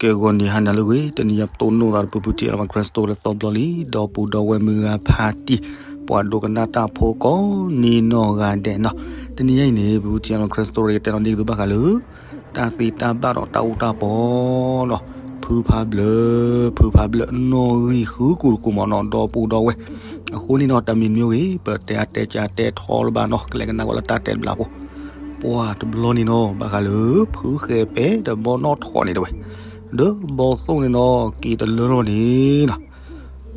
ကဲ ဂီၤနံၤဟါနၤလၢအဂ့ၤ, တနံၤအံၤပတိၢ်နီၣ်သးဒီးပဖုဖုထံးလၢ Christo လၢသီဘျီလံ, ဒီပုၢ်ဒီဝဲၢ်မုၢ်ဂၤဖါတံၢ်, ပှၤဒိကနၣ်တၢ်ဖိကိးနီၢ်ဂၤဒဲးနီၤ, တနံၤအံၤန့ၣ် ပဖုထံးလၢ Christo ကတဲနီၣ်ဒ့က့ၤသုဘၣ်ဃးလၢ တၢ်သ့တၢ်ဘၣ်ဒီးတၢ်အူတၢ်ပီနီၤ, ဖုဖးဘျၢ, ဖုဖးဘျၢနီၣ်ဂံၢ်ဃုကီၢ်တကီၢ်မ့ၢ်နီၤ, ဒီပုၢ်ဒီဝဲၢ်, အဃိန့ၣ်နီၤ တၢ်မံၤမံၤဂ့ၤ ပတဲအတဲကတဲထီလၢၤဘၣ်နီၤ, ကလဲၤကနၣ်ဝဲလၢတၢ်တဲတဘျီဖိ ပှၤတဘျီန့ၣ်နီၤ ဘၣ်ဃးလၢ ဖုဃဲၤပဲတဘီနီၣ်ထီၣ်န့ၣ်တဲဝဲ, ဒီးဘီသိၣ်န့ၣ်နီၤ က့ၤတလၢထီၣ်န့ၣ်နီၤ,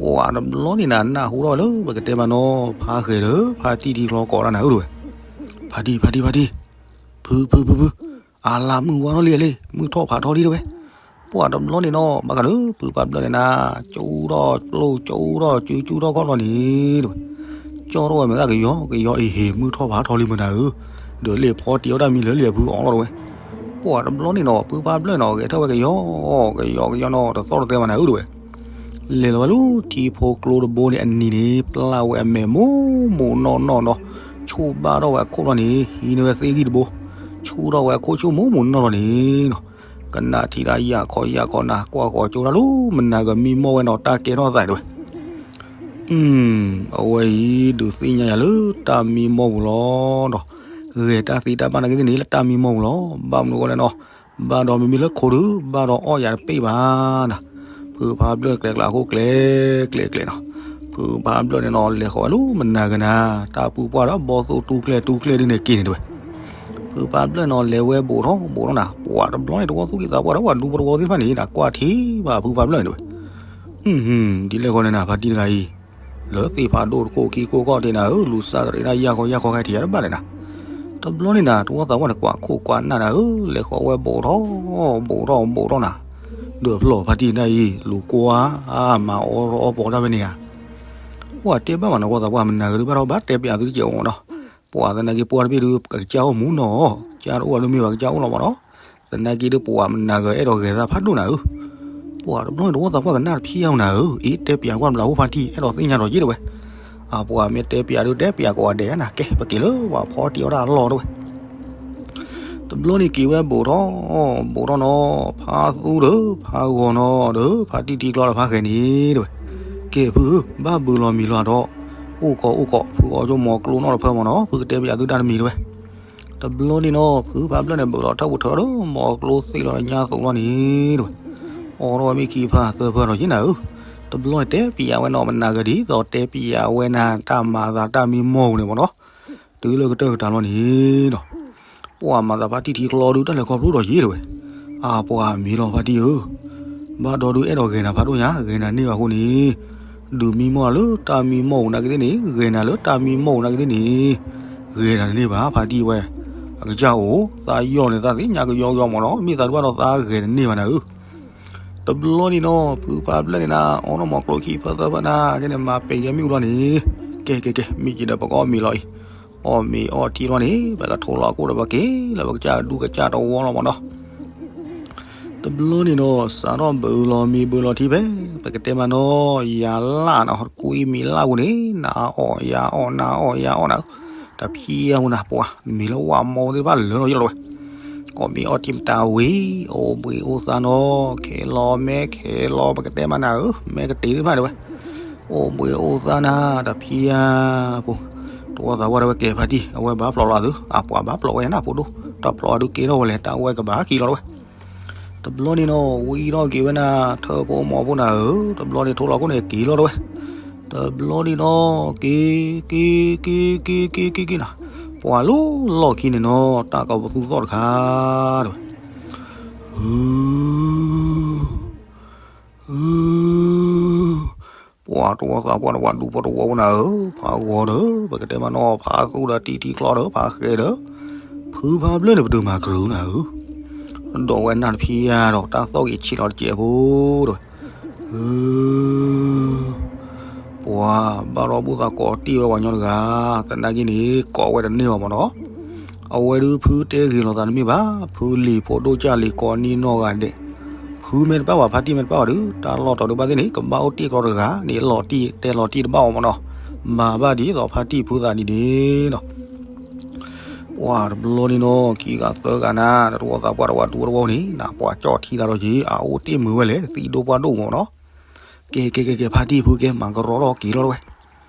ပှၤတဘျီန့ၣ်နၤ နၢ်ဟူထီၣ်ဝဲလၢ ပကတဲမးနီၤ ဖးဃဲၤဒီး ဖါတံၢ်ထံချီကိးတၢ်နၤဧၢတဲဝဲ, ဖါတံၢ် ဖါတံၢ် ဖါတံၢ်, ဖု ဖု ဖု ဖု, အလါမုၢ်ဝါထီၣ်လံလံ, မုၢ်ထီၣ်ဖးထီလံတဲဝဲ, ပှၤတဘျီန့ၣ်နီၤ ဘၣ်ဃးလၢ ဖုဖးဘျၢန့ၣ်နၤ ကၠူထီၣ်ကျိ ကၠူထီၣ် ကၠူထီၣ်ခီၣ်ထီၣ်န့ၣ်တဲဝဲ, ကၠီထီၣ်ဝဲမ့ၢ်သၣ်ကယီကယီအံၤဟ့ၣ် မုၢ်ထီၣ်ဖးထီလံမုၢ်နၤဧၢ, ဒီးလ့ၣ်ဖီတံၢ်အီၣ်တၢ်မံလၢလံအဖုအီၣ်လီၤတဲဝဲ, ပှၤတဘျီန့ၣ်နီၤ ဖုဖးဘျၢန့ၣ်နီၤ ဂဲၤထၢၣ်ဝဲကယီ, ကယီကယီနီၤ တသီၣ်တသဲဘၣ်နၤဧၢတဲဝဲ, လဲၤလီၤဝဲလၢထံဖိကျိတဘိန့ၣ်အနံၤန့ၣ် ပျၢ်ဝဲအမဲာ်မိၢ်မိၢ်နီၢ်နီၢ်နီၤ, ဆိၣ်ဘၣ်ထီၣ်ဝဲအခိၣ်ဘျီန့ၣ် ဟံးန့ၢ်ဝဲသ့ၣ်ဂံၢ်တဘိ, ဆူၣ်ထီၣ်ဝဲအခိၣ်ဆိၣ်မိၢ်မိၢ်နီၢ်နီၢ်န့ၣ်နီၤ, ကနၣ်ထံၣ်တၢ်ယၢ်ခီယၢ်ခီနၤ ကွၢ်ဃီၤကၠိတၢ်လၢ မနၤဂၤမံမီၢ်ဝဲနီၤ တၢ်ကဲထီၣ်သးတဲဝဲ အဝဲအံၤ ဒုးသ့ၣ်ညါယၤလၢတၢ်မံမီၢ်ပူၤလီၤဒီး, ဂဲၤတၢ်သ့တၢ်ဘၣ်နာ်က့သ့ၣ်န့ၣ် လၢတၢ်မံမီၢ်ပူၤလီၤ. ဘၣ်မနုၤအဃိလဲၣ်နီၤ, ဘၣ်ဒီးမ့မ့ၢ်လၢခိၣ်ဒုး ဘၣ်ဒီးအီၣ်ယၤတပ့ၢ်ဘၣ်နၤ, ဖုဖးဘျၢၣ်ကျဲကျဲအဃိကျဲကျဲကျဲနီၤ, ဖုဖးဘျၢၣ်န့ၣ်နီၤ လဲၤဃီၤဝဲလၢမနၤဂၤနၤ, တၢ်ပူၤပှၢ်ဒီး ဘီၣ်သိၣ်တူကျဲတူကျဲဒ်န့ၣ်က့ၤန့ၣ်တဲဝဲ, ဖုဖးဘျၢၣ်န့ၣ်နီၤ လဲၤဝဲဘူးထီၣ်ဘူးထီၣ်နၤ, ပှၤတဘျီန့ၣ် တဝီသူၣ်က့သးပှၢ်ဒီး ပှၤဒူဖိတဝီသ့ၣ်တဖၣ်န့ၣ် နကွၢ်ထံဘၣ်ဖုဖးဘျၢၣ်န့ၣ်တဲဝဲ ဒ်လဲၣ်ဃီလဲၣ်နၤ ဖါတံၢ်တဂၤအံၤ, လၢသ့ၣ်ဖးဒိၣ်တခိၣ်ခံခိၣ်ခီၣ်ထံးနၤဧၢ, လူၤစၢ်တရံးတၢ်ယၢ်ခီယၢ်ခီခဲထံးယၤတဘၣ်လဲၣ်နၤ, တဘျီန့ၣ်နၤ တဝီသးပှၢ်န့ၣ် ကွၢ်ခိၣ်ကွၢ်နၢ်နၤဧၢ, လဲၤဃီၤဝဲဘူးထီၣ် ဘူးထီၣ်ဘူးထီၣ်နၤ, ဒီးဖျီၣ်ဖါတံၢ်နၤအံၤ လူၤကွၢ် မၤအီၣ်အီၣ်ပီတၢ်ဝဲန့ၣ်ဧါ, ပှၤတဲဘၣ်မးနၤ တဝီသးပှၢ် မနၤဂၤဒုးဘၣ်ထီၣ်ဘၣ်တဲပၠးသုတကဲးအိၣ်မးနီၤ, ပှၤသနာ်က့ပှၢ်တဘ့ၣ်ဒုး ကစၢ်အိၣ်မူနီၤ, ကစၢ်တအိၣ်အဒိမ့ၢ်ဘၣ် ကစၢ်အိၣ်လီၤမးနီၤ, သနာ်က့ဒုးပှၤမနၤဂၤအဲၣ်ဒိးဂဲၤသးဖးဒိၣ်နၤဧၢ, ပှၤတဘျီန့ၣ် တဝီသးပှၢ်ကနၣ်တဖျါအီၤနၤဧၢ, အ့ တဲပၠးကွၢ်တဘျီဖိဖါတံၢ် အဲၣ်ဒိးသ့ၣ်ညါဒီးက့ၤတဲဝဲ, အပှၤမ့ၢ်တဲပၠးဒုး တဲပၠးကိးဂၤဒဲးနၤ, ကဲ ပက့ၤလၢပှၤဖီတံၢ်အီၣ်တၢ်အလီၢ်တဲဝဲ တဘျီန့ၣ်က့ၤဝဲဘူးထီၣ် ဘူးထီၣ်နီၤ, ဖါသူဒီး ဖါဂီၤနီၤဒီး ဖါတံၢ်ထံကျီဒီးဖါဃဲၤန့ၣ်တဲဝဲ, ကဲဖုဧၢ ဘၣ်ဘုးလီၤမံၤလီၤဒီး, အိၣ်ကီးအိၣ်ကီး ဖုအီၣ်ဆိမိၢ်ကျိနီၣ်တဖၢမးနီၤ, ဖုကတဲပၠးသုတၢ်တမံၤတဲဝဲ, တဘျီန့ၣ်နီၤ ဖုဖးဘျၢၣ်န့ၣ် ဘုးလီၤထၢၣ်ပူၤထၢၣ်ဒီး မိၢ်ကျိသ့ၣ်လီၤညါသိးလီၤန့ၣ်တဲဝဲ, အီၣ်ထီၣ်ဝဲမ့ၢ်ခံဖၢသၢဖၢဒီးယဲနၤဧၢ, တဘျီန့ၣ်တဲပၠးဝဲနီၤ မနၤဂၤဒ်သိးတဲပၠးဝဲနၤ တၢ်မၤသးတၢ်မံမီၢ်ပူၤန့ၣ်မးနီၤ, တုၤလၢကတၢၢ်ကတၢၢ်လီၤန့ၣ်ဒီး, ပှၤမၤသးဖါတံၢ်ထံကျီဒုး တၢ်လဲၤခီဖျိဒီးယဲတဲဝဲ, အပှၤမ့ၢ်လီၤဖါတံၢ်ဧၢ, ဘၣ်ဒီးဒုးအဲၣ်ဒိးဂဲၤနၤဖးဒိၣ်ညါ ဂဲၤနၤန့ၢ်ဘၣ်အဃိန့ၣ်, ဒုးမံမီၢ်လၢတၢ်မံမီၢ်ပူၤနာ်က့သ့ၣ်န့ၣ် ဂဲၤနၤလၢတၢ်မံမီၢ်ပူၤနာ်က့သ့ၣ်န့ၣ်, ဂဲၤနၤတန့ၢ်ဘၣ်ဖါတံၢ်ဝဲ, အကစၢ်အိၣ် သးယီၢ်န့ၣ် သးသ့ၣ်ညါကယီကယီမးနီၤ မ့ၢ်သးဒုးဘၣ်ဒီးသးဂဲၤတန့ၢ်ဘၣ်နၤဧၢ တဘျီန့ၣ်နီၤ ဖုဖးဘျၢၣ်န့ၣ်နၤ အီၣ်နီၢ်မိၢ်ကျိခံဖၢသၢဖၢနၤ ခဲန့ၣ် မၤပဲာ်ယဲမ့ၣ်အူလီၤန့ၣ်, ကဲကဲကဲ မ့ၢ်က့ၤဒီးပကအီၣ်မ့ၤလီၤအံၤ, အီၣ်မ့ၤအီထံလီၤန့ၣ် ပကထိးလီၤအကိၣ်ဒီးပက့ၤလၢပကစၢ်ဒူကစၢ်တဝီလီၤမးနီၤ. တဘျီန့ၣ်နီၤ စးထီၣ်ဘုးလီၤမ့ၤဘုးလီၤထံဖဲ ပကတဲမးနီၤ ယၤလၢ်နီၤ ကွံမ့ၤလၢ်ပူၤန့ၣ် နၤအီၣ်ယၤအီၣ် နၤအီၣ်ယၤအီၣ်နၤ, တဖံးအပူၤနၤ ပှၤမ့ၤလၢဝၣ်မီသ့ၣ်တဖၣ်လၢာ်လီၤယဲလီၤဝဲ အီၣ်မ့ၤအီထံမတၤဝံၤ အိၣ်ဘှံးအိၣ်သါနီၤ ခဲလီၤမဲခဲလီၤ ပကတဲမးနၤဧၢ မဲကတ့ၢ်သ့ၣ်တဖၣ်တဲဝဲ, အိၣ်ဘှံးအိၣ်သါနၤ တဖံးဧါပူၤ, တဝီသးပှၢ်တဲဝဲကဲဖါတံၢ် အဝဲဘၣ်ဖျိးလီၤသု အပှၤဘၣ်ဖျိးဝဲနၤဖိဒိၣ် တၢ်ဖျိးအဒုးကဲထီၣ်ဝဲလဲၣ် တၢ်ဝဲကဘၣ်က့ၤလီၤတဲဝဲ, တဘျီန့ၣ်နီၤ ဝံထီၣ်က့ၤဝဲနၤ ထၢဖိမိၢ်ဖိနၤဧၢ တဘျီန့ၣ်ထိလီၤခိၣ်န့ၣ်က့ၤလီၤတဲဝဲ, တဘျီန့ၣ်နီၤ က့ၤ က့ၤ က့ၤ က့ၤ က့ၤ က့ၤ က့ၤ နၤ, ပှၤလၢလီၢ်ခံန့ၣ်နီၤ တၢ်ကပသူသီၣ်တခါ တဲဝဲ, အ အ ပှၤတဝီသးပှၢ်ဒီး ပှၤဒူဖိတဝီဖိနၤဧၢ, ဖးဂီၤဒီး ပကတဲမးနီၤ ဖးသူဒီး တံၢ်ထံကျီဒီး ဖးဃဲၤဒီး ဖုဖးဘျၢၣ်န့ၣ် ပတုာ်မၤကရၢနၤဧၢ, ဒီးဝဲနၢ်တဖံးဧါဒီး တၢ်သီၣ်က့ၤဆံးလီၤတစဲးဖိ တဲဝဲ အ ပှၤဘၣ်ဒီးဘူၣ်သးကိးတ့ၢ်ဝဲပှၤညီတဂၤ, သနာ်က့န့ၣ် ကိးဝဲတန့ၢ်ဘၣ်မးနီၤ, အဝဲဒုးဖုတဲဂ့ၤလိာ်သးတမ့ၢ်ဘၣ်, ဖုလံၤဖိဒိၣ်ကၢ်လံၤကိးနံၤနီၢ်ဂၤဒဲး, ဖုမ့ၢ်တဘၣ်ဘၣ် ဖါတံၢ်မ့ၢ်တဘၣ်ဘၣ်ဒီး တၢ်လီၢ်တီၤဒုးဘၣ်သ့ၣ်န့ၣ် ကဘၣ်အိၣ်တ့ၢ်ကျီတဂၤန့ၣ် လီၤတံၢ်တဲလီၤတံၢ်တဘၣ်အီၤမးနီၤ, မၤဘၣ်ဒ်သိးဖါတံၢ်ဖုသးဒ်န့ၣ်နီၤ ပ ပှၤတဘျီန့ၣ်နီၤ ခံဂၤသၢဂၤနၤ တဝီသးပှၢ်တဝီဒူတဝီန့ၣ် နပှၤကၠီၣ်ထံသးဒီးက့ၤ အအိၣ်တ့ၢ်မုာ်ဝဲလဲၣ် သံဒိၣ်ပှၢ်ဒိၣ်မးနီၤ. ကဲ ကဲ ကဲ ကဲ ဖါတံၢ်ဖုကဲ မၤကရီဒီးက့ၤလီၤတဝဲ.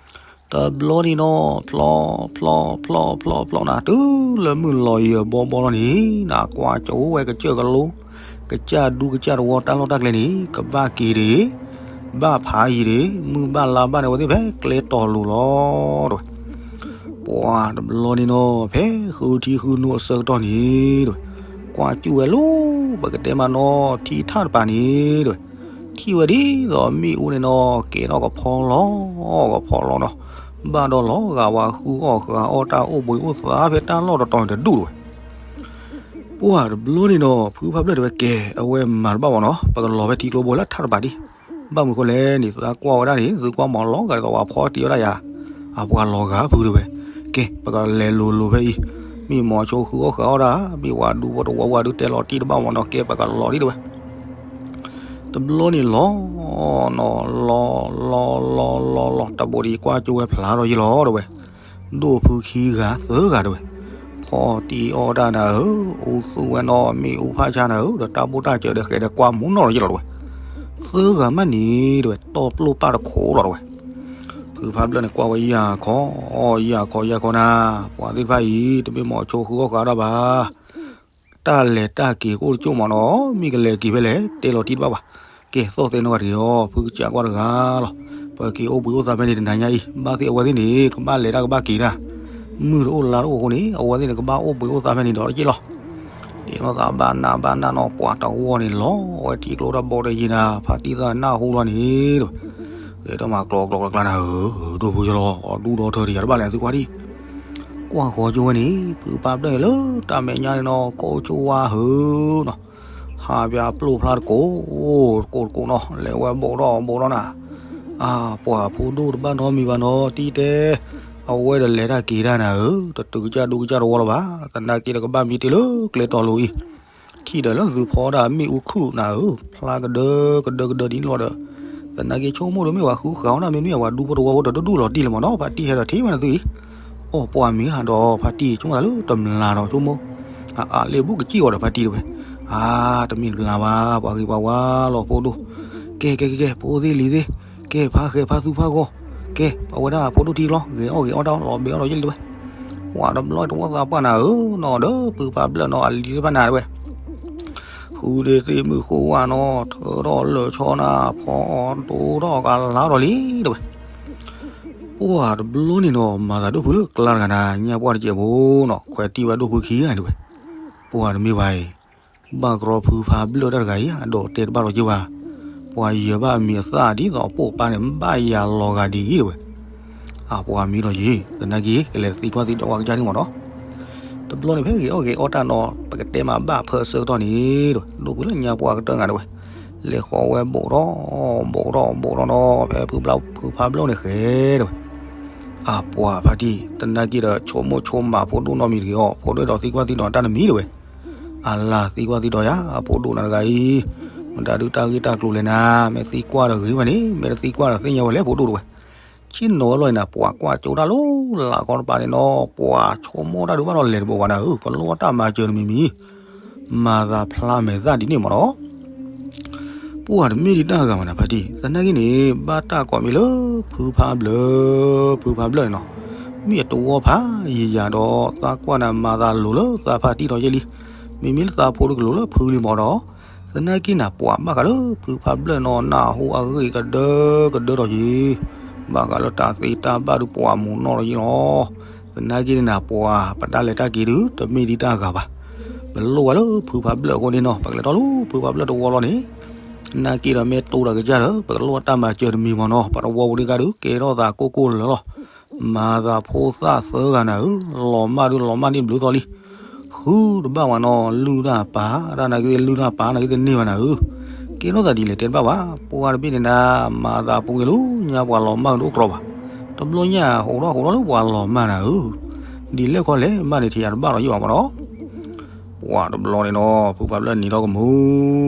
တဘျီန့ၣ်နီၤ ဖျီ ဖျီ ဖျီ ဖျီ ဖျီနၤ တုၤလၢမုၢ်လီၤယံၤဘီဘီလီၤန့ၣ် နကွၢ်ကၠိဝဲကစၢၢ်ကလိ ကစၢ်ဒူကစၢ်တဝီတၢ်လီၢ်တၢ်ကျဲန့ၣ် ကဘၣ်က့ၤဒံး ဘၣ်ဖးယံၤဒံး မုၢ်ဘၣ်လါဘၣ်န့ၣ် အဝဲသ့ၣ်ဖဲကျဲတီၤလိၤလီၤတဝဲ. ပှၤတဘျီန့ၣ်နီၤ ဖဲဃုထံဃုနိအဆၢကတီၢ်န့ၣ်တဝဲ ကွၢ်ကၠူၣ်ဝဲလီၤ ပကတဲမးနီၤ ထံထၣ်တပၤန့ၣ်တဝဲ ထံၣ်ဝဲဒ်သိးမ့ၣ်အူန့ၣ်နီၤ ကဲထီၣ်ကဖီလီၤ ကဖီလီၤနီၤ ဘၣ်ဒီးလီၤဂာ်ဝဲဃုအီၣ်ဃုအီၣ်တၢ်အိၣ်ဘှံးအိၣ်သါဖဲတၢ်လီၢ်တတီၤန့ၣ်တဒူၣ်တဝဲ. ပှၤတဘျီန့ၣ်နီၤ ဖုဖးဘျၢၣ်တဲဝဲကဲ အဝဲမၤတဘၣ်ဘၣ်နီၤ ပကလီၤဖဲထံကျိဘိလၢထးတပၤဒံး ဘၣ်မနုၤဃိလဲၣ်န့ၣ် သးကွၢ်ဝဲဒၣ်န့ၣ် သုကွၢ်မၤလီၤဂာ်ဒ်သိးပှၤဖီတံၢ်ဝဲဒၣ်ယၤ အပှၤလီၤဂာ်ဖုတဲဝဲ ကဲ ပကလဲၤလိၤလိၤဖဲအံၤ မ့ၢ်မီၤဆိဃုအီၣ်ဃုအီၣ်တၢ် မ့ၢ်ဝဲဒူဖိတဝီဝဲဒုတဲလီၤတံၢ်တဘၣ်မးနီၤ ကဲ ပကလီၤဒံးတဲဝဲ တဘျီန့ၣ်လီၤ နီၤ လီၤ လီၤ လီၤ လီၤ လီၤ တဘိဒံးကွၢ်ကၠိဝဲဖျါထီၣ်ယံၤလီၤတဲဝဲ ဒိၣ်ဖုခံဂၤသၢဂၤတဲဝဲ ဖီတံၢ်အီၣ်တၢ်နၤဧၢ အူသူၣ်ဝဲနီၤ မ့ၣ်အူဖးဆါနၤဧၢ ဒီးတၢ်ဘိၣ်တၢ်စၢၤဒီးဃဲးဒီးကွၢ်မူနီၣ်လီၤယံၤလီၤတဲဝဲ သၢဂၤမးန့ၣ်တဲဝဲ တီၢ်ပျိၢ်ပၢ်တခိးလီၤတဲဝဲ ဖုဖးဘျၢၣ်န့ၣ်ကွၢ်ဝဲယၤခီ ယၤခီ ယၤခီနၤ ပှၤသ့ၣ်တဖၣ်အံၤ တမ့ၢ်မီၤဆိဃုအီၣ်ဃုအီၣ်တၢ်ဘၣ် တၢ်လဲၤတၢ်က့ၤကအိၣ်တကၠိၢ်မးနီၤ မ့ၢ်ကလဲၤက့ၤဖဲလဲၣ် တဲလီၤတံၢ်တဘၣ်ဘၣ်. ကဲ သီၣ်သဲနီၢ်ဂၤတဂ့ၤအီၤ ဖုကစၢ်ကွၢ်တဂၤလီၤ. ပက့ၤအိၣ်ဘှံးအိၣ်သါဖဲန့ၣ်တနၤညါအံၤ ဘၣ်သ့ၣ်အဝဲသ့ၣ်န့ၣ် ကဘၣ်လဲၤတၢ်ကဘၣ်က့ၤတၢ် မုၢ်တအိၣ်လါတအိၣ်အဃိန့ၣ် အဝဲသ့ၣ်န့ၣ် ကဘၣ်အိၣ်ဘှံးအိၣ်သါဖဲန့ၣ်ဒီးတက့ၢ်လီၤ. တဲလိာ်သးဘၣ်နၢ်ဘၣ်နၢ်နီၤ ပှၤတဝီန့ၣ်လီၤဝဲထံကျိတၢ်ဘီတယံၤနၤ ဖါတံၢ်သၣ်နၢ်ဟူလီၤန့ၣ် တဲမၤကျီကျီကျါကျါနၤဧၢ ဒိၣ်ဖုယလီၤ အဒူၣ်ဒီထၢတယၤတဘၣ်လဲၣ်သုကွၢ်ဒံး ကွၢ်ဃီကၠိဝဲန့ၣ် ဖုဖးဘျၢၣ်န့ၣ်လၢတၢ်မဲာ်ညါန့ၣ်နီၤ ကိးကၠိဝါဧၢနီၤ ဟးပၠးပျိၢ်ဖျါတကိး တကိးတကိးနီၤ လဲၤဝဲဘိးထီၣ်ဘိးထီၣ်နၤ အါ ပှၤဖိဒိၣ်တဘၣ်နီတမံၤဘၣ်နီၤ တံၢ်တဲ အဝဲဒီးလဲၤတၢ်က့ၤတၢ်နၤဧၢ တတုၤကစၢ်ဒူကစၢ်တဝီလၢၤဘၣ် သနာ်က့ဒီးကဘၣ်မံတ့ၢ်လၢကျဲတီၤလိၤအံၤ ထံၣ်ဒီးလၢသုဖီဒၣ်မ့ၣ်အူခုၣ်နၤဧၢ ဖျါကဒၢကဒၢကဒၢဒ်န့ၣ်လီၤဒီး သနာ်က့ဆိကမိၣ်ဒီးမ့ၢ်ဝဲဃုဃာ်အီၣ်နၤ မ့မ့ၢ်အဝဲဒူဖိတဝီဖိဒီးတဒူၣ်လီၤတံၢ်လၢၤမးနီၤ ဖါတံၢ်ဟဲဒီးထံၣ်ဝဲနသုအံၤ အိၣ်ပှၤမံၤဟးဒီးဖါတံၢ် ဆိကမိၣ်သးလၢတမျၢ်ဒီးဆိကမိၣ် အအးလ့ၣ်ဘူးကစံၣ်အီၤဒီးဖါတံၢ်တဲဝဲ အါ တမ့ၢ်တမျၢ်ဘၣ် ပှၤဂ့ၤပှၤဝါလီၤဖိဒိၣ် ကဲ ကဲ ကဲ ကဲ ဖိသ့ၣ်လံၤသ့ၣ် ကဲဖါဃဲၤဖါသူဖါဂီၤ ကဲ အဝဲဒၣ်ဖိဒိၣ်ထံလီၤ ဂဲၤအီၣ်ဂဲၤအီၣ်တၢ်လီၤဘဲအီၣ်လီၤယဲၢ်လံတဲဝဲ ပှၤတဘျီတဝီသးပှၢ်နၤဧၢ နီၤဒီးဖုဖးဘျၢၣ်နီၤ အလံၤတဖၣ်နၤတဲဝဲ ဃုဒ့သ့ၣ်မုၣ်ဃိဝၣ်နီၤ ထၢထီၣ်လၢာ်ဆီနၤ ဖီအီၤဒိထီၣ်ကလါထီၣ်လံတဲဝဲ ပှၤတဘျီန့ၣ်နီၤ မၤသးဒိၣ်ဖုလၢကျါတဂၤနၤ ညါပှၢ်တစဲးဖိနီၤ ခွဲးတံၢ်ဝဲဒိၣ်ဖုခံဂၤတဲဝဲ ပှၤတမ့ၢ်ဘၣ်အံၤ ဘၣ်ကရီဖုဖးဘျၢၣ်တၢ်တဂၤအံၤ အဒိးတဲတဘၣ်လီၤက့ၤဘၣ် ပှၤယဲၤဘၣ်အမံၤအသၣ်ဒ်သိးအပိာ်ပာ်န့ၣ် ဘၣ်ယၤလီၤဂာ်ဒ်အံၤတဲဝဲ အပှၤမံဒီးယံၤ သနာ်က့ ကလဲၤသံကွၢ်သံဒိးဝဲကစၢ်န့ၣ်မးနီၤ တဘျီန့ၣ်ဖဲဂ့ၤအီၣ်ဂ့ၤအီၣ်တၢ်နီၤ ပကတဲမးဘၣ်ဖၢဆၢကတီၢ်န့ၣ်တဲဝဲ ဒိၣ်ဖုလၢညါပှၢ်ကတၢၢ်ဂၤတဲဝဲ လဲၤဃီဝဲဘိးထီၣ် ဘိးထီၣ် ဘိးထီၣ်နီၤ ဖဲဖုဖးဘျၢၣ်န့ၣ်ဃဲတဲဝဲ အပှၤဖါတံၢ် သနာ်က့ဒီး ဆိကမိၣ်ဆိကမးဖိဒိၣ်နီတမံၤတဂ့ၤအီၤ ဖိဒိၣ်ဒီးသံကွၢ်သံဒိးတၢ်တမံၤတဲဝဲ အလၤသံကွၢ်သံဒိးယၤ အဖိဒိၣ်နၤတဂၤအံၤ မတၤဒုးတၢ်ဂ့ၢ်တၢ်ကျိၤလဲၣ်နၤ မ့ၢ်သံကွၢ်ဒီးဂ့ၤဝဲန့ၣ် မ့ၢ်တသံကွၢ်ဒီးသ့ၣ်ညါဝဲလဲၣ်ဖိဒိၣ်တဲဝဲ ဆ့ၣ်နီၤဝဲလီၤအံၤနၤ ပှၤကွၢ်ကၠိတၢ်လီၤလၢအကီတပၤန့ၣ်နီၤ ပှၤဆိကမိၣ်တၢ်ဒုးဘၣ်ဒီးလဲၤတဘိးဘၣ်နၤဧၢ ကလိၣ်တၢ်မၤစၢၤတမံၤမံၤ မၤသးဖျါမဲာ်သၣ်ဒ်န့ၣ်မးနီၤ ပှၤတမ့ၢ်ဒံးတၢ်ဂၤမးနၤဖါတံၢ် သနာ်က့န့ၣ် ဘၣ်တၢ်ကိးမံၤလၢ ဖုဖးဘျၢၣ် ဖုဖးဘျၢၣ်န့ၣ်နီၤ မ့ၢ်အတဝီဖးယံၤယၤဒီး သးကွၢ်နၤမၤသးလိၤလၢသးဖါတံၢ်ထီၣ်ယဲၢ်လံ မ့မ့ၢ်လၢသးဖိတကလိၤလၢဖုလံမးဒီး သနာ်က့နၤပှၤဘၣ်ဃးလၢဖုဖးဘျၢၣ်နီၤ နၢ်ဟူအဂ့ၢ်ကဒၢကဒၢထီၣ်ယံၤ ဘၣ်ဃးလၢတၢ်သ့တၢ်ဘၣ်ဒုးပှၤမူးနီၣ်ထီၣ်ယံၤလီၤ သနာ်က့န့ၣ်နၤပှၤ ပတၢ်လဲၤတၢ်က့ၤဒုး တမ့ၢ်ဒံးတၢ်ဂၤဘၣ် ပလိၣ်ဝဲလၢဖုဖးဘျၢၣ်အဃိန့ၣ်နီၤ ပကလဲၤထီၣ်လၢဖုဖးဘျၢၣ်တဝီလီၤန့ၣ် သနာ်က့ဒီးမ့ၢ်တိၢ်တၢ်ကစၢ်ဒီး ပကလိၣ်တၢ်မၤစၢၤတမံၤမးနီၤ ပှၤတဝီပူၤဒံးကါဒုး ကဲထီၣ်သးကိၢ်ကိၢ်လၢာ်လီၤ မၤသးဖိသၣ်သၢဂၤနၤဧၢ လီၤမၢ်ဒုးလီၤမၢ်န့ၢ်ဘျုးသီလံ ဃုတဘၣ်ဝဲနီၤ လုၢ်တၢ်ပာ် တၢ်နာ်က့လုၢ်တၢ်ပာ်နာ်က့တန့ၢ်ဘၣ်နၤဧၢ ကဲထီၣ်သးဒ်လဲၣ်တဲတဘၣ်ဘၣ် ပှၤတဘ့ၣ်န့ၣ်နၤ မၤသးပူၤက့ၤလီၤ ညါပှၤလီၤမၢ်ဒိၣ်ကြီဘၣ် တဘျီညါဟိးထီၣ်ဟိးထီၣ်လၢပှၤလီၤမၢ်နၤဧၢ ဒ်လဲၣ်ခီလဲၣ်မၢ်န့ၣ် ထံၣ်ယၤတဘၣ်လီၤယံာ်ဘၣ်မးနီၤ ပှၤတဘျီန့ၣ်နီၤ ဖုဖးဘျၢၣ်နံၤထီၣ်ကမူ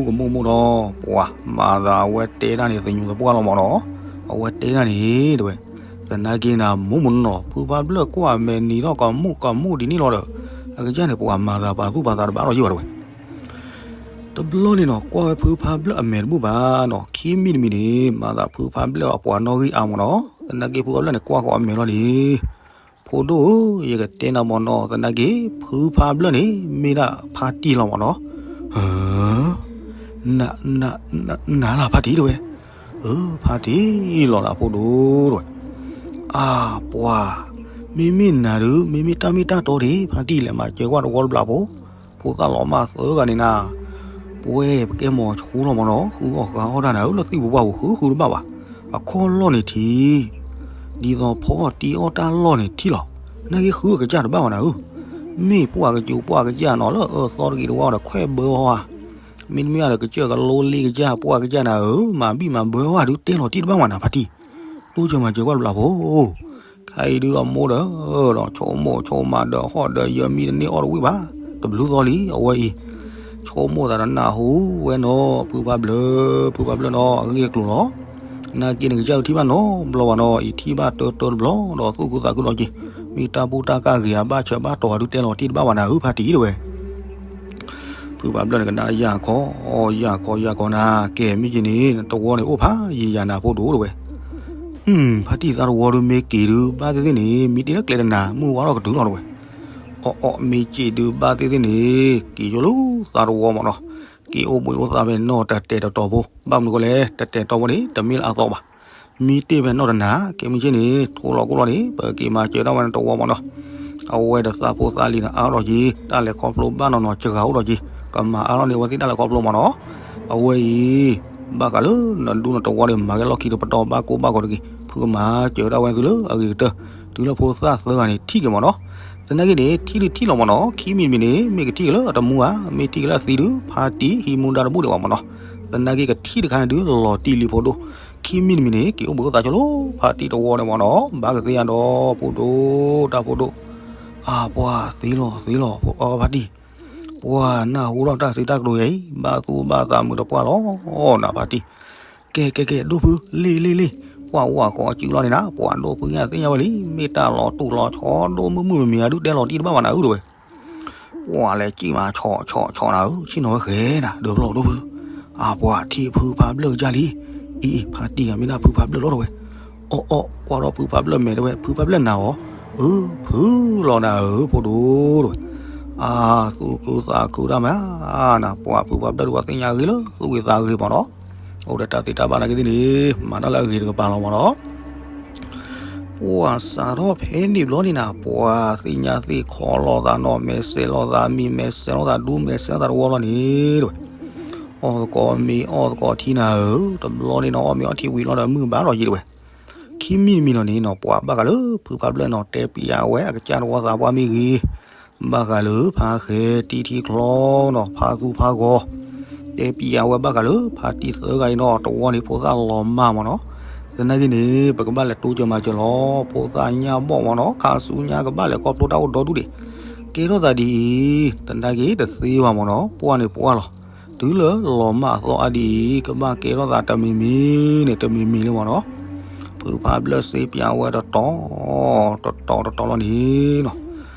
ကမူၣ်မူၣ်ဒီး ပှၤမၤသးအဝဲတဲတၢ်န့ၣ် သညူးသပှၢ်လီၤမးနီၤ အဝဲတဲတၢ်န့ၣ် တဲဝဲ သနာ်က့နၤမူးမူးနီၤ ဖုဖးဘျၢၣ်ကွၢ်မဲာ်နံၤထီၣ်ကမူၣ်ကမူၣ်ဒ်န့ၣ်လီၤဒီး အကစၢ်န့ၣ် ပှၤမၤသးပာ်သူၣ်ပာ်သးတဘၣ်လီၤယံၤဘၣ်တဲဝဲ. တဘျီန့ၣ်နီၤ ကွၢ်ဝဲဖုဖးဘျၢၣ်အမဲာ်တဘူၣ်ဘၣ်နီၤ, ခံမံၤတမံၤန့ၣ် မၤသးဖုဖးဘျၢၣ်အပှၤနီၣ်ဂံၢ်အါမးနီၤ, သနာ်က့ဖုဖးဘျၢၣ်န့ၣ် ကွၢ်ဃီၤအမဲာ်လီၤန့ၣ်, ဖိဒိၣ်ဧၢ, ယကတဲနၤမးနီၤ, သနာ်က့ ဖုဖးဘျၢၣ်န့ၣ် မ့ၢ်ဒၣ်ဖါတံၢ်လီၤမးနီၤ. နၤလၢဖါတံၢ်တဲဝဲ. အၢ ဖါတံၢ်လီၤနၤဖိဒိၣ်တဲဝဲ. အၢ ပှၤ, မ့မ့ၢ်နၤဒုး မ့မ့ၢ်တၢ်မ့ၢ်တၢ်တီဒံး ဖါတံၢ်လဲၤမၤစၢၤကွၢ်တဝီတဘျီဖိ, ဖိသၣ်လီၤမၢ်သၢဂၤန့ၣ်နၤ, ပှဲၤပကဲမီၤဆူလီၤမးနီၤ, ဃုအီၣ်ဃုအီၣ်တၢ်နၤဧၢ လၢသံၣ်ပူၤပှၢ်ပူၤ ဃုဃုတဘၣ်ဘၣ်, အခီၣ်လီၢ်န့ၣ်ထံး ဒ်သိးဖီအီၣ်တံၢ်အီၣ်တၢ်လီၢ်န့ၣ်ထံးလီၤ, နာ်က့ဃုအကစၢ်တဘၣ်ဘၣ်နၤဧၢ, မ့ၢ်ပှၢ်ကစူၤပှၢ်ကစၢ်နီၤ လၢအၢသီတဂ့ၤတဝါဒီး ခွဲးဘၢအီၤဧါ, မ့တမ့ၢ်ဒီးကစၢၢ်ကလိလ့ကစၢ် ပှၢ်ကစၢ်နၤဧၢ, မၤဘံၣ်မၤဘၢအီၤဒုး တဲလီၤတံၢ်တဘၣ်ဘၣ်နၤဖါတံၢ်, တိစၢၤမၤစၢၤကွၢ်တဘျီဖိ ခဲအံၤဒုးအမိၢ်ဒီး ဒီးဆိကမိၣ်ဆိကမးဒီး ဟီၣ်ဒီးယမံတန့ၢ်အီၣ်တဝံၣ်ဘၣ်, တဘျုးသီလံ အဝဲအံၤ, ဆိကမိၣ်သးဒီးနၢ်ဟူဝဲနီၤ ဖုဖးဘျၢၣ် ဖုဖးဘျၢၣ်နီၤ အဂ့ၢ်အကျိၤလီၤ, နာ်က့န့ၣ်ကစၢ်အုးထံၣ်ဘၣ်နီတဘျီဘၣ်နီၤ, အံၤထံၣ်ဘၣ်တၢတၢတဘျီဒီး သူၣ်ခုသးခုလီၤက့ၤ, မ့ၢ်တၢ်ဘူၣ်တၢ်ကၢ်ဂ့ၤဧါ ဘၣ်ဆၢဘၣ်တီၤဧါဒုး တဲလီၤတံၢ်တဘၣ်ဘၣ်နၤဧၢ ဖါတံၢ်တဲဝဲ ဖုဖးဘျၢၣ်န့ၣ်ကနၣ်ယၢ်ခီ, ယၢ်ခီယၢ်ခီနၤ, ကဲမ့ၢ်က့ၤန့ၣ် တဝီန့ၣ်အိၣ်ဖးယံာ်ယၤနၤဖိဒိၣ်တဲဝဲ, ဖါတံၢ်သးတဝီဒုးမ့ၢ်က့ၤဒုး ဘၣ်သ့ၣ်သ့ၣ်န့ၣ် မ့ၢ်တ့ၢ်လၢကျဲတနၤ မုၢ်ဝါထီၣ်ကတုၤလီၤတဲဝဲ, အီၣ်အီၣ်မ့ၢ်က့ၤဒုး ဘၣ်သ့ၣ်သ့ၣ်န့ၣ် က့ၤယိလၢသးတဝီမးနီၤ, က့ၤအိၣ်ဘှံးအိၣ်သါဖဲနီၢ်တတဲာ်တတီၤဖိ, ဘၣ်မနုၤဃိလဲၣ် တတဲာ်တီၤဖိန့ၣ် တမ့ၢ်လၢအသီဘၣ် မ့ၢ်တ့ၢ်ဖဲနီၢ်တနၤ ကဲမ့ၢ်က့ၤန့ၣ် ထိလီၤကိၢ်လီၤန့ၣ် ပက့ၤမၤစၢၤဒၣ်ဝဲနတဝီမးနီၤ, အဝဲဒီးသးဖိသးလံၤန့ၣ် အါထီၣ်က့ၤ တၢ်လဲၤခီဖျိဘၣ်နီၢ်နီၢ် စှၤအိၣ်ထီၣ်က့ၤ, ကမၤအါထီၣ်န့ၢ်အဝဲသ့ၣ်တၢ်လဲၤခီဖျိမးနီၤ, အဝဲအံၤ ဘၣ်ဃးလၢနဒူနတဝီန့ၣ် မၤကဲလီၢ်ခံတပတီၢ် ဘၣ်ကိၢ်ဘၣ်ဂီၤတဂ့ၤ, ဖုကမၤစၢၤဒၣ်ဝဲသုလၢအဂ့ၤကတၢၢ်, တုၤလၢဖိသၣ်သၢဂၤန့ၣ်ထံၣ်က့ၤမးနီၤ, သနာ်က့န့ၣ် ထံၣ်ဒုးထံၣ်လီၤမးနီၤ, ခံမံၤတမံၤန့ၣ် မ့ၢ်ကထံၣ်က့ၤလၢအတမူဧါ, မ့ၢ်ထံၣ်က့ၤလၢအသံဒုး ဖါတံၢ်ဟံးမူဒါတဘူၣ်ဒံးဘၣ်မးနီၤ, သနာ်က့ကထံၣ်တခါန့ၣ်ဒုးလီၤတံၢ်လံဖိဒိၣ်, ခံမံၤတမံၤန့ၣ် က့ၤအိၣ်ဘှံးအိၣ်သါဆိလၢဖါတံၢ်တဝီန့ၣ်မးနီၤ, ဘၣ်ကသ့ဧါဒီး ဖိဒိၣ်တၢ်ဖိဒိၣ်, အၢ ပှၤသ့လီၤသ့လီၤ ဖါတံၢ်, ပှၤနၢ်ဟူထီၣ်တၢ်စံးတၢ်ကတိၤယၤအံၤ ဘၣ်သူၣ်ဘၣ်သးမုာ်တပှၢ်လီၤ, နဖါတံၢ် ကဲကဲကဲ ဒိၣ်ဖု လ့ၢ်လ့ၢ်လ့ၢ်, ပှၤဝၤဃီအစုလီၤန့ၣ်နၤ, ပှၤဒိၣ်ဖုညါသ့ၣ်ညါဝဲလံ, မ့ၢ်တၢ်လီၤတူာ်လီၤဆီဒိၣ်မုၢ်မုၢ်မံၤမံၤဧါဒုး တဲလီၤတံၢ်တဘၣ်ဘၣ်နၤဧၢတဲဝဲ, ပှၤလဲၤစံၣ်မးဆီဆီဆီနၤဧၢ, ဆ့ၣ်နီၤဝဲဃဲနၤ ဒၢးဖျီၣ်ဒိၣ်ဖု, အၢ ပှၤထံၣ်ဖုဖးဘျၢၣ်ကစၢ်လံ, အံၤ ဖါတံၢ်ဂၤမ့ၢ်ဒၣ်ဖုဖးဘျၢၣ်လီၤတဲဝဲ, အီၣ်အီၣ် ကွၢ်ထီၣ်ဖုဖးဘျၢၣ်မဲာ်တဲဝဲ ဖုဖးဘျၢၣ်နၤဧိၤ, အၢ ဖုလီၤနၤဧၢ ဖိဒိၣ်တဲဝဲ, အၢ သူၣ်ခုသးခုတၢ်မးနၤ, ပှၤဖုဖးဘျၢၣ်ဒုး ပှၤသ့ၣ်ညါဂ့ၤလၢသူၣ်ဂ့ၤသးဂ့ၤမးနီၤ, အိၣ်ဒီးတၢ်သ့တၢ်ဘၣ်နာ်က့သ့ၣ်န့ၣ် မၤတၢ်လၢအဂ့ၤတကပၤလီၤမးနီၤ ပှၤစးထီၣ်ဖဲန့ၣ်ဘျီန့ၣ်နၤ ပှၤသ့ၣ်ညါသ့ၣ်ခီလိာ်သးနီၤ မဲာ်စဲးလိာ်သးမံၤ မဲာ်စဲးလိာ်သးဒူ မဲာ်စဲးလိာ်သးတဝီလီၤန့ၣ်တဲဝဲ, အီၣ်သကိးမ့ၤ အီၣ်သကိးထံနၤဧၢ, တဘျီန့ၣ်နီၤ အီၣ်မ့ၤအီထံဝံၤလီၤဒီးမုၢ်ဘၣ်လီၤယံၤတဲဝဲ, ခံမံၤတမံၤလီၤန့ၣ်နီၤ ပှၤဘၣ်ဃးလၢဖုဖးဘျၢၣ်နီၤ တဲပျးဝဲအကစၢ်တဝီသးပှၢ်မ့ၢ်ဂ့ၤ, ဘၣ်ဃးလၢဖးဃဲၤတံထံချီနီၤ ဖးသူဖးဂီၤ တဲပျးဝဲဘၣ်ဃးလၢဖါတံၢ်သၢဂၤအံၤနီၤ တဝီန့ၣ်ဖိသၣ်လီၤမၢ်မးနီၤ, သနာ်က့န့ၣ် ပကဘၣ်လဲၤတိစၢၤမၤစၢၤလီၤ ဖိသၣ်ညၣ်ဘီၣ်မးနီၤ ခါဆူညါကဘၣ်လဲၤခီဖျိတၢ်အိၣ်ဒီဒူၣ်ဒံး, ကဲထီၣ်သးဒ်အံၤ သနာ်က့တသ့ဘၣ်မးနီၤ ပှၢ်န့ၣ်ပှၢ်လီၤ, တုၤလၢလီၤမၢ်အသီအါဒ်အံၤ ကဘၣ်ကဲထီၣ်သးတမံၤမံၤန့ၣ် တမံၤမံၤလၢမးနီၤ, ဖုဖးဘျၢၣ်စ့ပျးဝဲတတီၤ တတီၤတတီၤလီၤန့ၣ်နီၤ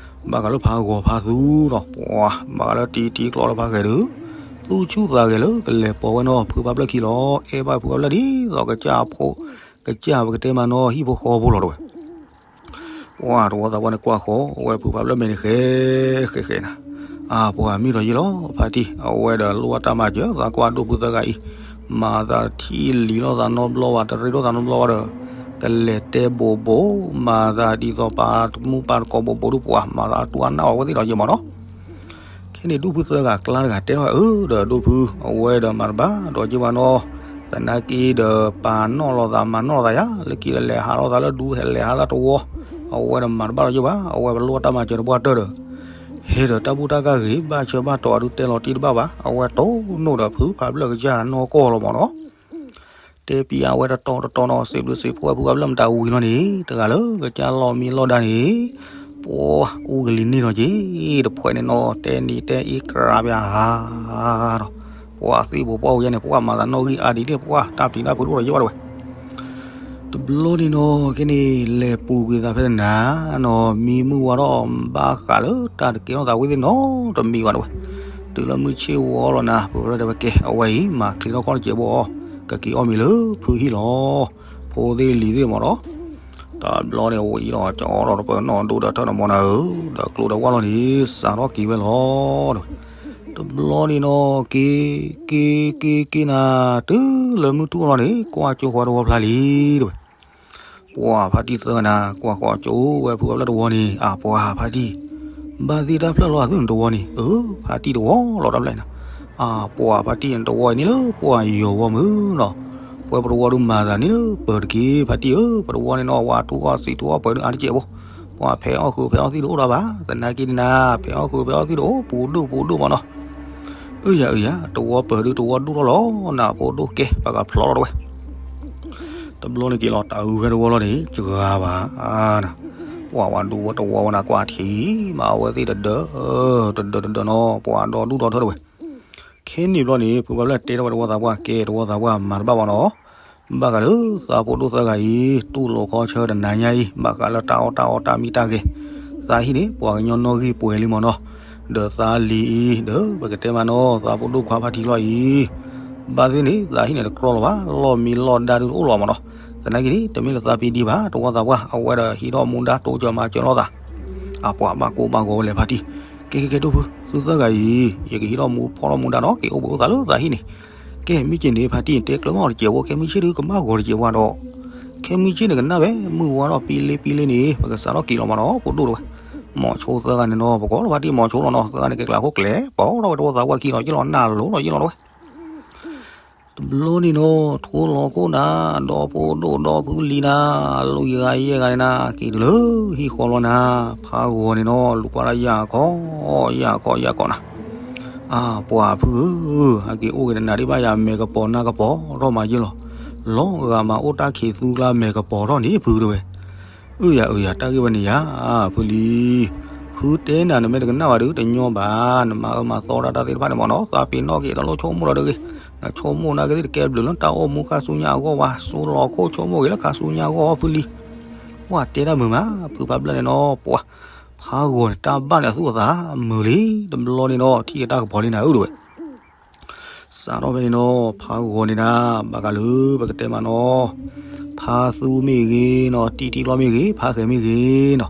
ဘၣ်ဃးလၢဖးဂီၤဖးသူနီၤ ပှၤဘၣ်ဃးလၢတံထံကျီလၢဖးဃဲၤဒုး သူၣ်ဆူၣ်သးဂဲၤလၢကလဲၤပိာ်ဝဲနီၤ ဖုဖးဘျၢၣ်ခံလီၤ အဲၣ်ဘၣ်ဖုဖးဘျၢၣ်ဒ်သိးကစၢ်ဖိ ကစၢ်ပကတဲမးနီၤ ဟံၣ်ဖိဃီဖိလီၤတဲဝဲ ပှၤတဝီသးပှၢ်န့ၣ်ကွၢ်ဃီဝဲဖုဖးဘျၢၣ်မဲာ်န့ၣ်ဃဲၤ ဃဲၤဃဲၤနၤ, အၢ ပှၤမ့ၢ်ဒီးယ့ၢ်လီၤ ဖါတံၢ် အဝဲဒီးလိၣ်ဘၣ်တၢ်မၤစၢၤ သးကွၢ်ဒိၣ်ဖုသၢဂၤအံၤ မၤသးထံၣ်လံၤလိာ်သးနီတဘျီဘၣ် တရ့လိာ်သးနီတဘျီဘၣ်ဒီး ကလဲၤတဲဘိးဘိး မၤသးဒ်သိးပာ်တမူပာ်တကိးဘိးဘိးဒုးပှၤ မၤသးတူၢ်အနၢ်အီၤဝဲသ့ၣ်ဒီးယ့ၢ်မးနီၤ ခဲန့ၣ်ဒိၣ်ဖုသၢဂၤကျါတဂၤတဲထီၣ်အၢ ဒီးဒိၣ်ဖု အဝဲဒီးမၤတဘၣ်ဒီးယ့ၢ်ဘၣ်နီၤ, သနာ်က့ဒီးပာ်နီၣ်လိာ်သးမၤနီၣ်လိာ်သးယါ လၢခံဒီးလဲၤဟးလိာ်သးလၢဒူ လဲၤဟးလၢတဝီ, အဝဲဒီးမၤတဘၣ်ဒီးယ့ၢ်ဘၣ် အဝဲပလိၣ်တၢ်မၤစၢၤတပှၢ်တၢၢ်ဒီး, ဟဲဒီးတၢ်ဘူၣ်တၢ်ကၢ်ဂ့ၤ ဘၣ်ဆၢဘၣ်တီၤအဒုးတဲလီၤတံၢ်တဘၣ်ဘၣ် အဝဲတိၢ်နီၣ်ဒီးဖုဖးဘျၢၣ်ကစၢ်နီၢ်ကီၢ်လီၤမးနီၤ တဲပျးဝဲတတီၤတတီၤနီၤ စံးဘျုးစံးဖှိၣ်ဝဲဖုဖးဘျၢၣ်မတၤဝံၤလီၤန့ၣ် တဂၤလၢကစၢ်လီၢ်မံလီၢ်ဒါန့ၣ်, ပှၤအူကလံၤန့ၢ်နီၤက့ၤ တဖှဲးန့ၣ်နီၤ တဲနံၤတဲအ့ကြးပၠးဧါဒီး, ပှၤသံၣ်ဘိးပှၢ်ဝဲယဲန့ၣ် ပှၤမၤသးနီၣ်ဂံၢ်အါဒ်န့ၣ် ပှၤတၢ်ပျံၤတၢ်ဖုးတအိၣ်ဒီးယ့ၢ်ဘၣ်တဝဲ တဘျီန့ၣ်နီၤ ကဲန့ၣ် လဲၤပူၤကွံာ်သးဖဲတနၤနီၤ မံမုၢ်ဝါထီၣ်ဘၣ်ဃးလၢတၢ်တကဲထီၣ်သးဝံၤသ့ၣ်နီတမံၤဘၣ်တဝဲ. တုၤလၢမုၢ်ဆ့ၣ်ဝါလီၤနၤ ပှၤဖဲလဲၣ်တဲဝဲကဲ အဝဲအံၤ မၤချ့ထီၣ်ခီၣ်တစဲးဘိၣ်အီၤ ကက့ၤအီၣ်မ့ၤလၢဖုဟံၣ်လီၤ. ဖိသ့ၣ်လံၤသ့ၣ်မးနီၤ တဘျီန့ၣ် ဝံၤဒီးကၠီဒီးတပၢၢ်နီၣ်ဒိၣ်ဒီးထၢၣ်နမီၤနၤဧၢ ဒီးကျိဒီးဝၣ်လီၤန့ၣ် စးထီၣ်က့ၤဝဲလီၤတဝဲ. တဘျီန့ၣ်နီၤ က့ၤ က့ၤ က့ၤ က့ၤနၤ တုၤလၢမုၢ်ထူၣ်လီၤန့ၣ် ကွၢ်ကၠိဃီတဝီဖျါလံတဝဲ. ပှၤဖါတံၢ်သၢဂၤနၤ ကွၢ်ဃီကၠိဝဲဖုဘၣ်ဖျၢၣ်တဝီန့ၣ် အပှၤဖါတံၢ် ဘၣ်သ့ၣ်တၢ်ဖျၢၣ်လီၤအသုန့ၣ်တဝီန့ၣ် အၢ ဖါတံၢ်တဝီလီၤတၢ်ဖျၢၣ်နၤ. အပှၤဖါတံၢ်န့ၣ်တဝီအံၤန့ၣ်လၢပှၤယီၤဝီမုၢ်နီၤ ပဝဲပတဝီဒုးမၤသးန့ၣ်လၢပၢၤတက့ၢ် ဖါတံၢ်ဧၢ ပတဝီန့ၣ်နီၤ ဝါထူၣ်အီၣ်စံးထူၣ်အီၣ်ပှဲၤဒုးအါတစဲးဖိ ပှၤဖဲးအီၣ်ဃုာ်ဖဲးအီၣ်သံၣ်တအိၣ်ဒီးဘၣ် သနာ်က့န့ၣ်နၤ ဖဲးအီၣ်ဃုာ်ဖဲးအီၣ်သံၣ်တအိၣ် ပူၤဒိၣ်ပူၤဒိၣ်မးနီၤ. အၢယၤအၢယၤ တဝီပၢၤဒုးတဝီဒိၣ်ထီၣ်လီၤနၤ ဖိဒိၣ်ကဲ ပှၤကဖျီထီၣ်တဝဲ. တဘျီန့ၣ်က့ၤလီၤ တၢ်အုးဖဲတဝီလီၤန့ၣ် စှၤဘၣ်နၤ ပှၤဝဲဒူဝဲတဝီဝဲနၤ ကွၢ်ထံမး အဝဲသ့ၣ်တဒၢ တဒၢတဒၢနီၤ ပှၤဒီဒူၣ်ဒီထၢတဝဲ. ခဲန့ၣ်ဘျီန့ၣ် ဖုဘၣ်ဖျၢၣ်တဲထီၣ်ဝဲတဝီသးပှၢ် ကဲတဝီသးပှၢ်မၤတဘၣ်ဘၣ်နီၤ ဘၣ်ဃးလၢသးဖိဒိၣ်သၢဂၤအံၤ တူၢ်လိာ်ခီဆၢတနၤညါအံၤ ဘၣ်ဃးလၢတၢ်အီၣ်တၢ်အီတၢ်မံတၢ်ဂဲၤ သးဟံၣ်န့ၣ် ပှၤကညီနီၣ်ဂံၢ်ပှဲၤလံမးနီၤ. ဒီးသးလံၤအံၤ ဒီးပကတဲမးနီၤ သးဖိဒိၣ်ခွါဖါတံၢ်လီၤအံၤ ဘၣ်သ့ၣ်န့ၣ် သးဟံၣ်န့ၣ်တကြီလီၤဘၣ် လီၢ်မံလီၢ်ဒါဒုးတအိၣ်လီၤမးနီၤ. သနာ်က့န့ၣ် တမ့ၢ်လၢသးပ့ၤဒံးဘၣ် တဝီသးပှၢ် အဝဲဒီးဟံးထီၣ်မူဒါတိစၢၤမၤစၢၤလိာ်သး အပှၤဘၣ်ကိၢ်ဘၣ်ဂီၤဝဲလဲၣ်ဖါတံၢ် ကဲကဲကဲဒိၣ်ဖု သုသၢဂၤအံၤ ယကဟံးထီၣ်မူဖီၣ်ထီၣ်မူဒါနီၤ က့ၤအိၣ်ဘှံးအိၣ်သါလၢသးဟံၣ်န့ၣ် ကဲမ့ၢ်က့ၤန့ၣ် ဖါတံၢ်တဲကျၢၤမးအီၤတစဲးဖိ ခဲမုၢ်ဆ့ၣ်ဒုးကဘၣ်ဂီၤတစဲးဝါဒီး ခဲမုၢ်ဆ့ၣ်န့ၣ်ကနၣ်ဝဲ မုၢ်ဝါထီၣ်ပံလ့ပံလ့န့ၣ် ပကစးထီၣ်က့ၤလီၤမးနီၤ ဖိဒိၣ်တဝဲ. မိၤဆိသၢဂၤန့ၣ်နီၤ ပကိးလီၤဖါတံၢ်မိၤဆိလီၤနီၤ သၢဂၤန့ၣ် ကဲကျးခိၣ်ကျဲ ပှၤအိၣ်ထီၣ်ဝဲတဝီသးပှၢ်ခံလီၤယ့ၢ်လီၤ နၢ်လိၤလီၤယ့ၢ်လီၤတဝဲ. တဘျီန့ၣ်နီၤ ထိလီၤခိၣ်နၤ ဒီဖိဒိၣ်ဒီဖုလံၤနၤ လီၤယဂၤယဲၢ်ဂၤန့ၣ်နၤ က့ၤတုၤလၢဟံၣ်ဃီလီၤနၤ ဖးဂီၤန့ၣ်နီၤ လူၤကွၢ်ဒၣ်ယၢ်ခီ ယၢ်ခီယၢ်ခီနၤ အပှၤဖုဧၢ ဟဲက့ၤအိၣ်က့ၤတနၤဒံးဘၣ်ယၤ မဲာ်ကပီၤနါကပီၤထီၣ်မးယ့ၢ်လီၤ လီၤဂာ်မးအိၣ်တၢ်ခံးသူကျါမဲာ်ကပီၤထီၣ်န့ၣ်ဖုတဝဲ. အၢယၤအၢယၤ တၢ်ဂ့ၢ်ဝဲန့ၣ်ယၤ ဖုလံၤ ဖုတဲနၤနမ့ၢ်တကနၣ်ဘၣ်ဒီး တညီဘၣ် နမၤအၢမၤသီတၢ်တၢ်သ့ၣ်တဖၣ်န့ၣ်မးနီၤ သးပ့ၤနီၣ်က့ၤတလိၣ်ဆိကမိၣ်ဒီးတဂ့ၤ နဆိကမိၣ်နာ်က့ၤသ့ၣ်တကဲဘျုးလၢတၢ်အိၣ်မူခါဆူညါအဂီၢ်ဝဲ ဆိလီၤခိၣ်ဆိကမိၣ်က့ၤလၢခါဆူညါအဂီၢ်ဖုလံၤ ပှၤတဲတၢ်မုာ်မး ဖုဖးဘျၢၣ်န့ၣ်နီၤ ပှၤ ဖးဂီၤန့ၣ် တၢ်ဘၣ်န့ၣ်အသူၣ်အသးမုာ်လံ တဘျီန့ၣ်နီၤ ထံၣ်က့ၤတၢ်ကပီၤလံနၤဧၢတဝဲ စးထီၣ်ဖဲန့ၣ်နီၤ ဖးဂီၤန့ၣ်ဒၣ် ဘၣ်ဃးလၢပကတဲမးနီၤ ဖးသူမ့ၢ်ဂ့ၤနီၤ တံထံလီၢ်မ့ၢ်ဂ့ၤ ဖးဃဲၤမ့ၢ်ဂ့ၤနီၤ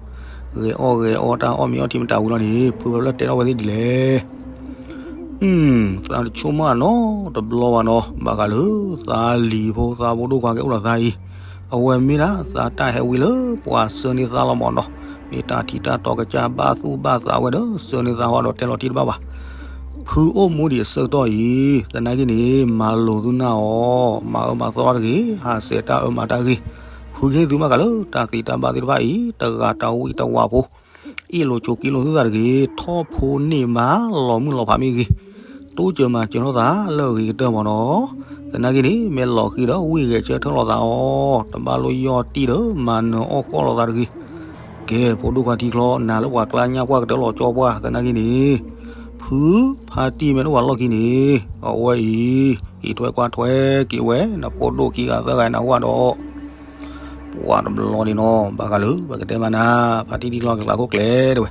ဂဲၤအီၣ်ဂဲၤအီတၢ်အီၣ်မ့ၤအီထံမတၤဝံၤလီၤန့ၣ် ဖုဖးဘျၢၣ်တဲထီၣ်ဝဲသ့ၣ်ဒ်လဲၣ် သးတဆိကမိၣ်နီတဘျီဘၣ်နီၤ ဘၣ်ဃးလၢသးလံၤဖိသးဖိဒိၣ်ခွါက့ၤအိၣ်ဒီးသးအံၤ အဝဲမ့ၢ်ဒၣ်သးတၢ်ဟဲဝံလၢပှၤဆှၢန့ၢ်သးလီၤမးနီၤ မ့ၢ်တၢ်ထံးတၢ်တီကစၢ်ဘၣ်သူၣ်ဘၣ်သးဝဲဒီးဆှၢန့ၢ်သးဟီဒီးတဲလီၤတံၢ်တဘၣ်ဘၣ် ဖုအိၣ်မူဒံးအဆၢကတီၢ်အံၤ သနာ်က့န့ၣ် မၤလိာ်သုနၢ်အီၤ မၤအၢမၤသီတၢ်တဂ့ၤ ဟးဆှဲးတၢ်အၢမၤတၢ်ဂ့ၤ ဖုကဟ့ၣ်သုဘၣ်ဃးလၢတၢ်သ့တၢ်ဘၣ်သ့ၣ်တဖၣ်အံၤ တဂၤတဝံၣ်တဝါဖိ အ့ၣ်လိာ်ဆိးက့လိာ်သုသးတဂ့ၤ ထီၣ်ဖိန့ၢ်မးလီၤမုၢ်လီၤဖးမ့ၢ်ဂ့ၤ တိစၢၤမၤစၢၤလိာ်သးလၢအဂ့ၤကတၢၢ်မးနီၤ သနာ်က့န့ၣ် မ့ၢ်လီၤဃံၤဒီးဝံၣ်ဂဲၤဆၢထၢၣ်လိာ်သးအီၤ တဘၣ်လိယီၢ်တံၢ်ဒီးမၤနၢၤအီၣ်ဃီၣ်လိာ်သးတဂ့ၤ ကဲ ဖိဒိၣ်ခွါထံချီ နၤလၢပှၤကျါညၣ်ပှၢ်ကတၢၢ်လီၤကၠီပှၢ် သနာ်က့န့ၣ် ဖုဖါတံၢ်မ့ၢ်တအိၣ်ဝဲလီၢ်ခံန့ၣ် အဝဲအံၤ အံးထွဲကွၢ်ထွဲက့ၤဝဲ နဖိဒိၣ်ခံဂၤသၢဂၤနဝဲဒီး ပှၤတဘျီန့ၣ်နီၤ ဘၣ်ဃးလၢပကတဲမးနၤ ဖါတံၢ်ထံချီက့ၤကျါခိၣ်ကျဲတဲဝဲ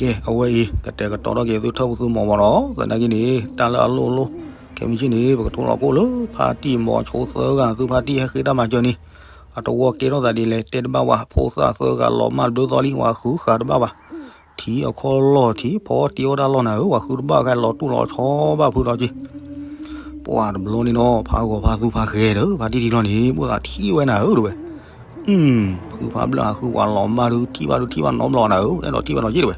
ကဲ အဝဲအံၤ ကတဲာ်ကတီၤထီၣ်က့ၤသုထၢၣ်ပူၤသုမိၢ်မးနီၤ သနာ်က့န့ၣ် တၢ်လၢအလိၣ်လိၣ် ခဲမုၢ်ဆ့ၣ်န့ၣ် ပကထိလီၤခိၣ်လၢဖါတံၢ်မိၤဆိသၢဂၤ သုဖါတံၢ်ဟဲဃ့တၢ်မၤစၢၤန့ၣ် အတဝီကဲထီၣ်သးဒ်လဲၣ် တဲတဘၣ်ဝဲ ဖိသၣ်သၢဂၤလီၤမၢ်ဘျုးသီလံ ဝဲဃုဃာ်တဘၣ်ဘၣ် ထံအခီလီၢ်ထံ ဖီတံၢ်အီၣ်တၢ်လီၢ်နၤဧၢ ဝဲဃုတဘၣ်ခဲလီၤတူၢ်လီၤဆီဘၣ်ဖုဒီးက့ၤ ပှၤတဘျီန့ၣ်နီၤ ဖးဂီၤဖးသူဖးဃဲၤဒီး ဖါတံၢ်ထံလီၤန့ၣ် ဘၣ်သးထံၣ်ဝဲနၤဧၢတဝဲ ဖုဖးဘျၢၣ်ဟးဃုပှၤလီၤမၢ်ဒုးထံၣ်ဘၣ်ဒုးထံၣ်ဘၣ်နီတဘျီနၤဧၢ အဲၣ်ဒိးထံၣ်ဘၣ်နီၤက့တဝဲ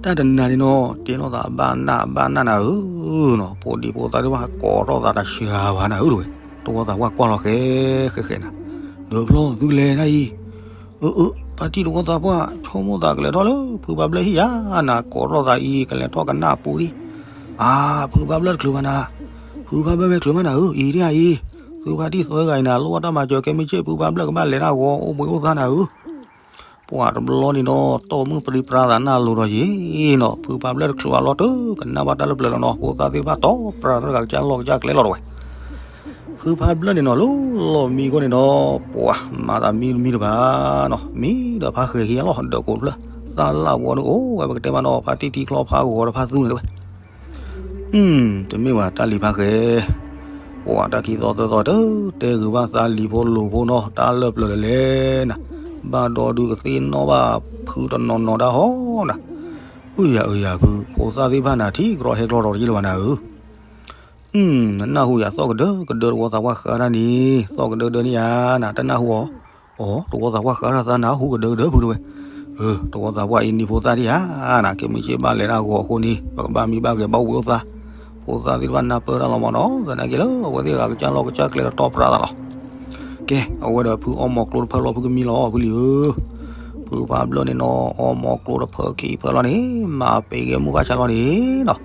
တၢ်တနၤန့ၣ်နီၤ တဲလိာ်သးဘၣ်နၢ်ဘၣ်နၢ်နၤဧၢနီၤ ဖိဒံဖိသၣ်သ့ၣ်တဖၣ်ကိးထီၣ်သးတၢ်စှၤဘၣ်နၤဧၢတဝဲ တဝီသးပှၢ်ကွၢ်လီၤဃဲဃဲဃဲနၤ ဒီးဖျီသုလဲၤတၢ်အံၤ အၢ အၢ ဖါတံၢ်တဝီသးပှၢ် ဆိကမိၣ်သးကလဲၤထီၣ်လၢ ဖုဖးဘျၢၣ်ဟံၣ်ယါ နၤကိးထီၣ်သးအံၤ ကလဲၤထီၣ်ကနၣ်ပူၤလံ အါ ဖုဖးဘျၢၣ်တချုးဘၣ်နၤ ဖုဖးဘျၢၣ်မ့ၢ်ချုးမးနၤဧၢ အံၤဒ်အံၤ သုဖါတံၢ်သၢဂၤအံၤနၤ လိၣ်ဘၣ်တၢ်မၤစၢၤခဲမုၢ်ဆ့ၣ် ဖုဖးဘျၢၣ်ကဘၣ်လဲၤတၢ်ဂီၤ အိၣ်ဘှံးအိၣ်သါနၤဧၢ ပှၤတဘျီန့ၣ်ဒီး တီၢ်မုၢ်ပြံပြါသးနၢ်လိၤဒီးယံၤနီၤ ဖုဖးဘျၢၣ်တချုးဘၣ်လီၤတၢ် ကနၣ်ဘၣ်တၢ်လၢပျၢၤလီၤနီၤ ဖိသၣ်သ့ၣ်တဖၣ်တီၢ်ပြါတၢ်တဂၤကစၢ်လီၢ်ကစၢ်ကျဲလီၤတဝဲ ဖု ဖုဖးဘျၢၣ်န့ၣ်နီၤ လၢလီၢ်မံအဃိန့ၣ်နီၤ ပှၤမၤသးမံတမံတဖၣ်နီၤ မံဒီးဖးဃဲၤခံလီၤ ဒၢးကိးတဖျၢၣ် သးလၢ်ပှၤဒုးအိၣ်ဝဲပကတဲမးနီၤ ဖါတံၢ်ထံချီဖးဂီၤဒီးဖးသူန့ၣ်တဝဲ တမ့ၢ်ဝဲတၢ်လံၤဖးဃဲၤ ပှၤတၢ်ခံသီသၢသီတ တဲဂုာ်ဘၣ်သးလံၤဖိလိၤဖိနီၤ တၢ်လၢပျၢၤတလဲၣ်နၤ ဘၣ်ဒီးဒုးကသ့ၣ်နီၣ်ဘၣ်ဖုတနီၤနီၤတၢ်ဟီနၤ အုယၤအုယၤဖု ဖိသၣ်သ့ၣ်တဖၣ်နၤ ထံကရီဟဲကျီထီၣ်တယံာ်လၢၤဘၣ်နၤဧၢ နၢ်ဟူယၤသီၣ်ကဒၢကဒၢတဝီသးပှၢ်ဃးတၢ်န့ၣ် သီၣ်ကဒၢကဒၢန့ၣ်ဧါ နတနၢ်ဟူအီၤ အိ တဝီသးပှၢ်ဃးတၢ်သးနၢ်ဟူကဒၢကဒၢဖုတဝဲ တဝီသးပှၢ်အံၤနံၤဖိသၣ်ဒံးဧါ နကမ့ၢ်က့ၤဘၣ်လဲၤတၢ်ဂီၤအဃိန့ၣ် ပကဘၣ်မံဘၣ်ဂဲၤဘၣ်ဝံၤအိၣ်သး ဖိသၣ်သ့ၣ်တဖၣ်နၢ်ပၢၢ်တၢ်လီၤမးနီၤ သနာ်က့လၢအဝဲသ့ၣ်ဂၤကစၢ်လီၢ်ကစၢ်ကျဲတတီပှၤသးလီၤ ကဲ အဝဲဒီးဖုအီၣ်မီၤကျိတဖၢလီၤ ဖုကမံလီၤ ဖုလံၤဧၢ ဖုဖးဘျၢၣ်န့ၣ်နီၤ အီၣ်မီၤကျိတဖၢခံဖၢလီၤန့ၣ် မၤပ့ၤဂဲၤမူဘၣ်ဆါလီၤန့ၣ်နီၤ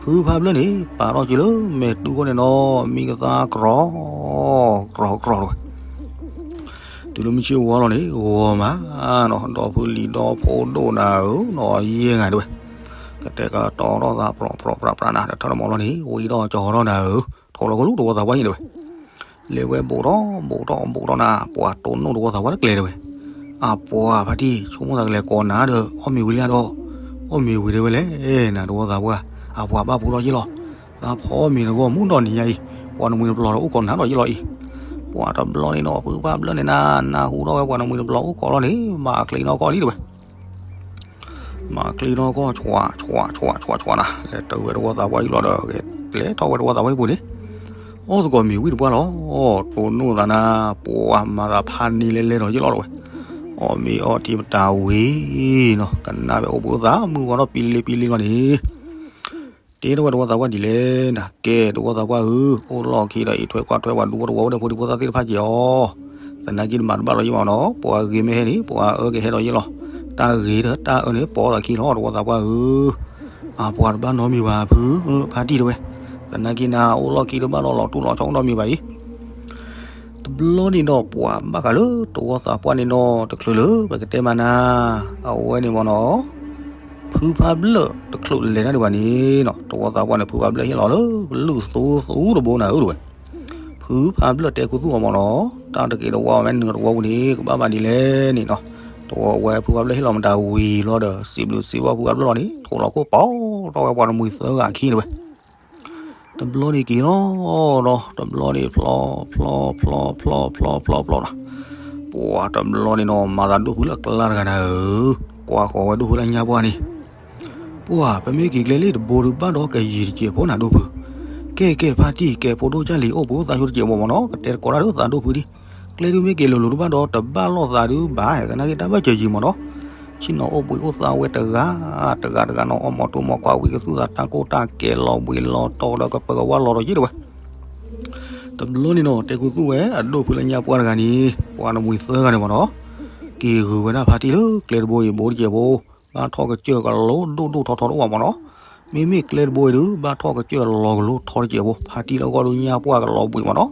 ဖုဖးဘျၢၣ်န့ၣ် ပာ်ထီၣ်က့ၤလၢမဲာ်တူၢ်ခိၣ်န့ၣ်နီၤ မံကသါကြီ ကြီကြီတဝဲ တုၤလၢမုၢ်ဆ့ၣ်ဝါလီၤန့ၣ် ဂီၤမးနီၤ ဒီဖုလံၤဒီဖိဒိၣ်နၤဧၢနီၤ ယဲၢ်ဂၤတဝဲ ကတဲာ်ကတီၤထီၣ်သး ပြီၣ်ပြီၣ်ပြးပြးနၤ ဒီးထီၣ်တမီၤလီၤန့ၣ် ဝံၤဒီးကၠီၤထီၣ်နၤဧၢ ထိၣ်လီၤကလူတဝီသးပှၢ်အံၤတဝဲ လဲၤဝဲဘူးထီၣ်ဘူးထီၣ်ဘူးထီၣ်နၤ ပှၤတိၢ်နီၣ်တဝီသးပှၢ်တကျဲတဝဲ အပှၤဖါတံၢ် ဆိကမိၣ်သးကလဲၤကိးနၤဒီး အီၣ်မ့ၤဝံၤလံဒီး အီၣ်မ့ၤဝံၤတဝဲလဲၣ် နၤတဝီသးပှၢ် အပှၤဘၣ်ဖှူထီၣ်ယ့ၣ်လီၤ သးဖီအီၣ်မ့ၤတဂီၢ်မူဒီးနံၤညါအံၤ ပှၤနမှံၤတပျီၤဒီးအိၣ်ခိးနၤဒီးယ့ၣ်လီၤအံၤ ပှၤတဘျီန့ၣ်နီၤ ဖုဖးဘျၢၣ်န့ၣ်နၤ နၢ်ဟူထီၣ်ဝဲပှၤနမှံၤတပျီၤအိၣ်ခိးလီၤန့ၣ် မၤချ့နီၢ်ကီၢ်လံတဝဲ မၤချ့နီၢ်ကီၢ် ဆွးဆွးဆွးဆွးနၤ လဲၤတၢ်ဝဲတဝီသးပှၢ်ယ့ၣ်လီၤဒီး လဲၤထီၣ်ဝဲတဝီသးပှၢ်အံၤပူၤန့ၣ် အီၣ်သကိးမ့ၤဝံၤတပှၢ်လီၤ တိၢ်နီၣ်သးနၤ ပှၤမၤသးဖးန့ၢ်လဲၤလဲၤဒီးယ့ၣ်လီၤတဝဲ အီၣ်မ့ၤအီထံမတၤဝံၤနီၤ ကနၣ်ဖဲအိၣ်ဘှံးအိၣ်သး မုၢ်ဝါထီၣ်ပံလ့ပံလ့လီၤန့ၣ် တဲထီၣ်ဝဲတဝီသးပှၢ်ဒ်လဲၣ်နၤ ကဲတဝီသးပှၢ်ဧၢ အိၣ်လီၢ်ခံဒီး အံးထွဲကွၢ်ထွဲပှၤဒူဖိတဝီအိၣ်ဒီးဖိဒံဖိသၣ်သ့ၣ်တဖၣ်က့ၤအီၤ သနာ်က့တမၤတဘၣ်ဒီးယ့ၣ်မးနီၤ ပှၤဂ့ၤမ့ၢ်ဟဲန့ၣ် ပှၤအၢက့ၤဟဲဒီးယ့ၣ်လီၤ တၢ်ဂ့ၤဒီးတၢ်အၢန့ၣ် ပိာ်သးခံလီၤ တဝီသးပှၢ်ဧၢ အပှၤတဘၣ်နီတမံၤဘၣ်ဖု ဖါတံၢ်တဝဲ သနာ်က့နၤ အိၣ်လီၢ်ခံတဘၣ်ဒီးလီၤတူၢ်လီၤဆီနီတမံၤဘၣ်အံၤ တဘျီန့ၣ်ဒီးပှၤဘၣ်ဃးလၢတဝီသးပှၢ်န့ၣ်နီၤ တချုးလၢပကတဲမးနၤ အဝဲန့ၣ်မ့ၢ်နီၤ ဖုဖးဘျၢၣ်တချုးလဲၤတၢ်ဒံးဘၣ်န့ၣ်နီၤ တဝီသးပှၢ်န့ၣ် ဖုဖးဘျၢၣ်ဟ့ၣ်လီၤလၢကလုၢ်သူသူတဘိနၤဧၢတဝဲ ဖုဖးဘျၢၣ်တဲခူသူၣ်အီၤမ့ၢ်နီၤ တၢ်တက့ၤတဝီဝဲနုာ်တဝီပူၤန့ၣ် ကဘၣ်မၤဒ်လဲၣ်န့ၣ်နီၤ တဝီဝဲဖုဖးဘျၢၣ်ဟ့ၣ်လီၤမတၤဝံၤဘျီဒီး စံးဘျုးစံးဖှိၣ်ဖုဖးဘျၢၣ်လီၤန့ၣ် ထိၣ်လီၤခိၣ်ပီၤထီၣ်ဝဲပှၤနမှံၤသၢဂၤခံတဝဲ တဘျီန့ၣ်က့ၤလီၤဒီး တဘျီန့ၣ်ဖျီ ဖျီ ဖျီ ဖျီ ဖျီ ဖျီ ဖျီနီၤ ပှၤတဘျီန့ၣ်နီၤ မၤသးဒိၣ်ဖုလၢအကျါတဂၤနၤဧၢ, ကွၢ်ဃီၤဝဲဒိၣ်ဖုလၢညါပှၢ်န့ၣ်, ပှၤ ပမ့ၢ်က့ၤကျဲလၢတဘိဒုးဘၣ်ဒီးကယံာ်တစဲးဖိနၤဒိၣ်ဖု, ကဲကဲဖါတံၢ် ကဲဖိဒိၣ်ကၢ်လံၤအိၣ်ဘှံးအိၣ်သးဆိတစဲးဖိမ့ၢ်နီၤ, ကတဲသကိးတၢ်ဒုးသးဒိၣ်ဖုဒံး, ကျဲဒုးမ့ၢ်က့ၤလိၤလိၤဒုးဘၣ်ဒီးတဘၣ်လိာ်သးဒုးဘၣ် သနာ်က့တၢ်ဘၣ်စၢၤယံၤမ့ၢ်နီၤ, ဆ့ၣ်နီၤအိၣ်ဘှံးအိၣ်သးဝဲတဂၤ, တဂၤတဂၤနီၤ အီၣ်မီၤတိၢ်မီၤခွါဝံၤကသူၣ်သးတၢ်ကိၢ်တၢ်ကဲလီၤဘှံးလီၤတီၤဒီးကပၢၤကဝါလီၤဒီးယ့ၢ်တဝဲ တဘျီန့ၣ်နီၤ တဲခူသူၣ်ဝဲအဒိၣ်ဖုလၢညါပှၢ်တဂၤန့ၣ် ပှၤနမှံၤသၢဂၤန့ၣ်မ့ၢ်နီၤ, က့ၤဂုၤဝဲဒၣ်ဖါတံၢ်လၢကျဲတဘိအံၤဘိတစဲးဖိ, ဘၣ်ထီၣ်ကစၢၢ်ကလိဒိၣ်ဒိၣ်ထီထီတအိၣ်ဘၣ်မ့ၢ်နီၤ, မ့မ့ၢ်ကျဲတဘိအံၤဒုး ဘၣ်ထီၣ်ကစၢၢ်လီၤကလိထီတစဲးဖိ, ဖါတံၢ်လၢဂီၢ်ဒုးညါပှၢ်ကလီၤဘှံးမ့ၢ်နီၤ,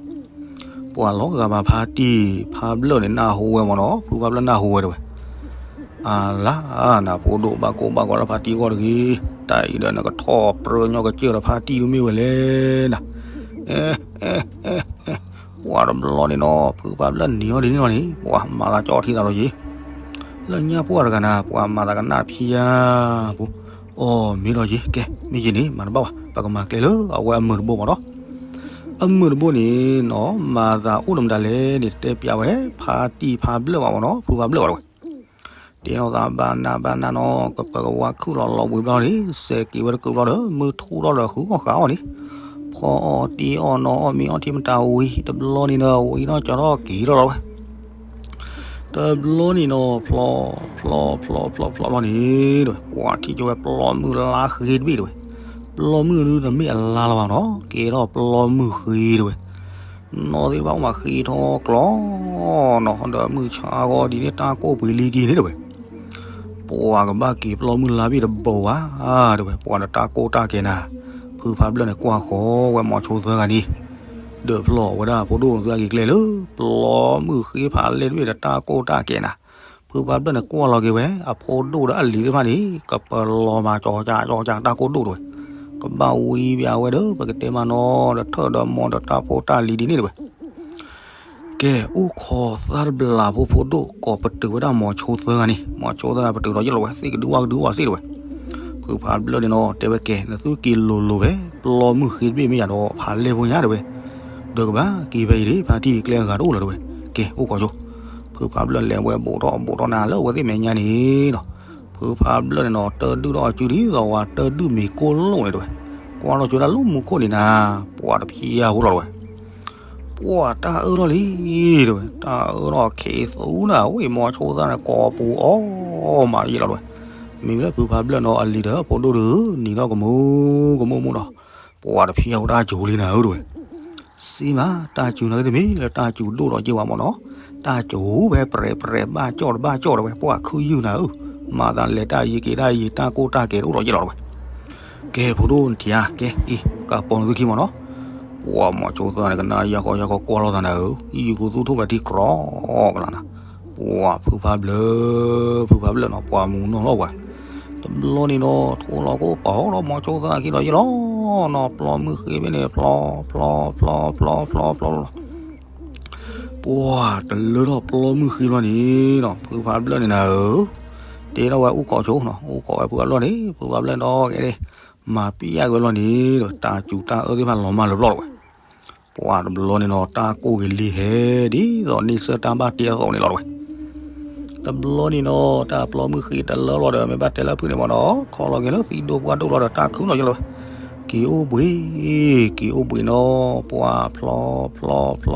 ပှၤလီၤဂာ်ဘၣ်ဖါတံၢ်, ဖါဘျၢၣ်န့ၣ်နၢ်ဟူဝဲမ့ၢ်နီၤ, ဖုဖါဘျၢၣ်နၢ်ဟူဝဲတဝဲ အလါနဖိဒိၣ်ဘၣ်ကိၢ်ဘၣ်ဂီၤလၢဖါတံၢ်ဂီၢ်တဂ့ၤ, တၢ်အံၤဒီးနကထီၣ်ပြၢညီကစၢၢ်ဒီးဖါတံၢ်ဒုးမ့ၢ်ဝဲလဲၣ်နၤ, ပှၤတဘျီန့ၣ်နီၤ ဖုဖါဘျၢၣ်နံၤအီၤဒ်န့ၣ်လီၤန့ၣ် ပှၤမၤသးကၠီထံသးလီၤယ့ၢ်, လၢညါပှၢ်တဂၤနၤ ပှၤမၤသးကနၣ်ဖံယါပူၤ, အိ မ့ၢ်ဒီးယ့ၢ် ကဲ မ့ၢ်ယ့ၢ်န့ၣ် မၤတဘၣ်ဘၣ် ပကမၤကျဲလၢအဝဲအမုာ်တဘိမ့ၢ်နီၤ, အမုာ်တဘိန့ၣ်နီၤ မၤသးအိၣ်ဒီးမတၤလဲၣ်န့ၣ် တဲပျးဝဲ ဖါတံၢ်ဖါဘျၢၣ်ဘၣ်မ့ၢ်နီၤ, ဖုဖါဘျၢၣ်ဘၣ်တဝဲ တဲလီၤသးဘၣ်နၢ်ဘၣ်နၢ်နီၤ ကပၢၤကဝါခုၣ်လီၤလီၤဘှံးဘျီန့ၣ် စဲးက့ၤဝဲတကုးဘျီဒီး မုၢ်ထူၣ်ထီၣ်ဒီးဃုအီၣ်ဃးအီၣ်န့ၣ်, ဖီအီၣ်တံၢ်အီၣ်နီၤ အီၣ်မ့ၤအီထံမတၤဝံၤ တဘျီန့ၣ်ဒီး ဝံၤနီၢ်ကၠီထီၣ်က့ၤထီၣ်လီၤဝဲ တဘျီန့ၣ်နီၤ ဖျီ ဖျီ ဖျီ ဖျီ ဖျီ ဖျီန့ၣ် ပှၤထံၣ်ကၠီဝဲပျီမုၢ်လါဃ့တဘ့ၣ်တဝဲ, ပျီမုၢ်ဒုးတမ့ၢ်အလါလီၤဘၣ်နီၤ ကဲထီၣ်ပျီမုၢ်ဃ့တဝဲ, နီၢ်သ့ၣ်တဖၣ်အိၣ်မးဃ့ထီၣ်ကျီနီၤ ဒီးမုၢ်ဆါဂီၢ်ဒ်န့ၣ် တၢ်ကိၢ်ပှ့ၤလံက့ၤန့ၣ်တဝဲ, ပှၤကဘၣ်က့ၤပျီမုၢ်လါဘ့ၣ်တဘိဝဲ တဝဲ ပှၤဒီးတၢ်ကိၢ်တၢ်ကဲနၤ, ဖုဖါဘျၢၣ်န့ၣ်ကွၢ်ဃီၤဝဲမိၤဆိသၢဂၤန့ၣ်, ဒၢးဖျီဝဲဒၣ်ဖိဒိၣ်သုအက့ၤကျဲလၢ ပျီမုၢ်ဃ့ဖးလဲၢ်တဘ့ၣ်ဒီးတၢ်ကိၢ်တၢ်ကဲနၤ, ဖုဖါဘျၢၣ်န့ၣ်ကွၢ်လီၤက့ၤဝဲ အဖိဒိၣ်ဒီးအလံၤသ့ၣ်တဖၣ်န့ၣ် ကပၢၤလီၤမၤကၠီကၠီကၠီတၢ်ကိၢ်ဒိၣ်တဝဲ, ကဘၣ်ဝံဘၣ်ဝဲဒီး ပကတဲမးနီၤ ဒီးထၢၣ်ဒီးမိၢ်ဒီးတၢ်ဖိတၢ်လံၤဒ်န့ၣ်တဝဲ ကဲ အိၣ်ခိးသးတဘျီဖိ ဖိဒိၣ်ကိးပတုာ်ဝဲဒၣ်မိၤဆိသၢဂၤန့ၣ်, မိၤဆိသၢဂၤပတုာ်ဒီးယလီၤဝဲ သ့ၣ်ကဒုဝၣ်ကဒုဝၣ်သ့ၣ်တဝဲ. ဖုဖးဘျၢၣ်န့ၣ်နီၤ တဲဝဲ ကဲ နသုက့ၤလိၤလိၤဖဲ ပျီမုၢ်ဃ့တဘ့ၣ်မ့ၢ်ယၤဒီး ဖးလဲၢ်ဖိညါတဝဲ, ဒီးကဘၣ်က့ၤဖဲအံၤဒၣ် ဖါတံၢ်ကျဲအဂၤတအိၣ်လၢၤတဝဲ. ကဲ အိၣ်ခိးဆိ, ဖုဖးဘျၢၣ်လဲၤဝဲ ဘူးထီၣ်ဘူးထီၣ်နၤလၢအဝဲသ့ၣ်မဲာ်ညါန့ၣ်နီၤ. ဖုဖးဘျၢၣ်န့ၣ်နီၤ တၢ်ဒုၣ်ထီၣ်အစုဒ်သိးဝဲ တၢ်ဒုၣ်မ့ၤကိၢ်လိၣ်န့ၣ်တဝဲ, ကွၢ်ထီၣ်ဆိဒၣ်လၢမူခိၣ်န့ၣ်နၤ, ပှၤတဖျါဖိလီၤတဝဲ. ပှၤတၢ်အၢထီၣ်လံတဝဲ, တၢ်အၢထီၣ်ခ့သူနၤ ဝံၣ်မိၤဆိသၢဂၤန့ၣ် ကိးပူၤအီၣ်မးယဲလီၤတဝဲ. မ့မ့ၢ်လၢဖုဖးဘျၢၣ်နီၤ အလံၤဒီးဖိဒိၣ်ဒီး နံၤထီၣ်ကမူကမူမူနီၤ, ပှၤတဖျါဖိတၢ်စူၤလံနၤဧၢတဝဲ. စ့မး တၢ်စူၤနၤဂ့ၤတမ့ၢ်လၢတၢ်စူၤဒိၣ်ဒီးက့ၤဝဲမ့ၢ်နီၤ, တၢ်စူၤဖဲပြဲးပြဲးဘၣ်ကၠီၣ်တဘၣ်ကၠီၣ်တဝဲ ပှၤခုၣ်ယုၢ်နၤဧၢ, မၤသးလဲၤတၢ်ယံၤက့ၤတၢ်ယံၤ တၢ်ကိၢ်တၢ်ကဲၤတအိၣ်ဒီးယဲလီၤတဝဲ. ကဲ ဖိဒိၣ်နထံၣ်ဧါ, ကဲအံၤ ကပီၤနသုခံမ့ၢ်နီၤ. ပှၤမိၤဆိသၢဂၤန့ၣ် ကနၣ်ယၢ်ဃီယၢ်ဃီကွၢ်လိာ်သးနၤဧၢ, ယုၢ်ကူသူၣ်ထီၣ်ဝဲထံကြီကလးနၤ. ပှၤဖုဖးဘျၢၣ်, ဖုဖးဘျၢၣ်နီၤ ပှၤမူနီၢ်လီၤဝဲ. တဘျီန့ၣ်နီၤ ထိၣ်လီၤခိၣ်ပာ်ထီၣ်မိၤဆိသၢဂၤခံဒီးယဲလီၤ, နီၤပျီမုၢ်ဃ့ဖဲန့ၣ် ဖျီ ဖျီ ဖျီ ဖျီ ဖျီ ဖျီ ဖျီလီၤ. ပှၤတလၢထီၣ်ပျီမုၢ်ဃ့ဘျီန့ၣ်နီၤ ဖုဖးဘျၢၣ်န့ၣ်နၤဧၢ, တဲထီၣ်ဝဲအိၣ်ခိးဆိနီၤ, အိၣ်ခိးဝဲဖုဖးဘျၢၣ်န့ၣ် ဖုဖးဘျၢၣ်ဒီးကဲန့ၣ် မၤပျဲက့ၤဝဲလီၤန့ၣ်ဒီး တၢ်စူၤတၢ်အၢသ့ၣ်တဖၣ်လီၤမၢ်လၢပျီလီၤဝဲ. ပှၤတဘျီန့ၣ်နီၤ တၢ်ကိၢ်က့ၤလံဟဲ ဒ်သိးန့ဆၢၣ်တၢ်ဘၣ်တ့အသိးန့ၣ်လီၤတဝဲ. တဘျီန့ၣ်နီၤ တၢ်ပျီမုၢ်ဃ့တလၢလီၤဒီး မ့ၢ်ဘၣ်တဲလၢဖုန့ၣ်မ့ၢ်နီၤ ခီလီၤက့ၤလၢသံဒိၣ်ပှၢ်ဒိၣ်လီၤဒီး တၢ်ခုၣ်လီၤယဲလီၤဝဲ. က့ၤအိၣ်ဘှံး, က့ၤအိၣ်ဘှံးနီၤ ပှၤဖျီ ဖျီ ဖျီ ဖျီ ဖျီ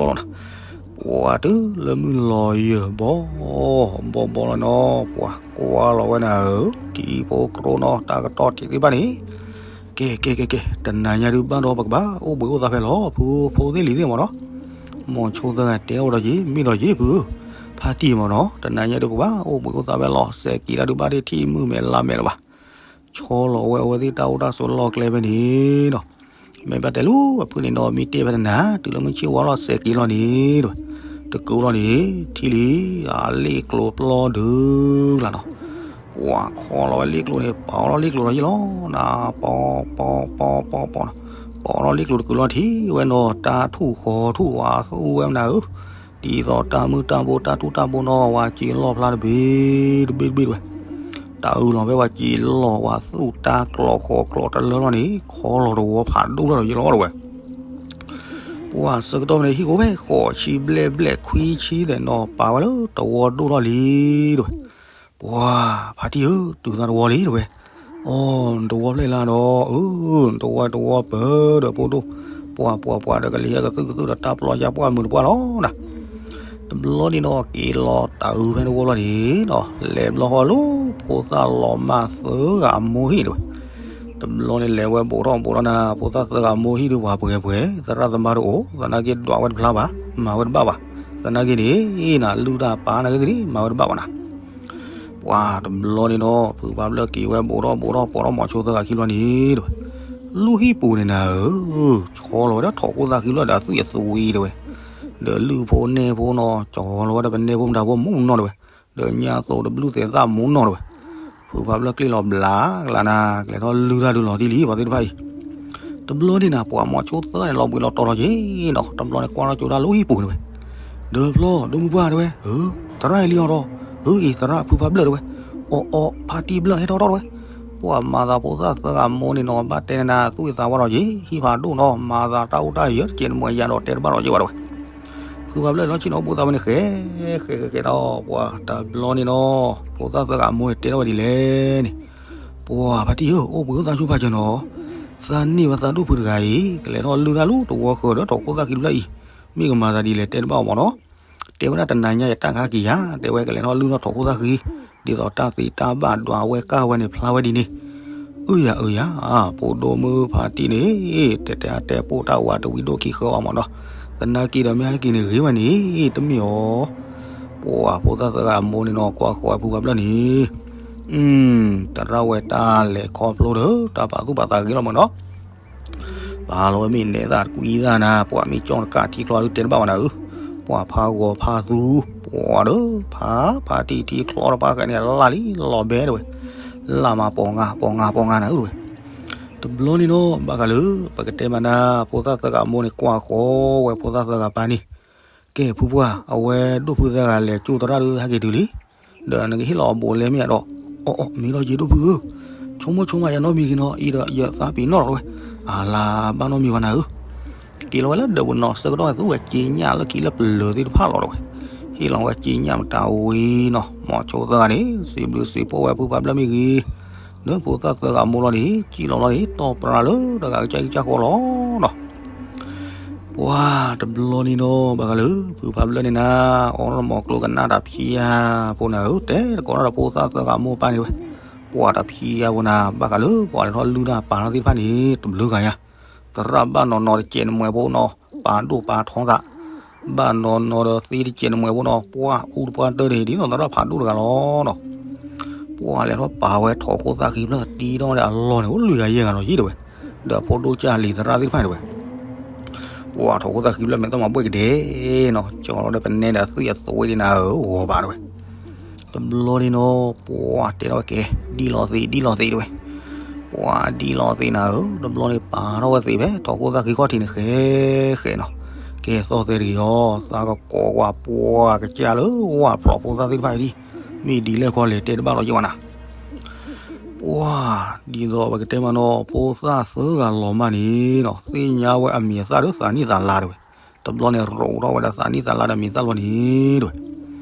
ဖျီလီၤနၤ. ပှၤတုၤလၢမုၢ်လီၤယၢၢ်ဘီ ဘီဘီလီၤနီၤ ပှၤကွၢ်လီၤဝဲနၤဧၢ, ထံဖိကရူၢ်နီၤ တၢ်ကတီၢ်ထံးသ့ၣ်တဖၣ်န့ၣ် ကဲ ကဲ ကဲ ကဲ တနၤညါဒုးဘၣ်ဒီးပကဘၣ်အိၣ်ဘှံးအိၣ်သါဖဲလီၤ ဖုဖိသ့ၣ်လံၤသ့ၣ်မ့ၢ်နီၤ. မိၤဆိသၢဂၤတဲအိၣ်ဒီးယံၤ မ့ၢ်ဒီးယံၤဖုဧၢ, ဖါတံၢ်မ့ၢ်နီၤ တနၤညါဒုးပကဘၣ်အိၣ်ဘှံးအိၣ်သါဖဲလီၤ စဲးက့ၤတၢ်ဒုးဘၣ်ဒ့ၣ်ထံၣ်မုၢ်မဲာ်လါမဲာ်လၢၤဘၣ်. ဆီလီၤဝဲအဝဲသ့ၣ်တၢ်အိၣ်တၢ်ဆိးလီၢ်ကျဲဖဲန့ၣ်နီၤ. မ့ၢ်ဘၣ်တဲလၢအဖုန့ၣ်နီၤ မ့ၢ်တဲဖဲတနၤ တုၤလၢမုၢ်ဆ့ၣ်ဝါလီၤစဲးက့ၤလီၤန့ၣ်တဝဲ, တကုၤလီၤန့ၣ် ထံၣ်လံ အလ့ၣ်ကျိၤပျီဒုလၢ်နီၤ. ပှၤခီလီၤဝဲလ့ၣ်ကျိၤန့ၣ် ပာ်အီၤလီၤလ့ၣ်ကျိၤဒီးယဲလီၤနၤ ပီ ပီ ပီ ပီ ပီ ပီ ပီ ပီလီၤလ့ၣ်ကျိၤတကုၤလီၤထံၣ်ဝဲနီၤ တၢ်ထူၣ်ဃီထူၣ်ဝးသူၣ်ဝဲမနၤဧၢ, ဒ်သိးတၢ်မုၢ်တၢ်ဘိတၢ်ထူၣ်တၢ်ဘိနီၤ ဝဲစံးလီၣ်ဖျါတဘ့ၣ်တဘ့ၣ်တဘ့ၣ်တဝဲ. တၢ်အုၣ်လီၤဖဲဝဲစံးလီၣ်ဝးသူၣ် တၢ်ကျိၤဃီကျိၤတလၢလီၤန့ၣ် ခီလီၤတဝီဖးဒိၣ်ထီၣ်ဒီးယဲလီၤတဝဲ. ပှၤဆၢကတီၢ်ဖဲန့ၣ် ဟံၣ်ကိၣ်ဖဲဃိးဆံဘျဲၣ်ဘျဲၣ်ခွံဆံဒီးနီၤ ပာ်ဝဲလၢတဝီဒိၣ်ထီၣ်လံတဝဲ. ပှၤဖါတံၢ်ဧၢ တုၤသးတဝီလံတဝဲ. အိ နတဝီဖျဲၣ်လၢဒီး အၢ နတဝီတဝီပၢၢ်ဒီးဖိဒိၣ်, ပှၤပှၤပှၤဒီးကလံၤဟဲကသုၣ်ကသုၣ်ဒီး တၢ်ပျီယါပှၢ်မုာ်တပှၢ်လီၤနၤ. တဘျီန့ၣ်နီၤ က့ၤလီၤတၢ်အုၣ်ဖဲတဝီလီၤန့ၣ်နီၤ လဲၤဘျီဃီလၢဖိသၣ်လီၤမၢ်သၢဂၤအမိၢ်ဟံၣ်တဝဲ. တဘျီန့ၣ်လဲၤဝဲဘူးထီၣ်ဘူးထီၣ်နၤ ဖိသၣ်သၢဂၤအမိၢ်ဟံၣ်ဒုးပှၤပှဲၤပှဲၤ သရၣ်သမါတအိၣ် သနာ်က့ဒွးဝဲတဖျါဘၣ် မၤဝဲတဘၣ်ဘၣ်. သနာ်က့န့ၣ်နၤ လုၢ်တၢ်ပာ်နာ်က့သ့ၣ် မၤဝဲတဘၣ်ဘၣ်နၤ. ပှၤတဘျီန့ၣ်နီၤ ဖုဖးဘျၢၣ်က့ၤဝဲဘူးထီၣ်ဘူးထီၣ် ပိာ်ထီၣ်မိၤဆိသၢဂၤခံဘျီန့ၣ်တဝဲ. လူၢ်ဟံၣ်ပူၤန့ၣ်နၤဧၢ, ဆီလီၤဝဲဒၣ်ထိးခိၣ်သၣ်ဃံလီၤဒီးအသွံၣ်အသွံၣ်တဝဲ, ဒီးလုၢ်ဖိနဲၣ်ဖိနီၤ ကၠီလီၤဝဲဒၣ်ပနဲၣ်ဖိမတၤဖိမူနီၤတဝဲ, ဒီးညၣ်သိးတဘျုးသဲးသၣ်မူနီၤတဝဲ. ဖုဖးဘျၢၣ်ကျ့ၣ်လီၤဘျးကလးနၤ ကလဲၤထီၣ်လုၢ်တၢ်ဒုးလီၤတံၢ်လံ ပှၤသ့ၣ်တဖၣ်အံၤ. တဘျီန့ၣ်နၤ ပှၤမိၤဆိသၢဂၤန့ၣ် လီၤဘှံးလီၤတီၤထီၣ်က့ၤနီၤ တဘျီန့ၣ်ကွၢ်ထီၣ်ကၠိဒၣ်လူၢ်ဟံၣ်ပူၤန့ၣ်ဝဲ ဒီးဖျီ ဒိၣ်မုၢ်ပှၢ်တဝဲ, ဧၢ, သရၣ်အံၤလံအီၤဒီး, ဧၢ အံၤ သရၣ်ဖုဖးဘျၢၣ်တဝဲ, အီၣ်အီၣ် ဖါတံၢ်ဘျၢၣ်ဟဲထီၣ်ထီၣ်တဝဲ. ပှၤမၤသးဖိသၣ်သၢဂၤမိၢ်န့ၣ်နီၤ ဘၣ်တဲနၤ သူၣ်အသးဝါထီၣ်က့ၤ ဟံၣ်ဖးဒိၣ်နီၤ မၤသးတၢ်အိၣ်တၢ်ယၢၤတကဲးတမှဲၤယၤဒီးတဲတဘၣ်ဒီးက့ၤဝဲတဝဲ. ဖုဖးဘျၢၣ်လီၤဆ့ၣ်နီၤ အိၣ်ဘှံးအိၣ်သါဖဲန့ၣ် ဃဲ ဃဲ ဃဲ ဃဲဒီး ပှၤတဘျီန့ၣ်နီၤ ဖိသၣ်သၢဂၤမိၢ်န့ၣ်တဲထီၣ်ဝဲဒ်လဲၣ်န့ၣ်, ပှၤဖါတံၢ်ဧၢ အိၣ်ဘှံးအိၣ်သါဆူၣ်ဖးစၢၤနီၤ, သးန့ၢ်ဝဲသးဒိၣ်ဖုတဂၤအံၤ ကလဲၤထီၣ်လုၢ်တၢ်လူၢ်တဝီဃၢၤဒီးထိးခိၣ်သၣ်ဃံတဖျၢၣ်အံၤ, မ့ၢ်ကမၤသးဒ်လဲၣ်တဲတဘၣ်အီၤမ့ၢ်နီၤ. တဲဝဲဒၣ်တနၤညါယတၢ်ကဟဲက့ၤယၤ တဲဝဲကလဲၤထီၣ်လုၢ်ထီၣ်ထိးခိၣ်သၣ်ဃံ, ဒ်သိးတၢ်သ့တၢ်ဘၣ်ဒွးဝဲကၢ်ဝဲန့ၣ် ဖျါဝဲဒ်န့ၣ်. အၢယၤ အၢယၤ, ဖိဒိၣ်မုၣ်ဖါတံၢ်န့ၣ် တဲတဲတဲပိာ်တၢ်ဝးတဝံၤဒိၣ်ခံဃၢၤအီၤမ့ၢ်နီၤ, သနာ်က့ဒီးမ့ၢ်ဟဲက့ၤန့ၣ်ဂ့ၤဝဲန့ၣ် တမ့ၢ်အီၤ. ပှၤဖိသၣ်သၢဂၤအမိၢ်န့ၣ်နီၤ ကွၢ်ဃီဝဲဖုဖးဘျၢၣ်န့ၣ် သရၣ်ဝဲတၢ်လဲၤခီဖျိဒီး တၢ်ပာ်သူၣ်ပာ်သးဂ့ၤလီၤမ့ၢ်နီၤ. ပာ်လီၤဝဲမ့ၢ်နဲသၣ်တကွံသၣ်နၤ ပှၤမ့ၢ်ကၠီတကးထံချီဒုးတဲတဘၣ်ဘၣ်နၤဧၢ, ပှၤဖးဂီၤဖးသူ, ပှၤဒီး ဖး ဖါတံၢ်ထံချီတပှၢ်ဃဲန့ၣ် လၢ်လံလီၤဘဲတဝဲ, လၢ်မးပိာ်ငါ ပိာ်ငါ ပိာ်ငါနၤဧၢတဝဲ. တဘျီန့ၣ်နီၤ ဘၣ်ဃးလၢ ပကတဲမးနၤ ဖိသၣ်သၢဂၤအမိၢ်န့ၣ် ကွၢ်ဃီဝဲဖိသၣ်သၢဂၤပၢ်န့ၣ် ကဲဖုပှၢ် အဝဲဒိၣ်ဖုသၢဂၤလဲၤကၠိသရၣ်ဒုးဟဲက့ၤတုၤလံ, ဒီးနကဟ့ၣ်လီၤအဘူးအလဲမ့ၢ်ဧါဒီး, အီၣ်အီၣ် မ့ၢ်ဒီးယ့ဒိၣ်ဖုဧၢ, ဆိကမိၣ်ဆိကမးယနီတမံၤဂ့ၤနီၤ အံၤဒီးယသးပ့ၤနီၣ်လီၤတဝဲ, အလၤဘၣ်နီတမံၤဘၣ်နၤဧၢ, က့ၤလီၤဝဲလၢဒၢးပနီၤဆၢကတီၢ်ဝဲသူဝဲက့ညၣ်လၢခံလၢပျၢၤသ့ၣ်တဖၣ်လီၤတဝဲ, ဟ့ၣ်လီၤဝဲက့ညၣ်မတၤဝံၤနီၤ မီၤဆိသၢဂၤန့ၣ် စံးဘျုးစံးဖှိၣ်ဝဲဖုဖးဘျၢၣ်မ့ၢ်ဂ့ၤ, လၢဖိသၣ်သၢဂၤမိၢ်လီၤန့ၣ် ကံၣ်လီၤလီၤန့ၣ် တီၢ်ပြးလၢတဂၤကစၢ်အံၤကစၢ်ဃီလီၤနီၤ ပှၤတဘျီန့ၣ်နီၤ ဘၣ်ဃးလၢ ဖုဖးဘျၢၣ်န့ၣ်နၤ, အီၣ်နီၢ်မီၤကျိၤကနၣ်တၢ်ဖံးယါဖိနၤဧၢ, တဲတကိးထီၣ်ဒီးဖိသၣ်သၢဂၤမိၢ်ပၢ်န့ၣ်ဝဲ, ပှၤတၢ်ဖံးယါဖိနၤ ဘၣ်ဃးလၢပှၤလဲၤထီၣ်လုၢ်တၢ်ပာ်ထီၣ်သ့ၣ်တဖၣ်န့ၣ် တဘျုးဂၤညါ, သရၣ်ဘၣ်နီၤနီၤတကဲးနမှဲဖိနီၤ, ပာ်ဒိၣ်ပာ်ထီသး, ဘၣ်နီၤနီၤဒီးသ့တကဲးနမှဲဖိနီၤ ပှၤအူတပှၢ်တၢၢ်န့ၣ် ဒ်သိးသရၣ်ဖးဒိၣ်တဂၤလီၤနီၤ ပှၤလဲၤထီၣ်ပာ်ဝဲထိးခိၣ်သၣ်ဃံဖျၢၣ်တံထီၣ်ဝဲဒၣ်အလီၢ်န့ၣ် အိၣ်လွံၢ်ဂၤယဲၢ်ဂၤလီၤယံၤတဝဲ, ဒီးဖိဒိၣ်ကၢ်လံၤသရၣ်သ့ၣ်တဖၣ်န့ၣ်တဝဲ, ပှၤထိးခိၣ်သၣ်ဃံဖျၢၣ်မဲာ်သၣ်မၤဘှဲၣ်ကဒဲနီၤ ကၠီလီၤဒီးပနဲဒီးသွံၣ်အသွံၣ်ဒ်နၤဧၢ ဂီၤဘၣ်တဝဲ, တဘျီန့ၣ်နီၤ ပှၤတဲထီၣ်ဝဲကဲ ဒ်လီၤသ့ဒ်လီၤသ့တဝဲ, ပှၤဒ်လီၤသ့နၤဧၢ တဘျီန့ၣ်ပာ်ထီၣ်ဝဲသ့ဖဲထိးခိၣ်သၣ်ဃံခီၣ်ထံးန့ၣ်ဃဲဃဲနီၤ, ကဲသီၣ်သဲတဂ့ၤအီၤ သးကကိးကွၢ်ပှၤကစၢ်လၢဝၢ်ဖျိးဖိသၣ်သ့ၣ်တဖၣ်အံၤဒ်, မ့ၢ်ဒ်လဲၣ်ခီလဲၣ်တဲတဘၣ်လီၤယံၤဝဲနၤ ပှၤ ဒ်သိးပကတဲမးနီၤ ဖိသၣ်သၢဂၤလီၤမၢ်န့ၣ်နီၤ သ့ၣ်ညါဝဲအမံၤအသၣ်ဒီးသးနံၣ်သးလါတဝဲ, တဘျီန့ၣ်ရိးထီၣ်ဝဲဒၣ်သးနံၣ်သးလါဒီးမံၤသၣ်လီၤန့ၣ်တဝဲ,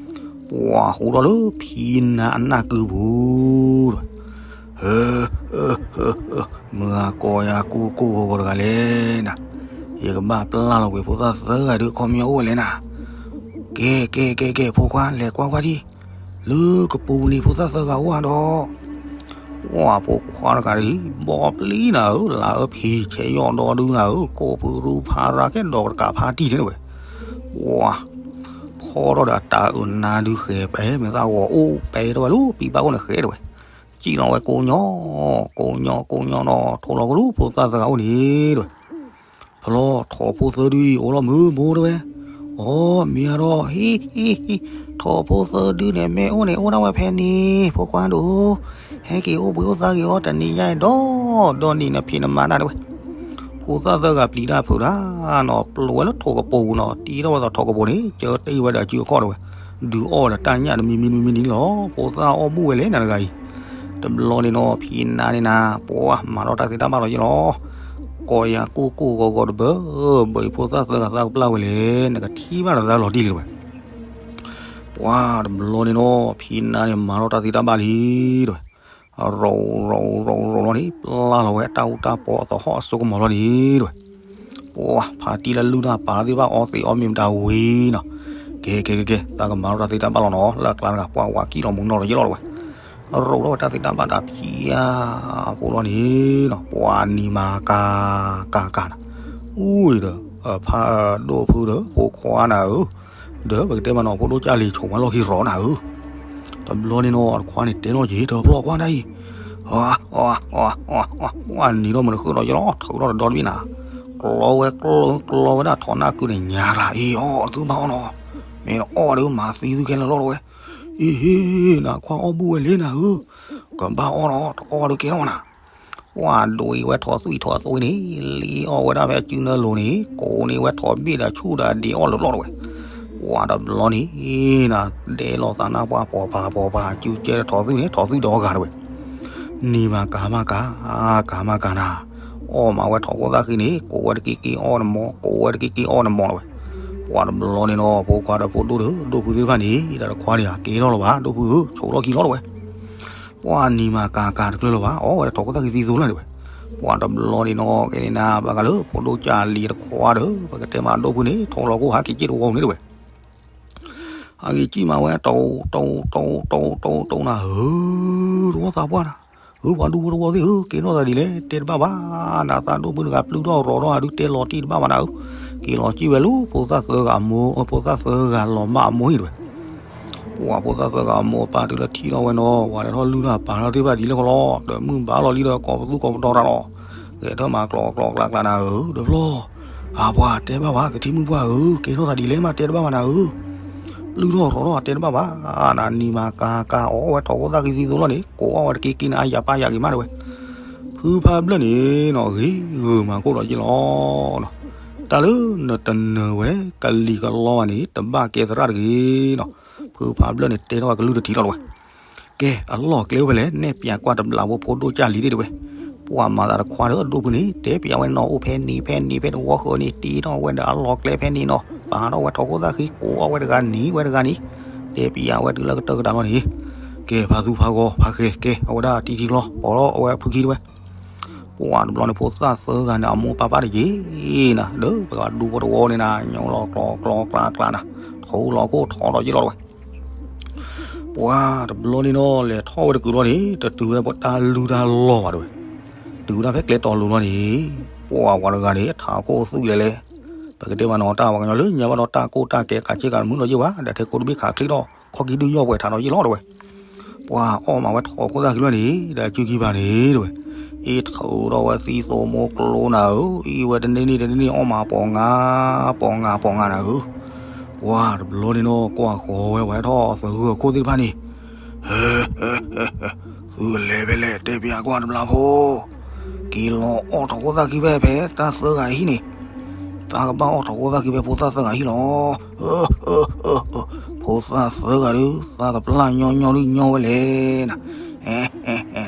ပှၤဟူထီၣ်လၢဖံနါအနၢ်ကုပူၤတဝဲ, ဟၢ မုၢ်ဂၤကိးယၤကိၢ်ကိၢ်ဂီၤဂီၤတဂၤလဲၣ်နၤ, ယကဘၣ်ပျၢ်လီၤကွံာ်ဖိသၣ်သၢဂၤဒုးခီပညီအိၣ်ဝဲလဲၣ်နၤ, ကဲကဲကဲကဲ ဖိခွါ လဲၤကွၢ်ကွၢ်ဒံး, လၢကပူၤပူၤန့ၣ်ဖိသၣ်သၢဂၤအိၣ်ဧါဒီး ပှၤဖိခွါတဂၤဒ် ဘီပျံၤနၤဧၢ လၢအၢဖံးဆဲးယီၢ်ဒီဒုနၤဧၢ ကိးဖုရူဖးရၤကဲဒီးကတကးဖးတံၢ်န့ၣ်ဝဲ, ပှၤ ဖီထီၣ်ဒီးအတၢ်အုးနါဒုဃဲၤပဲ မဲာ်သၣ်ဂီၤအိၣ်ပဲထီၣ်ဝဲလၢပံပၢ်အိၣ်န့ၣ်ဃဲတဝဲ, စံၣ်လီၤဝဲကိးညီ ကိးညီကိးညီနီၤ ထိးလီၤကလူဖိသၣ်သၢဂၤအိၣ်န့ၣ်တဝဲ ဖျီထိးဖိသၢဒုအံၤအိၣ်လီၤမုၢ်ဘိတဝဲ, အီ မ့ၢ်အါဒီး ဟံ ဟံ ဟံ ထိးဖိသၢဒုန့ၣ် မ့ၢ်အိၣ်န့ၣ် အိၣ်ဒၣ်ဝဲဖဲန့ၣ် ဖိခွါဒိၣ်, ဟဲက့ၤအိၣ်ဘှံးအိၣ်သါက့ၤအီၤတနံၤညါအံၤဒီး ဒီးနံၤနဖံးနမၤတၢ်တဝဲ, ဖိသၣ်သၢဂၤပျံၤတၢ်ဖုးတၢ်နီၤ ပျိးဝဲလၢထိးကပူၤနီၤ တံထီၣ်ဝဲဒီးထိးကပူၤန့ၣ် ကၢတ့ၢ်ဝဲဒီးအစုအခီၣ်တဝဲ, ဒုးအီၣ်ဝဲဒီးတၢ်ညၣ်တမံၤမံၤတမံၤမံၤန့ၣ်လီၤ ဖိသၣ်အီၣ်ဘူၣ်ဝဲလဲၣ်နၤတဂၤအံၤ တဘျီန့ၣ်နီၤ ဖံနါန့ၣ်နၤ ပှၤမၤထီၣ်တၢ်သ့တၢ်ဘၣ်လီၤယ့ၢ်လီၤ, ကိးယၤကိၢ်ကိၢ်ဂီၤဂီၤတဘၢ, ဘၢအံၤဖိသၣ်သၢဂၤသးကပျၢ်ဝဲလဲၣ် နကထံၣ်ဘၣ်ဒီးသးလီၤတံၢ်လံတဝဲ, ပှၤတဘျီန့ၣ်နီၤ ဖံနါန့ၣ်မၤထီၣ်တၢ်သ့တၢ်ဘၣ်လံတဝဲ, ရိးရိးရိးရိးလီၤန့ၣ် ပျၢ်လီၤဝဲတၢ်အူတၢ်ပီအသဟီၣ်အစိကမီၤလီၤန့ၣ်တဝဲ ပှၤဖးတံၢ်လၢလုၢ်တၢ်ပာ်တၢ်သ့ၣ်တဖၣ်အီသံးအီမ့ၤမတၤဝံၤနီၤ, ကဲကဲကဲကဲ သးကမၤထီၣ်တၢ်သ့တၢ်ဘၣ်လီၤနီၤ လၢအကျါတဂၤ ပှၤဝးကံၣ်လီၤမူနီၤလီၤယ့ၢ်လီၤတဝဲ, ရိးထီၣ်ဝဲတၢ်သ့တၢ်ဘၣ်တၢ်ဖံးယါဖိလီၤန့ၣ်နီၤ ပှၤနံၤမၤကၤကၤကၤနၤ, အူဒီး ဖးဒိၣ်ဖုဒီးဖိခွါနၤဧၢ, ဒီးပကတဲမးနီၤ ဖိဒိၣ်ကၢ်လံၤဆိးမးလီၢ်ခံရီနၤဧၢ, တဘျီန့ၣ်နီၤ အတခွါန့ၣ်တဲလီၤယ့ၢ်တဘျီခွါနၤအံၤ အ အ အ အ နံၤထီၣ်မုၢ်တဃုာ်ဒီးယလီၤ ထုးထီၣ်တဒီတဘ့ၣ်နၤ, ကျီဝဲကျီ ကျီဝဲဒၣ်ထိးနၢ်ကုန့ၣ်ညါတဂၤ အံၤအီၣ် သုဘၣ်အီၣ်နီၤ, မ့ၢ်အီၣ်ဒီးမၤသံသုခဲလၢာ်လီၤတဝဲ, အ့ဟ့ နခွါအီၣ်ဘူၣ်ဝဲလဲၣ်နၤဧၢ, ကဘၣ်အီၣ်နီၤ တအီၣ်ဒီးကဲထီၣ်နၤ ပှၤဒိးအံၤဝဲထိးသွံၣ်ထိးသွံၣ်န့ၣ် လံအီၣ်ဝဲဒၣ်ဖဲအစုနၢလိၤန့ၣ် ကိးန့ၢ်ဝဲထိးဘ့ၣ်ဒီးဆူၣ်ဒီးဒံးအီၣ်လၢာ်လီၤတဝဲ, ပှၤတဘျီန့ၣ်နၤ ဒဲလီၤသးနါပှၢ်ပီၤပၤပီၤပၤ စုကဲထီးသွံၣ်န့ၣ် ထိးသွံၣ်ဒီးအီၣ်ဂၤတဝဲ, နံၤမၤကၤမၤကၤ ကၤမၤကၤနၤ, အီၣ်မးဝဲထိးခိၣ်သၣ်ဃံန့ၣ် ကိးဝဲတက့ၢ်က့ၢ်အီၣ်နမီၤ ကိးဝဲတက့ၢ်က့ၢ်အီၣ်နမီၤတဝဲ, ပှၤတဘျီန့ၣ်နီၤ ဖိခွါဒီးဖိဒိၣ်ဒီး ဒိၣ်ဖုသ့ၣ်တဖၣ်န့ၣ် ဒီးတခွါန့ၣ် ကဲထီၣ်လီၤဘၣ် ဒိၣ်ဖုဧၢ ဆိးလီၢ်ခံလီၤတဝဲ ပှၤနံၤမၤကၤကၤတကျၢၢ်လၢၤဘၣ် အီၣ်ဝဲဒၣ်ထိးခိၣ်သၣ်ဃံသံသိလၢ်န့ၣ်ဝဲ, ပှၤတဘျီန့ၣ်နီၤ ကဲန့ၣ်နၤ ဘၣ်ဃးလၢဖိဒိၣ်ကၢ်လံၤတခွါဒီး ပကတဲမးဒိၣ်ဖုန့ၣ် ထိးလီၤကိၢ်ဟးက့ၤက့ၢ်တဝီန့ၣ်တဝဲ ဟးက့ၤကံၣ်မးဝဲ တိတိတိတိတိတိနၤဧၢ, တဝီသးပှၢ်နၤ, ဧၢ ပှၤဒူဖိတဝီသ့ၣ်ဧၢ ကဲထီၣ်သးဒ်လဲၣ် တဲတဘၣ်ဘၣ်, နသးဒိၣ်ဖုတဂၤပျုၢ်ထီၣ်ရီၤထီၣ်အဒုးတဲလီၤတံၢ်တဘၣ်ဘၣ်နၤဧၢ, က့ၤလီၤကံၣ်ဝဲလၢဖိသၣ်သၢဂၤမိၢ် ဖိသၣ်သၢဂၤလီၤမၢ်အမိၢ်ဟံၣ်တဝဲ ပှၤဖိသၣ်သၢဂၤအမိၢ်အပၢ်တုၤလၢထံၣ်ထီၣ်ဝဲနီၤ ပှၤလဲၤထီၣ်လုၢ်ထီၣ်ပာ်ထီၣ်သ့ၣ်တဖၣ်ဒ်လဲၣ်ဃီလီၤ, ဒီးမုၢ်ဘၣ်လီၤလံဒီးကိးပသူကိးပတီၤတၢ်လီၤ, ဂဲၤထၢၣ်မၤကျိးကျိးကျါကျါနၤဧၢ, ဒီးဖျီ, အပှၤတဲဘၣ်ဘၣ် ကထံၣ်မုၣ်ပှၢ်ဧၢ, ကဲထီၣ်သးဒ်လဲၣ်မးတဲတဘၣ်ဘၣ်နၤဧၢ, ပျုၢ်ထီၣ်ရီၤထီၣ်တဲတဘၣ်ဘၣ်, နနံၤမၤကၤကၤအီၣ်ဝဲထိးခိၣ်သၣ်ဃံသံသိလီၤန့ၣ် ကိးအီၣ်ဝဲတက့ၢ်က့ၢ်န့ၣ် အယၤပၢ်ယၤဂ့ၤမးတဝဲ ဖုဖးဘျၢၣ်န့ၣ်နီၤ ဂ့ၤဂုာ်မၤခိၣ်ဒီးယ့ၢ်လီၤနီၤ, တၢ်လၢနတနၢၤဝဲကလံၤကလီဘၣ်န့ၣ် တဘၣ်ကဲသရၣ်တဂ့ၤနီၤ. ဖုဖးဘျၢၣ်န့ၣ် တဲထီၣ်ဝဲကလုၢ်တထံးလီၤတဝဲ. ကဲ အလီၢ်ကျဲအိၣ်ဖဲလဲၣ်, နဲၣ်ပၠးကွၢ်တဘျးဖိ ဖိဒိၣ်ကၢ်လံၤဒ့ၣ်တဝဲ. ပှၤမၤသးတခွါဒီးအဒိၣ်ဖုန့ၣ် တဲပၠးဝဲနီၤ အိၣ်ဖဲန့ၣ်ဖဲန့ၣ် ဖဲတဝီဃၢၤန့ၣ် တ့ထီၣ်ဝဲဒီးအလီၢ်ကျဲဖဲန့ၣ်နီၤ, ပာ်ထီၣ်ဝဲထိၣ်ခိၣ်သၣ်ဃံ ကိးအီၣ်ဝဲတဂၤန့ၣ် ဝဲတဂၤန့ၣ်, တဲပၠးဝဲတုၤလၢကတၢၢ်ကတၢၢ်လီၤန့ၣ်. ကဲ ဖါသူဖါဂီၤဖါဃဲၤ ကဲ အဝဲဒၣ်တံထံကျီ ပိာ်ထီၣ်အဝဲဖုခံတဝဲ. ပှၤတဘျီန့ၣ် ဖိသၣ်သၢဂၤန့ၣ် အမိၢ်ပၢ်ပၢ်တယ့ၤနၤ ဒီးပှၤဒူဖိတဝီန့ၣ်နၤ ညိလီၤကျီကျီကျါကျါနၤ, ထိလီၤခိၣ်ထီထီၣ်ယ့ၢ်လီၤတဝဲ. ပှၤတဘျီန့ၣ်နီၤ လဲၤထီၣ်ဝဲတကုာ်လီၤန့ၣ် တတုၤဝဲပတၢ်လုၢ်တၢ်လီၢ်ဘၣ်တဝဲ. တုၤဝဲဒၣ်ဖဲကျဲတီၤလိၤလီၤန့ၣ်, ပှၤပှၤတဂၤန့ၣ် ထးခိၣ်သူၣ်လဲၤလဲၤ, ပကတဲမးနီၤ တၢ်ပှၤကညီလၢညါဘၣ်ဒီးတၢ်ကိၢ်တၢ်ကဲ ကးဆ့ကးမုၢ်ဒီးယ့ၢ်ဝဲ ဒီးထဲခိၣ်တဘ့ၣ်ခးချ့ဒီး ခီၣ်ခံဒုၣ်ယီၢ်ပှဲၤထးဒီးယ့ၢ်လီၤတဝဲ. ပှၤအီၣ်မးဝဲထိၣ်ခိၣ်သၣ်ခံလီၤန့ၣ် ဒီးအစုခံဘၣ်န့ၣ်တဝဲ. အ့ၣ်ထုးထီၣ်ဝဲသံသိမိကျိနၤဧၢ, အံၤဝဲတန့ၢ်န့ၢ်တန့ၢ်န့ၢ် အီၣ်မးပိာ်ငါ ပိာ်ငါ ပိာ်ငါနၤဧၢ. ပှၤတဘျီန့ၣ်နီၤ ကွၢ်ဃီၤဝဲ ပှၤဟဲထီၣ်သဂၢၢ်အခိၣ်သ့ၣ်တဖၣ်န့ၣ်, သုကလဲၤဖဲလဲၣ် တဲပၠးကွၢ်တဘျးဖိ, က့ၤလီၤအီၣ်ထိၣ်ခိၣ်သၣ်ခံဖဲ ဖဲတၢ်သၢဂၤဟံၣ်န့ၣ်, တၢ်ကဘၣ်အီၣ်ထိၣ်ခိၣ်သၣ်ခံဖဲဖိသၣ်သၢဂၤဟံၣ်လီၤ. ဖိသၣ်သၢဂၤဒုး သးကပျၢ်ညီညီဒုးညီဝဲလဲၣ်နၤ.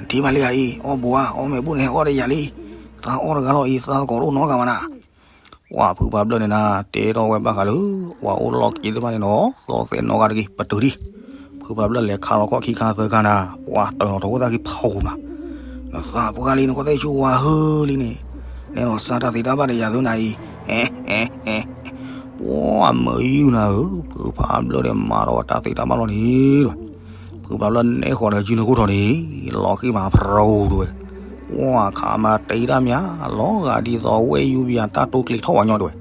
ထံၣ်မးလံဧါအံၤ အီၣ်ဘိဧါ အီၣ်မ့ၢ်ဘူၣ်န့ၣ် ဟဲအီၣ်ဒီးယၤလံ, သးအီၣ်တဂၤလီၤအံၤ သးသကိးတအိၣ်နီတဂၤဘၣ်နၤ. ပှၤဖုဖးဘျၢၣ်န့ၣ်နၤ တဲထီၣ်ဝဲဘၣ်ဃးလၢ ပှၤအိၣ်လီၢ်ခံသ့ၣ်တဖၣ်န့ၣ်နီၤ သီသဲးနီၣ်ဂၤတဂ့ၤ ပတုာ်ဒံး. ဖုဖးဘျၢၣ်လဲၤခးလီၤခီၣ်ခံခါသၢခါနၤ ပှၤတၢၤလီၤထိၣ်ခိၣ်သၣ်ခံဖီပူၤနၤ. နသးပှၢ်လံ နကီၢ်သဲးဆူဝါဟုလံန့ၣ်, နဲနီၤစၢ်တၢ်သ့တၢ်ဘၣ်ဒီးယၤသုနၤအံၤ, ပှၤမၢယုၢ်နၤဧၢ, ဖုဖးဘျၢၣ်ဒီးမၤထီၣ်ဝဲတၢ်သ့တၢ်ဘၣ်လီၤန့ၣ်တဝဲ. ဖုဖးဘျၢၣ်နဲၣ်ဃီၤဒီးစုနၢခိၣ်ထီၣ်န့ၣ်, လီၤဃံမးဖရူတဝဲ. ပှၤခးမၤတ့တၢ်မး လီၤဂာ်ဒ်သိးဝဲယူဘံယၤ တၢ်တိကျံးထီၣ်ဝဲညီတဝဲ.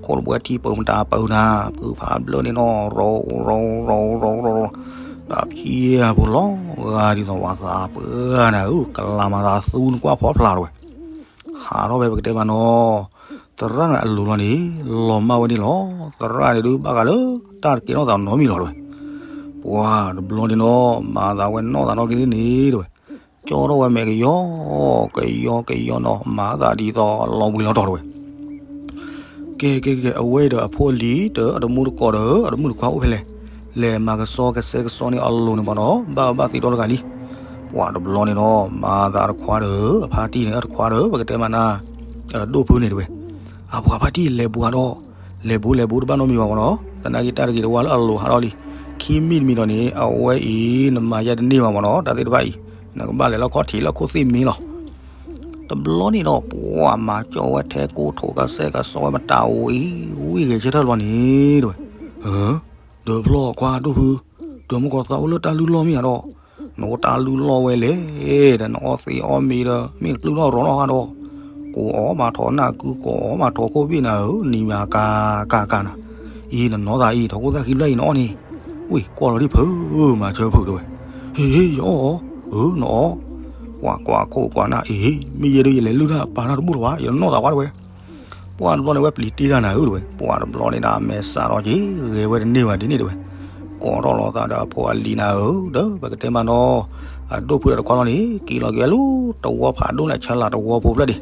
ခိၣ်တဘှဲထံပၢၤမတၤပၢၤနၤ, ဖုဖးဘျၢၣ်န့ၣ်နီၤ ရီရီရီရီရီ, ဒီးဖံဖိလီၤဂာ်ဒ်သိးပှၤသးပှၢ်နၤဧၢ, ကလၤမၤသးသူနကွၢ်ဖီဖျါတဝဲ. ဟးထီၣ်ဖဲပကတဲမးနီၤ, သရၣ်န့ၣ်အလိၤလီၤန့ၣ်, လီၤမၢ်ဝဲန့ၣ်လီၤ. သရၣ်န့ၣ်ဒုးဘၣ်ဃးလၢ တၢ်တကဲထီၣ်သးနီတမံၤလီၤတဝဲ. ပှၤတဘျီန့ၣ်နီၤ မၤသးဝဲနီၢ်သးနီၣ်က့ၤန့ၣ်တဝဲ. ကၠီထီၣ်ဝဲမဲာ်ကယီ, ကယီကယီနီၤ မၤသးဒ်သိးလီၤဘှံးလီၤတီၤတဝဲ. ကဲကဲကဲ အဝဲအံၤဒီးအဖိအလံၤဒီးအတမူတကိးဒီးအတမုၣ်တခွါအိၣ်ဖဲလဲၣ်, လဲၤမၤကစီကစဲကစီန့ၢ်အလိၤန့ၣ်မးနီၤ ဘၣ်ဘၣ်သ့ၣ်ဒီတဂၤလံ. ပှၤတဘျီန့ၣ်နီၤ မၤသးတခွါဒီး အဖါတံၢ်န့ၣ် အတခွါဒီး ပကတဲမးနၤ ဒိၣ်ဖုန့ၣ်တဝဲ. အပှၤဖါတံၢ်လဲၤဘူးဒီး လဲၤဘူးလဲၤဘူးတဘၣ်နီတမံၤဘၣ်မးနီၤ သနာ်က့တၢ်တဂ့ၤတဝါလၢအလိၤဟးထီၣ်လံ. ခံမံၤတမံၤဒီးန့ၣ် အဝဲအံၤ နမၤယဲတန့ၢ်ဘၣ်မးနီၤ တၢ်သ့ၣ်တဖၣ်အံၤ နကဘၣ်လဲၤလီၤခီၣ်ထံးလၢခိၣ်သ့ၣ်မ့ၢ်လီၤ. တဘျီန့ၣ်ဒီး ပှၤမၤကၠီဝဲထဲကိထိးကစဲကစီဝဲမတၤဝံၤ ဝံၤဂဲၤဆၢထၢၣ်တဘျီန့ၣ်တဝဲ. ဒီးဖျီၣ်ခွါဒိၣ်ဖု, ဒီးမုၢ်ကီးသးအိၣ်လၢတၢ်လုၢ်လီၢ်မ့ၢ်ဧါဒီး, နအိၣ်တၢ်လုၢ်လီၢ်ဝဲလဲၣ်, ဒီးနအီၣ်သ့အီၣ်မ့ၤဒီး မ့ၢ်တပျုၢ်ထီၣ်ရီၤထီၣ်ဟးဒီး, ကိးအီၣ်မၤထီၣ်နၢ်ကု ကိးအီၣ်မၤထီၣ်ခိၣ်ဘ့ၣ်နၤဧၢ, နံၤမၤကၤကၤကၤနၤ, အံၤနနီၢ်သးအံၤ ထိၣ်ခိၣ်သၣ်ခံဘျၢၣ်အံၤနအီၣ်န့ၣ်, ဝံၤကွၢ်လီၤဒံးဖု, မၤဆၢဖုတဝဲ, ဟ့ၣ် ယအီၣ်အီၤ, အၢ နအီၣ်, ပှၤကွၢ်ခိၣ်ကွၢ်နၢ် အံၤ မ့ၢ်ယဲဒၣ်ယလဲၤလုၢ်တၢ်ပာ်တၢ်တဘူၣ်လီၤဘၣ် ယနီၢ်သးဝဲတဝဲ. ပှၤတဘျီန့ၣ်ဝဲပျံၤတ့ၢ်တၢ်နၤဧၢတဝဲ, ပှၤတဘျီန့ၣ်ဒၣ်မဲာ်စးထီၣ်က့ၤ ဂဲၤဝဲတန့ၢ်ဘၣ်ဒ်န့ၣ်တဝဲ, ကိးထီၣ်လီၤသးဒီးအဖိအလံၤနၤဧၢ, ဒီးပကတဲမးနီၤ, အဒိၣ်ဖုဒီးတခွါလီၤန့ၣ် က့ၤလီၤက့ၤဝဲလၢတဝီဖးဒိၣ်န့ၣ် ဆၢလၢ်တဝီဖိဖျၢၣ်ဒံး,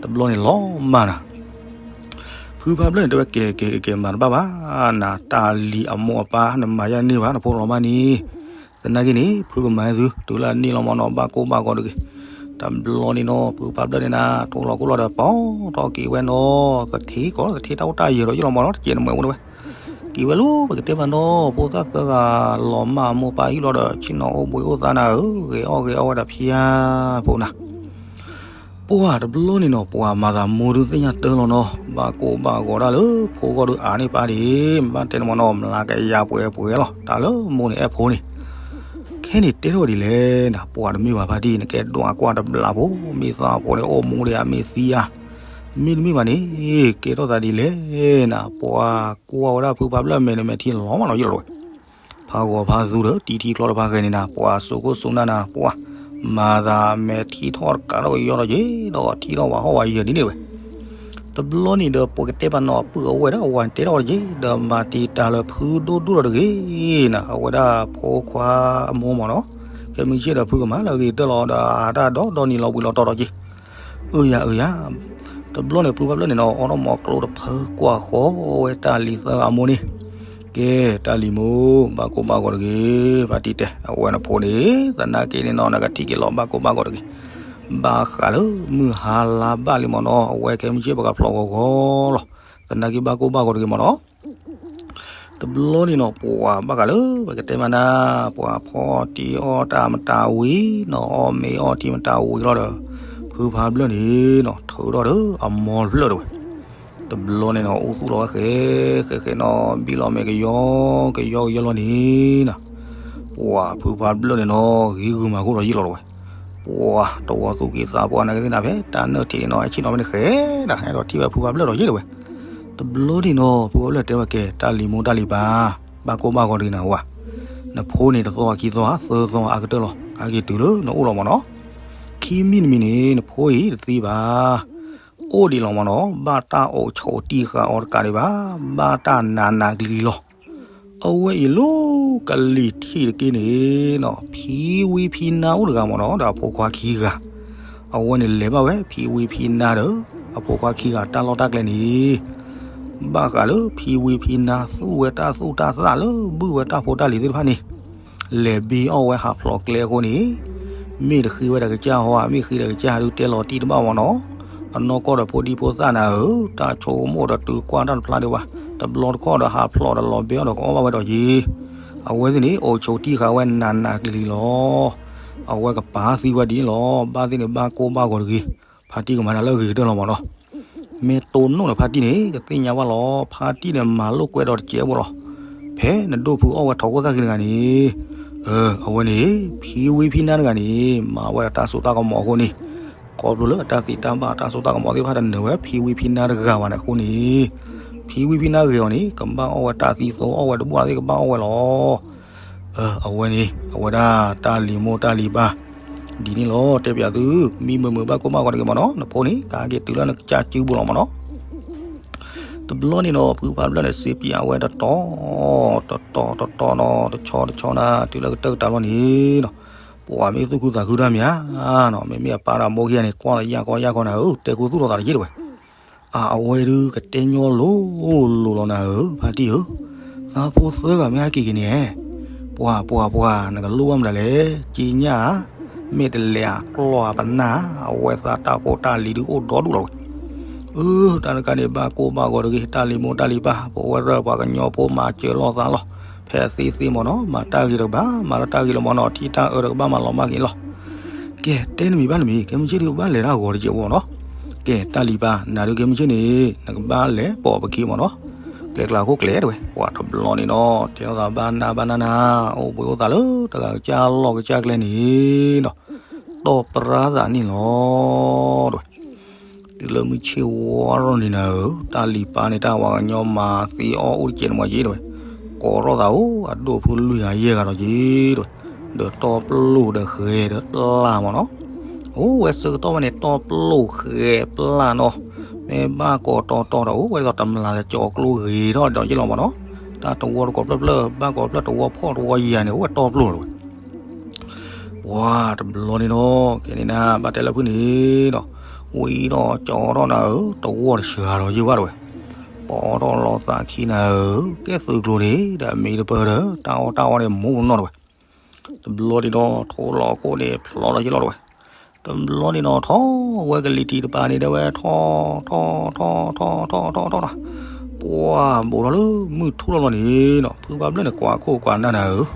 တဘျီန့ၣ်လီၤမၢ်နၤ ဖုဖးဘျၢၣ်န့ၣ် တဲဝဲကဲကဲကဲ မၤတဘၣ်ဘၣ်, နတၢ်လံၤအမိၢ်အပၢ် နမၤယဲန့ၢ်ဘၣ် နဖိလီၤမၢ်န့ၣ်, သနာ်က့န့ၣ် ဖုကမၤသု တုၤလၢအန့ၢ်လီၤမၢ်နီၤ ဘၣ်ကိၢ်ဘၣ်ဂီၤတဂ့ၤ. တဘျီန့ၣ်နီၤ ဖုဖးဘျၢၣ်န့ၣ်နၤ ထိလီၤခိၣ်လီၤဒီး ပီထီၣ်က့ၤဝဲနီၤ သထ့ကီး သထ့တၢ်အိၣ်တၢ်ယၢၤဒီးယလီၤမၢ်နီၤ တကဲးနမဲာ်အိၣ်တဝဲ, က့ၤဝဲလၢပကတဲမးနီၤ ဖိသၣ်သၢဂၤ လီၤမၢ်အမိၢ်ပၢ်ဟံၣ်လီၤဒီး ဆ့ၣ်နီၤအိၣ်ဘှံးအိၣ်သါနၤဧၢ, ဂဲၤအီၣ်ဂဲၤအီၣ်ဝဲဒီးဖၠါဖိနၤ ပှၤတဘျီန့ၣ်နီၤ ပှၤမၤသးမိၢ်ဒုးသ့ၣ်ညါတၢ်လီၤနီၤ, ဘၣ်ကိၢ်ဘၣ်ဂီၤဒၣ်လၢဖိဂီၢ်ဒုးအါန့ၢ်ပၢ်ဒံး, မ့ၢ်ဘၣ်တဲန့ၣ်မၢ်နီၤ မျးကယၤပှဲၤပှဲၤလီၤ တၢ်လၢမိၢ်န့ၣ်အဲၣ်ဖိန့ၣ်, ခဲန့ၣ်တဲထီၣ်ဒ်လဲၣ်နၤ ပှၤတမ့ၢ်ဘၣ်ဖါတံၢ် နကဲဒွးကွၢ်တဘျးဖိ မ့ၢ်သးဖိန့ၣ်အိၣ်မူဒီးအမ့ၢ်သံဧါ, မ့တမ့ၢ်ဘၣ်န့ၣ် ကဲထီၣ်သးဒ်လဲၣ်နၤ ပှၤကွၢ်ဝဲဒၣ်ဖုဖးဘျၢၣ်မဲာ်န့ၣ်မဲာ်ထံလီၤမၢ်နီၤယလီၤဝဲ ဖးဂီၤဖးသူဒီး တံထံကျီတဖၣ်ဃဲန့ၣ်နၤ ပှၤစိာ်ခိၣ်စိာ်နၢ်နၤ ပှၤမၤသးမဲာ်ထံထီၣ်တကးထီၣ်ကယီထီၣ်က့ၤဒီး ထံထီၣ်ဝးဟီၣ်ဝးယၢၤဒ်န့ၣ်ဝဲ, တဘျီန့ၣ်ဒီး ပကတဲပာ်နီၤအပုၢ်အဝဲၢ်ဒီး အဝၤန့ၣ်တဲထီၣ်ဝဲတက့ၢ် ဒီးမၤတံာ်တာ်လၢဖုဒိၣ်ဒိၣ်ဒီးတဂ့ၤနၤ အဝဲဒၣ်ဖိခွါအမိၢ်မၢ်နီၤ, ကဲမုၢ်ဆ့ၣ်ဒီးဖုကမၤလၢအဂ့ၤကတၢၢ်လီၤ ဒီးအတၢ်ဒီဒီနံၤလီၤဘှံးလီၤတီၤဒီးက့ၤ အၢယၤအၢယၤ, ပ တဘျီန့ၣ် ဖုဖးဖျၢၣ်န့ၣ်နီၤ အိးထီၣ်မီၤကျိတဖၢကွၢ်ဃီဝဲတၢ်လံၤသၢဂၤအမိၢ်န့ၣ်, ကဲ, တၢ်လံၤမိၢ် ဘၣ်ကိၢ်ဘၣ်ဂီၤတဂ့ၤ, ဖါတံၢ်တဲ, အဝဲနဖိန့ၣ် သနာ်က့န့ၣ်နီၤ နကထံၣ်က့ၤလီၤ ဘၣ်ကိၢ်ဘၣ်ဂီၤတဂ့ၤ, ဘၣ်ဃးလၢမုၢ်ဟါလါဘၣ်လံမ့ၢ်နီၤ အဝဲခဲမုၢ်ဆ့ၣ်ပကဖျိးဂီၤဂီၤလီၤ, သနာ်က့ဘၣ်ကိၢ်ဘၣ်ဂီၤတဂ့ၤမ့ၢ်နီၤ တဘျီန့ၣ်နီၤ ပှၤဘၣ်ဃးလၢ ပကတဲမးနၤ, ပှၤဖီအီၣ်တံၢ်အီၣ်တၢ်မတၤဝံၤနီၤ အီၣ်မ့ၤအီထံမတၤဝံၤလီၤဒီး, ဖုဖးဖျၢၣ်န့ၣ်နီၤ ထုးထီၣ်ဒီးအမိၢ်ဖျၢၣ်တဝဲ, တဘျီန့ၣ်နီၤ အိၣ်သူၣ်လီၤဝဲဃဲ, ဃဲဃဲနီၤ ဘံၣ်လီၤမဲာ်ကယီကယီကယီလီၤန့ၣ်နီၤ, ပှၤဖုဖးဖျၢၣ်န့ၣ်နီၤ ဂ့ၤဂုာ်မၤဃိဒီးယံာ်လီၤတဝဲ, ပှၤတဝီသူၣ်က့သးပှၢ်နကသ့ၣ်နၤဖဲ တၢ်နၢၣ်ထံးန့ၣ်နီၤ ဟဲဆ့ၣ်နီၤဖဲန့ၣ်ဃဲဒၣ် ဟဲဒီးထံၣ်ဝဲဖုဖးဖျၢၣ်ဒီးယံာ်တဝဲ တဘျီန့ၣ်နီၤ ဖုဖးဖျၢၣ်တဲဝဲကဲ တၢ်လံၤမိၢ်တၢ်လံၤပၢ်, ဘၣ်ကိၢ်ဘၣ်ဂီၤတဂ့ၤနၤဝဲ, နဖိန့ၣ်တသီခံသီ သၢသီအကတၢၢ်လီၤ ကက့ၤတုၤလၢနအိၣ်လီၤမ့ၢ်နီၤ, ခံမံၤတမံၤန့ၣ် နဖိအံၤတသံဘၣ်, အိၣ်ဒံးလီၤမ့ၢ်နီၤ ဘၣ်တၢ်အိၣ်ဆိးတံၢ်ဃာ်အီၤတကးဒံးဘၣ်, ဘၣ်တၢ်နးနးကျံၤကျံၤလီၤ အဝဲအံၤလၢကလံၤထံးတက့ၢ်န့ၣ်နီၤ ဖံဝံဖံနါအိၣ်တဂၤမ့ၢ်နီၤ ဒီးအဖိခွါခံဂၤ, အဝဲန့ၣ်လဲၤဘၣ်ဝဲ ဖံဝံဖံနါဒီး အဖိခွါခံဂၤတၢ်လီၢ်တၢ်ကျဲန့ၣ်, ဘၣ်ဃးလၢဖံဝံဖံနါသူၣ်ဝဲတၢ်သူၣ်တၢ်သၣ်လၢဘုၣ်ဝဲတၢ်ဖိတၢ်လံၤသ့ၣ်တဖၣ်န့ၣ်, လဲၤဘ့အီၣ်ဝဲဟးဖျိးကျဲအဃိန့ၣ်, မ့ၢ်တဃ့ဝဲဒီးကစၢ်ဟီဧါ မ့ၢ်ဃ့ဒီးကစၢ်ဒုးတဲလီၤတံၢ်တဘၣ်မ့ၢ်နီၤ အနီၢ်ကီၢ်ဒီးဖိဒံဖိသၣ်နၤဧၢ, တၢ်ဆိကမိၣ်ဒီးတုၤကွၢ်တၢ်တဖျါဒံးဘၣ်, တဘျီတခီၣ်ဒီးဟးဖျိးဒီးလီၤဘ့အီၣ်ဒီးကအီၣ်ဘၣ်ဝဲဒီးယံၤ, အဝဲသ့ၣ်န့ၣ် အိၣ်ဆိးတံၢ်ဃာ်ဝဲနးနးကျံၤကျံၤလီၤ. အဝဲကပာ်သံဝဲဒ်န့ၣ်လီၤ. ဘၣ်သ့ၣ်န့ၣ်ဘၣ်ကိၢ်ဘၣ်ဂီၤတဂ့ၤ, ဖါတံၢ်ကမၤတၢ်လၢအဂ့ၤကတၢၢ်လီၤမ့ၢ်နီၤ. မ့ၢ်တိၢ်နီၣ်ဒီးဖါတံၢ်န့ၣ် ကသ့ၣ်ညါဘၣ်လီၤ. ဖါတံၢ်န့ၣ်မၤလိာ်ကွဲဒီးတစဲးဖိလီၤ. ဖဲနဒိၣ်ဖုအီၣ်ဝဲထီၣ်ခိၣ်သၣ်ခံတဂၤန့ၣ်, အဝဲန့ၣ် ဖံဝံဖံနါတဂၤန့ၣ် မၤဝဲဒီးတၢ်စိတၢ်ကမီၤအဃိန့ၣ်, ခီဖျိလၢအတၢ်သံတၢ်ဘၣ်တၢ်စိတၢ်ကမီၤသ့ၣ်တဖၣ်တနၢၤဝဲဖံဝံဖံနါတဂၤဘၣ်န့ၣ်အဃိန့ၣ်, ဖံဝံဖံနါဂ့ၤအီၤန့ၣ် ကဘၣ်အီၣ်ဝဲတၢ်သံသိ အီၣ်ဝဲတဘၣ်သ့ၣ်ကဘၣ်အီၣ်ဝဲလီၤ. အဝဲန့ၣ် အဝဲဒၣ်တၢ်လံၤမိၢ်တၢ်လံၤပၢ် ဒ်န့ၣ်လီၤ. တဲပျးသု, မံမုာ်မုာ်ဘၣ်ကိၢ်ဘၣ်ဂီၤတဂ့ၤမ့ၢ်နီၤ, နဖိန့ၣ် ကက့ၤတုၤလၢနကစၢ်စုပူၤလီၤမ့ၢ်နီၤ. တဘျီန့ၣ်ဒီး ဖုဖးဖျၢၣ်န့ၣ် စံးပျးဝဲတတီၤ တတီၤတတီၤနီၤ, တဆီတဆီနၤ တုၤလၢကတၢၢ်ကတၢၢ်လီၤန့ၣ်နီၤ, ပှၤမ့ၢ်သူၣ်ခုသးခုတၢ်မ့ၢ်ဧါနီၤ, မ့မ့ၢ်အပၢ်ဒီးအမိၢ်ခံဂၤန့ၣ် ကွၢ်လီၤယၢ်ကီယၢ်ကီနၤဧၢ, တဲခူသူၣ်လိာ်သးတယ့ၢ်တဝဲ အဝဲဒုးကတဲညီလိၤလိၤလီၤနၤဧၢ, ဖါတံၢ်ဧၢ, သးဖိသၢဂၤမ့ၢ်ဟဲက့ၤက့ၤန့ၣ်, ပှၤပှၤပှၤ နကလိၣ်ဘၣ်မတၤလဲၣ်, က့ညၣ်ဧါ, မ့ၢ်တလဲၤအကျီၢ်အပနၢ်, အဝဲသးတၢ်ဖိတၢ်လံၤဒုးအိၣ်ဒီဒူၣ်လီၤဝဲ. အၢ တၢ်တခါန့ၣ် ဘၣ်ကိၢ်ဘၣ်ဂီၤတဂ့ၤ, တၢ်လံၤမိၢ်တၢ်လံၤပၢ် ပဝဲရၢ်ပှၤကညီဖိမၤစၢၤလိာ်သးလီၤ. ဖဲအသ့သ့မ့ၢ်နီၤ မၤတၢ်ဂ့ၤတကဘၣ်, မၤလၢတၢ်ဂ့ၤလီၤမ့ၢ်နီၤ, ထံတၢ်အၢတကဘၣ်မၤလီၤမၢ်က့ၤလီၤ. ကဲ တဲနမံၤဘၣ်နမံၤ, ကဲမုၢ်ဆ့ၣ်ဒုးဘၣ်လဲၤတၢ်ဂီၤတကဲးဖိမ့ၢ်နီၤ. ကဲ တၢ်လံၤပၢ် နၤဒုးကဲမုၢ်ဆ့ၣ်န့ၣ် နကဘၣ်လဲၤပိာ်ပခံမ့ၢ်နီၤ. ကျဲကျါခိၣ်ကျဲတဝဲ ပှၤတဘျီန့ၣ်နီၤ တဲလိာ်သးဘၣ်နၢ်ဘၣ်နၢ်နၤ, အိၣ်ဘှံးအိၣ်သးလၢတဂၤကစၢ်လီၢ်ကစၢ်ကျဲန့ၣ်နီၤ, တီၢ်ပြၢသးန့ၣ်လီၤတဝဲ. တုၤလၢမုၢ်ဆ့ၣ်ဝါထီၣ်န့ၣ်နၤဧၢ, တၢ်လံၤပၢ်န့ၣ် တၢ်ပှၤကညီမၤသ့အီၣ်အိၣ်တကဲးန့ၣ်မ့ၢ်က့တဝဲ, ကိးထီၣ်သးအိၣ် အဒိၣ်ဖိလွံၢ်ဂၤယဲၢ်ဂၤဒီးက့တဝဲ, ဒီးတီၢ်ပျိၢ်ဒီးဃဲၤဒီးပျၢ်မ့ၢ်နီၤ. အိၣ်ဝဲဆၢကတီၢ်ဝဲန့ၣ် တီၢ်ပျိၢ်ဃဲၤပျၢ်နီၤ, မ့ၢ်ဘၣ်ကိးတီတီဒီး အိၣ်ဝဲဒ်သိးတမျၢ်လၢကၠီၤကျိဂ့ၤထီၣ်ဒီးယ့ၢ်လီၤမ့ၢ်နီၤ, တၢ်တဝီတကိးဖျၢၣ်ဖျၢၣ် ဘၣ်ကိးဖျၢၣ်တဝီဖှီၣ်တဝီယာ်န့ၣ် အိၣ်ဝဲတီၢ်ပျိၢ်တဝဲ ပှၤတဘျီန့ၣ်နီၤ ကဲန့ၣ်နၤ ဘၣ်တဲလၢဖုန့ၣ်နီၤ, ဝံၤဒီးကၠီထီၣ်နၤဧၢ, တဝီတစှၤဒီးယ့ၢ်ဘၣ်တဝဲ, ပိာ်ထီၣ်လီၤသးခံနၤဧၢ, ကဲသုးကျိၤန့ၣ် ဒီးမ့ၢ်တပၢၢ်ဒီး တၢ်အီၣ်တၢ်အီန့ၣ် မူးနီၢ်တဝဲ, တဘျီန့ၣ်ဒီး ထိလီၤခိၣ်န့ၣ် ဖျီလီၤယ့ၢ်လီၤတဝဲ, တဘျီန့ၣ်ဒီး ထီၣ်ဝဲကလံၤထံးတပၤန့ၣ် တဲဝဲထီၣ် ထီၣ် ထီၣ် ထီၣ် ထီၣ် ထီၣ် ထီၣ် ထီၣ် ထီၣ် ပှၤဘိးထီၣ်လၢမုၢ်ထူၣ်လီၤလီၤန့ၣ်နီၤ, ဖုဖးဖျၢၣ်န့ၣ် ကွၢ်ခိၣ်ကွၢ်နၢ်နၤဧၢ,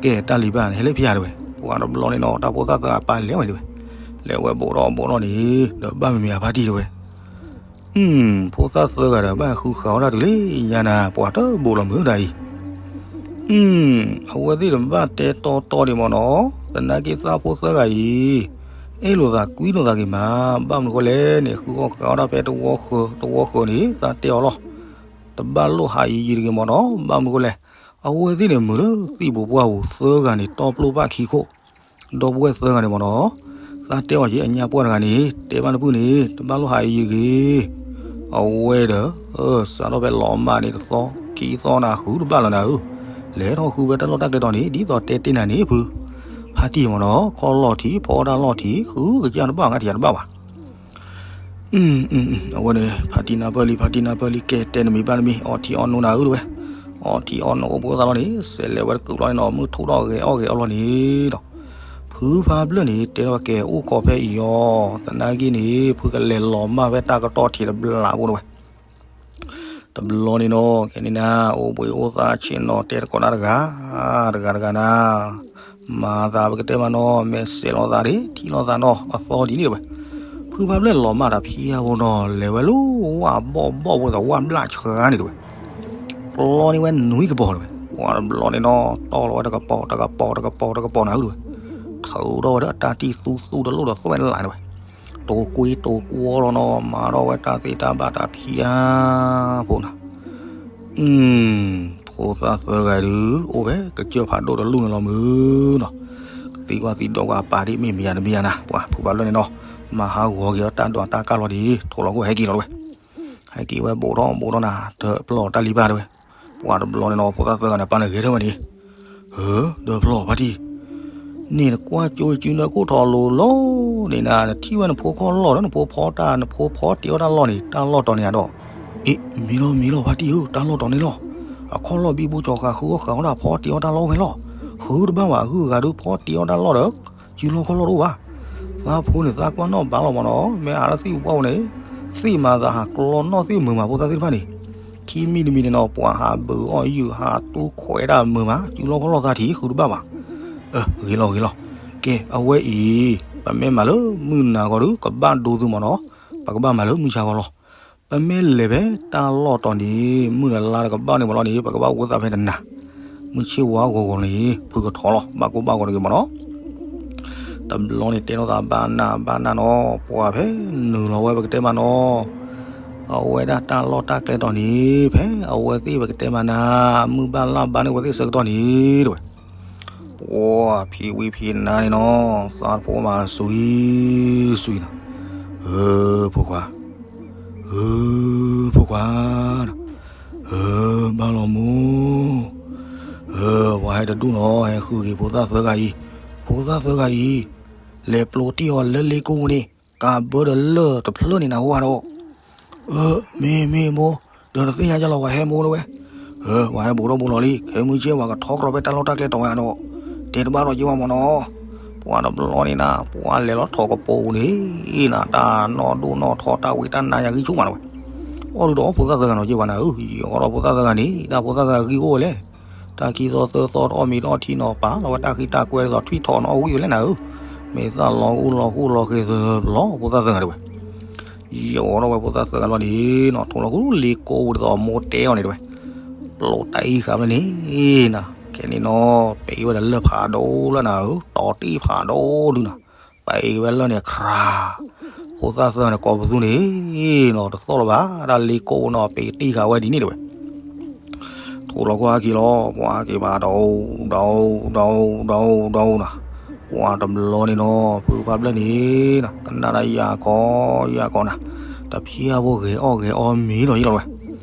ကဲတၢ်လံၤပၢ်န့ၣ် ဟဲလၢဖဲတဝဲ, ပှၤတဘျီန့ၣ်နီၤ တၢ်ဖိသၣ်သၢဂၤပၢ်လဲၤဝဲတဝဲ, လဲၤဝဲဘိးထီၣ်ဘိးထီၣ်န့ၣ် ဒီးဘၣ်မ့မ့ၢ်အဖါတံၢ်တဝဲ, ဖိသၣ်သၢဂၤဒီး ဘၣ်ဃုဃာ်အီၣ်တၢ်တုၤလံညါနၤ ပှၤတဘိးလီၤမုာ်တၢ်အံၤ အဝဲသ့ၣ်တဘၣ်တဲတီတီဒံးမ့ၢ်နီၤ, သနာ်က့သးဖိသၢဂၤအံၤ အဲၣ်လိာ်သးကွံလိာ်သးဂ့ၤမး, ဘၣ်မနုၤဃိလဲၣ်န့ၣ် ဃုအီၣ်ဃာ်အီၣ်တၢ်ဖဲတဝီဃၢၤတဝီဃၢၤန့ၣ် သးတဲအီၤလီၤ, တဘၣ်လိၣ်ဟးယံၤယံၤတဂ့ၤမ့ၢ်နီၤ, ဘၣ်မနုၤဃိလဲၣ်, အဝဲသ့ၣ်န့ၣ်မုာ်လၢသံၣ်ပူၤပှၢ်ပူၤသၢဂၤန့ၣ် တီပျိၢ်ဘၣ်ခံခိၣ် ဒီပုၢ်ဝဲၢ်သၢဂၤန့ၣ်မ့ၢ်နီၤ, သးတဲအီၤက့ၤအညါပှၢ်တဂၤန့ၣ် တဲဘၣ်နပုၢ်န့ၣ် တဘၣ်လိၣ်ဟးယံၤယံၤတဂ့ၤ, အဝဲဒီး စးထီၣ်ဖဲလီၤမၢ်န့ၣ်တသီ ခံသီနၤဃုတဘၣ်လၢၤနၤဧၢ, လဲၤထီၣ်ဃုဖဲတၢ်လီၢ်တၢ်ကျဲဒီးန့ၣ် ဒ်သိးတဲတ့ၢ်နၤန့ၣ်ဖု, ဖါတံၢ်မ့ၢ်နီၤ ခီၣ်လီၢ်ထံး ဖီတၢ်လီၢ်ထံး ဃုကစၢ်တဘၣ်အဂၤတယၤတဘၣ်ဘၣ် အဝဲန့ၣ် ဖးတံၢ်နၢ်ပၢၢ်လံ ဖးတံၢ်နၢ်ပၢၢ်လံ ကဲတဲနမံၤဘၣ်နမံၤ အီထံအီနိနၤဧၢတဝဲ, အီထံအီနိအိၣ်ဘှံးအိၣ်သါလီၤန့ၣ် စဲးလဲၤဝဲတကုာ်လီၤန့ၣ်နီၤ မုၢ်ထူၣ်ထီၣ်ဂဲၤအီၣ်ဂဲၤအီလီၤန့ၣ်ဒီး ဖုဖးဖျၢၣ်န့ၣ် တဲထီၣ်ကဲအိၣ်ခိးဖဲအံၤအီၤ သနာ်က့န့ၣ် ဖုကလဲၤလီၤမၢ်ဖဲတၢ်ကတီၢ်ထံးတဘျီဖိတဝဲ တဘျီန့ၣ်နီၤ ခဲန့ၣ်နၤ အိၣ်ဘှံးအိၣ်သါဆ့ၣ်နီၤ တဲတကိးနၤတဂၤ, တဂၤတဂၤနၤ, မၤသးပကတဲမးနီၤ မဲာ်စဲးလိာ်သးဒ် ထံၣ်လိာ်သးနီၤ အသီဒ်န့ၣ်တဝဲ, ဖုဖးဖျၢၣ်လီၤမၢ်တၢ်ဖံးအါဖိနီၤ လဲၤဝဲလၢဝၣ်ဘီၣ်ဘီၣ်ဖိဒီးဝၣ်ဘျၣ်ဆှါန့ၣ်တဝဲ, ကျီန့ၢ်ဝဲနွံကပီၤတဝဲ, ပှၤတဘျီန့ၣ်နီၤ တီၢ်လီၤဝဲတကပီၤ တကပီၤ တကပီၤ တကပီၤနၤဧၢတဝဲ, ထုးထီၣ်ဝဲဒီးအတၢ်တံၢ်သူသူတလိၣ်ဒီးသွဲၣ်လးတဝဲ တိၤကွ့တိၤကွီလီၤနီၤ မၤထီၣ်ဝဲတၢ်သ့တၢ်ဘၣ်တၢ်ဖံးအါဖိနၤ, ဖိသၣ်သၢဂၤဒုး အိၣ်ဖဲကစၢၢ်ဖးဒိၣ်တလူၢ်န့ၣ်လီၤမုၢ်နီၤ, ကသံကွၢ်သံဒိးကွၢ်အပာ်ဒ်မ့ၢ်မံၤယၤတမံၤယၤနၤ ပှၤဖုဖးဖျၢၣ်န့ၣ်နီၤ, မၤဟးဂီၤက့ၤအီၣ်တၢ်ဒွးတၢ်ကၢ်လီၤဒ် ထိးလီၤခိၣ်ဟဲက့ၤလီၤတဝဲ, ဟဲက့ၤဝဲဘူးထီၣ်ဘူးထီၣ်နၤ တပျီၢ်တၢ်လံၤဘၣ်တဝဲ, ပှၤတဘျီန့ၣ်နီၤ ဖိသၣ်သၢဂၤန့ၣ် ပာ်နဂဲၤထၢၣ်ဝဲန့ၣ် ဧၢ, ဒီးဖျီၣ်ဖါတံၢ်, န့ၣ်နကွၢ်ကၠိစုနၢခိၣ်ထီၣ်လိၤလိၤန့ၣ်နၤ နထံၣ်ဝဲနဖိခီၣ်လီၢ်ဒီး နဖိဖီတၢ် နဖိဖီတ့အီၣ်တၢ်လီၢ်န့ၣ် တၢ်လီၢ်တီၤန့ၣ်ဧါဒီး, အ့ မ့ၢ်လီၤမ့ၢ်လီၤဖါတံၢ်ဧၢ တၢ်လီၢ်တီၤန့ၣ်လီၤ, အခီၣ်လီၢ်ဘံဘူကၠီၤဃာ်ဃုအီၣ်ဃာ်အီၣ်ဒၣ်ဖီတ့အီၣ်တၢ်လီၢ်ဝဲလီၤ, ဃုတဘၣ်ဘၣ် အဂုၤအဂၤဒုးဖီတ့အီၣ်တၢ်လီၢ်ဒီး စုလီၢ်ခီၣ်လီၢ်တအိၣ်ဘၣ် သးဖိန့ၣ် သးကွၢ်နီၣ်ဘၣ်လီၤမးနီၤ မ့ၢ်အါလၢသ့ၣ်ပှၢ်အိၣ်န့ၣ် သ့ၣ်မၤသးဟးကျီနီၣ်သ့ၣ်မုာ်မး ဖိသၣ်သ့ၣ်တဖၣ်န့ၣ်, ခံမံၤတမံၤန့ၣ်နီၤ ပှၤဟးဘုးအီၣ်ယုၢ် ဟးတူၢ်ခွဲးတၢ်မုာ်မး စုလီၢ်ခီၣ်လီၢ်သးထံၣ် ဃုတဘၣ်ဘၣ်. ဂ့ၤလီၤဂ့ၤလီၤ. ကဲ အဝဲအံၤ ပမ့ၢ်မၤလၢမုၢ်နၤဂီၤဒီး ကဘၣ်ဒိသုမးနီၤ, ပကဘၣ်မၤလၢမုၢ်ဆါဂီၤလီၤ. ပမ့ၢ်လဲၤဖဲတၢ်လီၢ်တီၤန့ၣ် မုၢ်နၤလါတကဘၣ်န့ၣ်မးလီၤန့ၣ် ပကဘၣ်ဝဲသးဖဲတနၤ, မုၢ်ဆ့ၣ်ဝါဂီၤဂီၤန့ၣ် ဖုကထီၣ်လီၤ ဘၣ်ကိၢ်ဘၣ်ဂီၤတဂ့ၤမးနီၤ. တဘျီန့ၣ်တဲလိာ်သးဘၣ်နၢ်ဘၣ်နၢ်နီၤ ပှၤဖဲနုာ်လီၤဝဲပကတဲမးနီၤ, အဝဲဒၣ်တၢ်လီၢ်တၢ်ကျဲတီၤန့ၣ် ဖဲအဝဲသ့ၣ်ပကတဲမးနၤ, မုၢ်ဘၣ်လၢ်ဘၣ်န့ၣ် အဝဲသ့ၣ်ဆၢကတီၢ်န့ၣ် တဝဲ ပှၤဖံဝံဖံနါန့ၣ်နီၤ, သးတဖိမးစံစံနီၤ, ဧၢ, ဖိခွါ, ဧၢ, ဖိခွါ, ဧၢ, ဘၣ်လီၤမိၢ်, ဧၢ, ပှၤဟဲတဒူၣ်နီၤ ဟဲဃုက့ၤဖိသၣ်သၢဂၤအံၤ, ဖိသၣ်သၢဂၤအံၤ, လဲၤပျိးတ့ၢ်အီၤလၢလ့ကိပူၤန့ၣ် ကးဘၢဒီးလၢၢ်တဖျၢၣ်န့ၣ်နၤဟူဧါဒီး, ဧၢ, မ့ၢ်မ့ၢ်မိၢ်, ဒီးနသ့ၣ်ညါယလီၤ ပှၤဟဲမိၢ်တဝဲ, ဧၢ, ပှၤဟဲဘူးထီၣ်ဘူးလီၤလံ ခဲမုၢ်ဆ့ၣ်ပှၤကထီကြၢးဖဲတၢ်လီၢ်တၢ်ကျဲတီၤဝဲဒီး, တဲတဘၣ်ဒီးက့ၤဝဲမးနီၤ, ပှၤတဘျီန့ၣ်နၤ ပှၤလဲၤလီၤထီၣ်ကပိာ်န့ၣ်, နၤတၢ်နီၢ်ဒိၣ်နီၢ်ထီတၢ်ဝံတၢ်နါယၤဂံၢ်ဆူၣ်မးတဝဲ, အိၣ်ဒုးဒီးအီၣ်ဖိသၣ်သၢဂၤနီၤက့ၤဝဲနၤဧၢ, ယအီၣ်ဒီးဖိသၣ်သၢဂၤန့ၣ် တၢ်ဖိသၣ်သၢဂၤဂံၢ်အိၣ်ဝဲလဲၣ် တၢ်ခံသီသၢသီတအီၣ်မ့ၤတအီၣ်ထံနီၤ ပာ်လီၤဝဲတၢ်ဃံတၢ်ကွဲဒီးထွံၣ်ထီၣ်နီၤ အီၣ်ဝံၣ်ဝဲလဲၣ်နၤဧၢ, မ့ၢ်သၣ်လီၤဂိၢ်လီၤဃိလီၤဃ့သလီၤ ဖိသၣ်သၢဂၤတဝဲ, ယအိၣ်ဒီးဝဲဖိသၣ်သၢဂၤလီၤန့ၣ်နီၤ ထိၣ်လီၤဃိလ့ကိးဝဲဒ်သိးမိၢ်တဲအီၤန့ၣ်တဝဲ, ပျိးတၢ်အံၤဃာ်ဖဲန့ၣ်နၤ, ခဲန့ၣ်နီၤ ပအံၤဝဲဒၣ်လၢၢ်ဖးဒိၣ်လၢနၤဧၢ, တီၤတံၢ်ဖးဒိၣ်ဒုနၤ, ပအံၤဝဲလၢန့ၣ်ခရၤ, ဖိသၣ်သၢဂၤန့ၣ်ကိးပသူန့ၣ်နီၤ တသီၣ်လၢၤဘၣ် တၢ်လ့ကိးနီၤ ပအံၤတံၢ်ဃာ်ဝဲဒ်န့ၣ်တဝဲ ထိၣ်လီၤကွၢ်က့ၤလီၤ ပှၤက့ၤဘၣ်ဒီး ဒီး ဒီး ဒီး ဒီးနၤ, ပှၤတဘျီန့ၣ်နီၤ ဖုဖးဖျၢၣ်န့ၣ်နၤ ကနၣ်ဒၣ်ယၤခီယၤခီနၤ, တဖျၢၣ်ဖိဂဲၤအီၣ်ဂဲၤအီမ့ၤလီၤယလီၤဝဲ,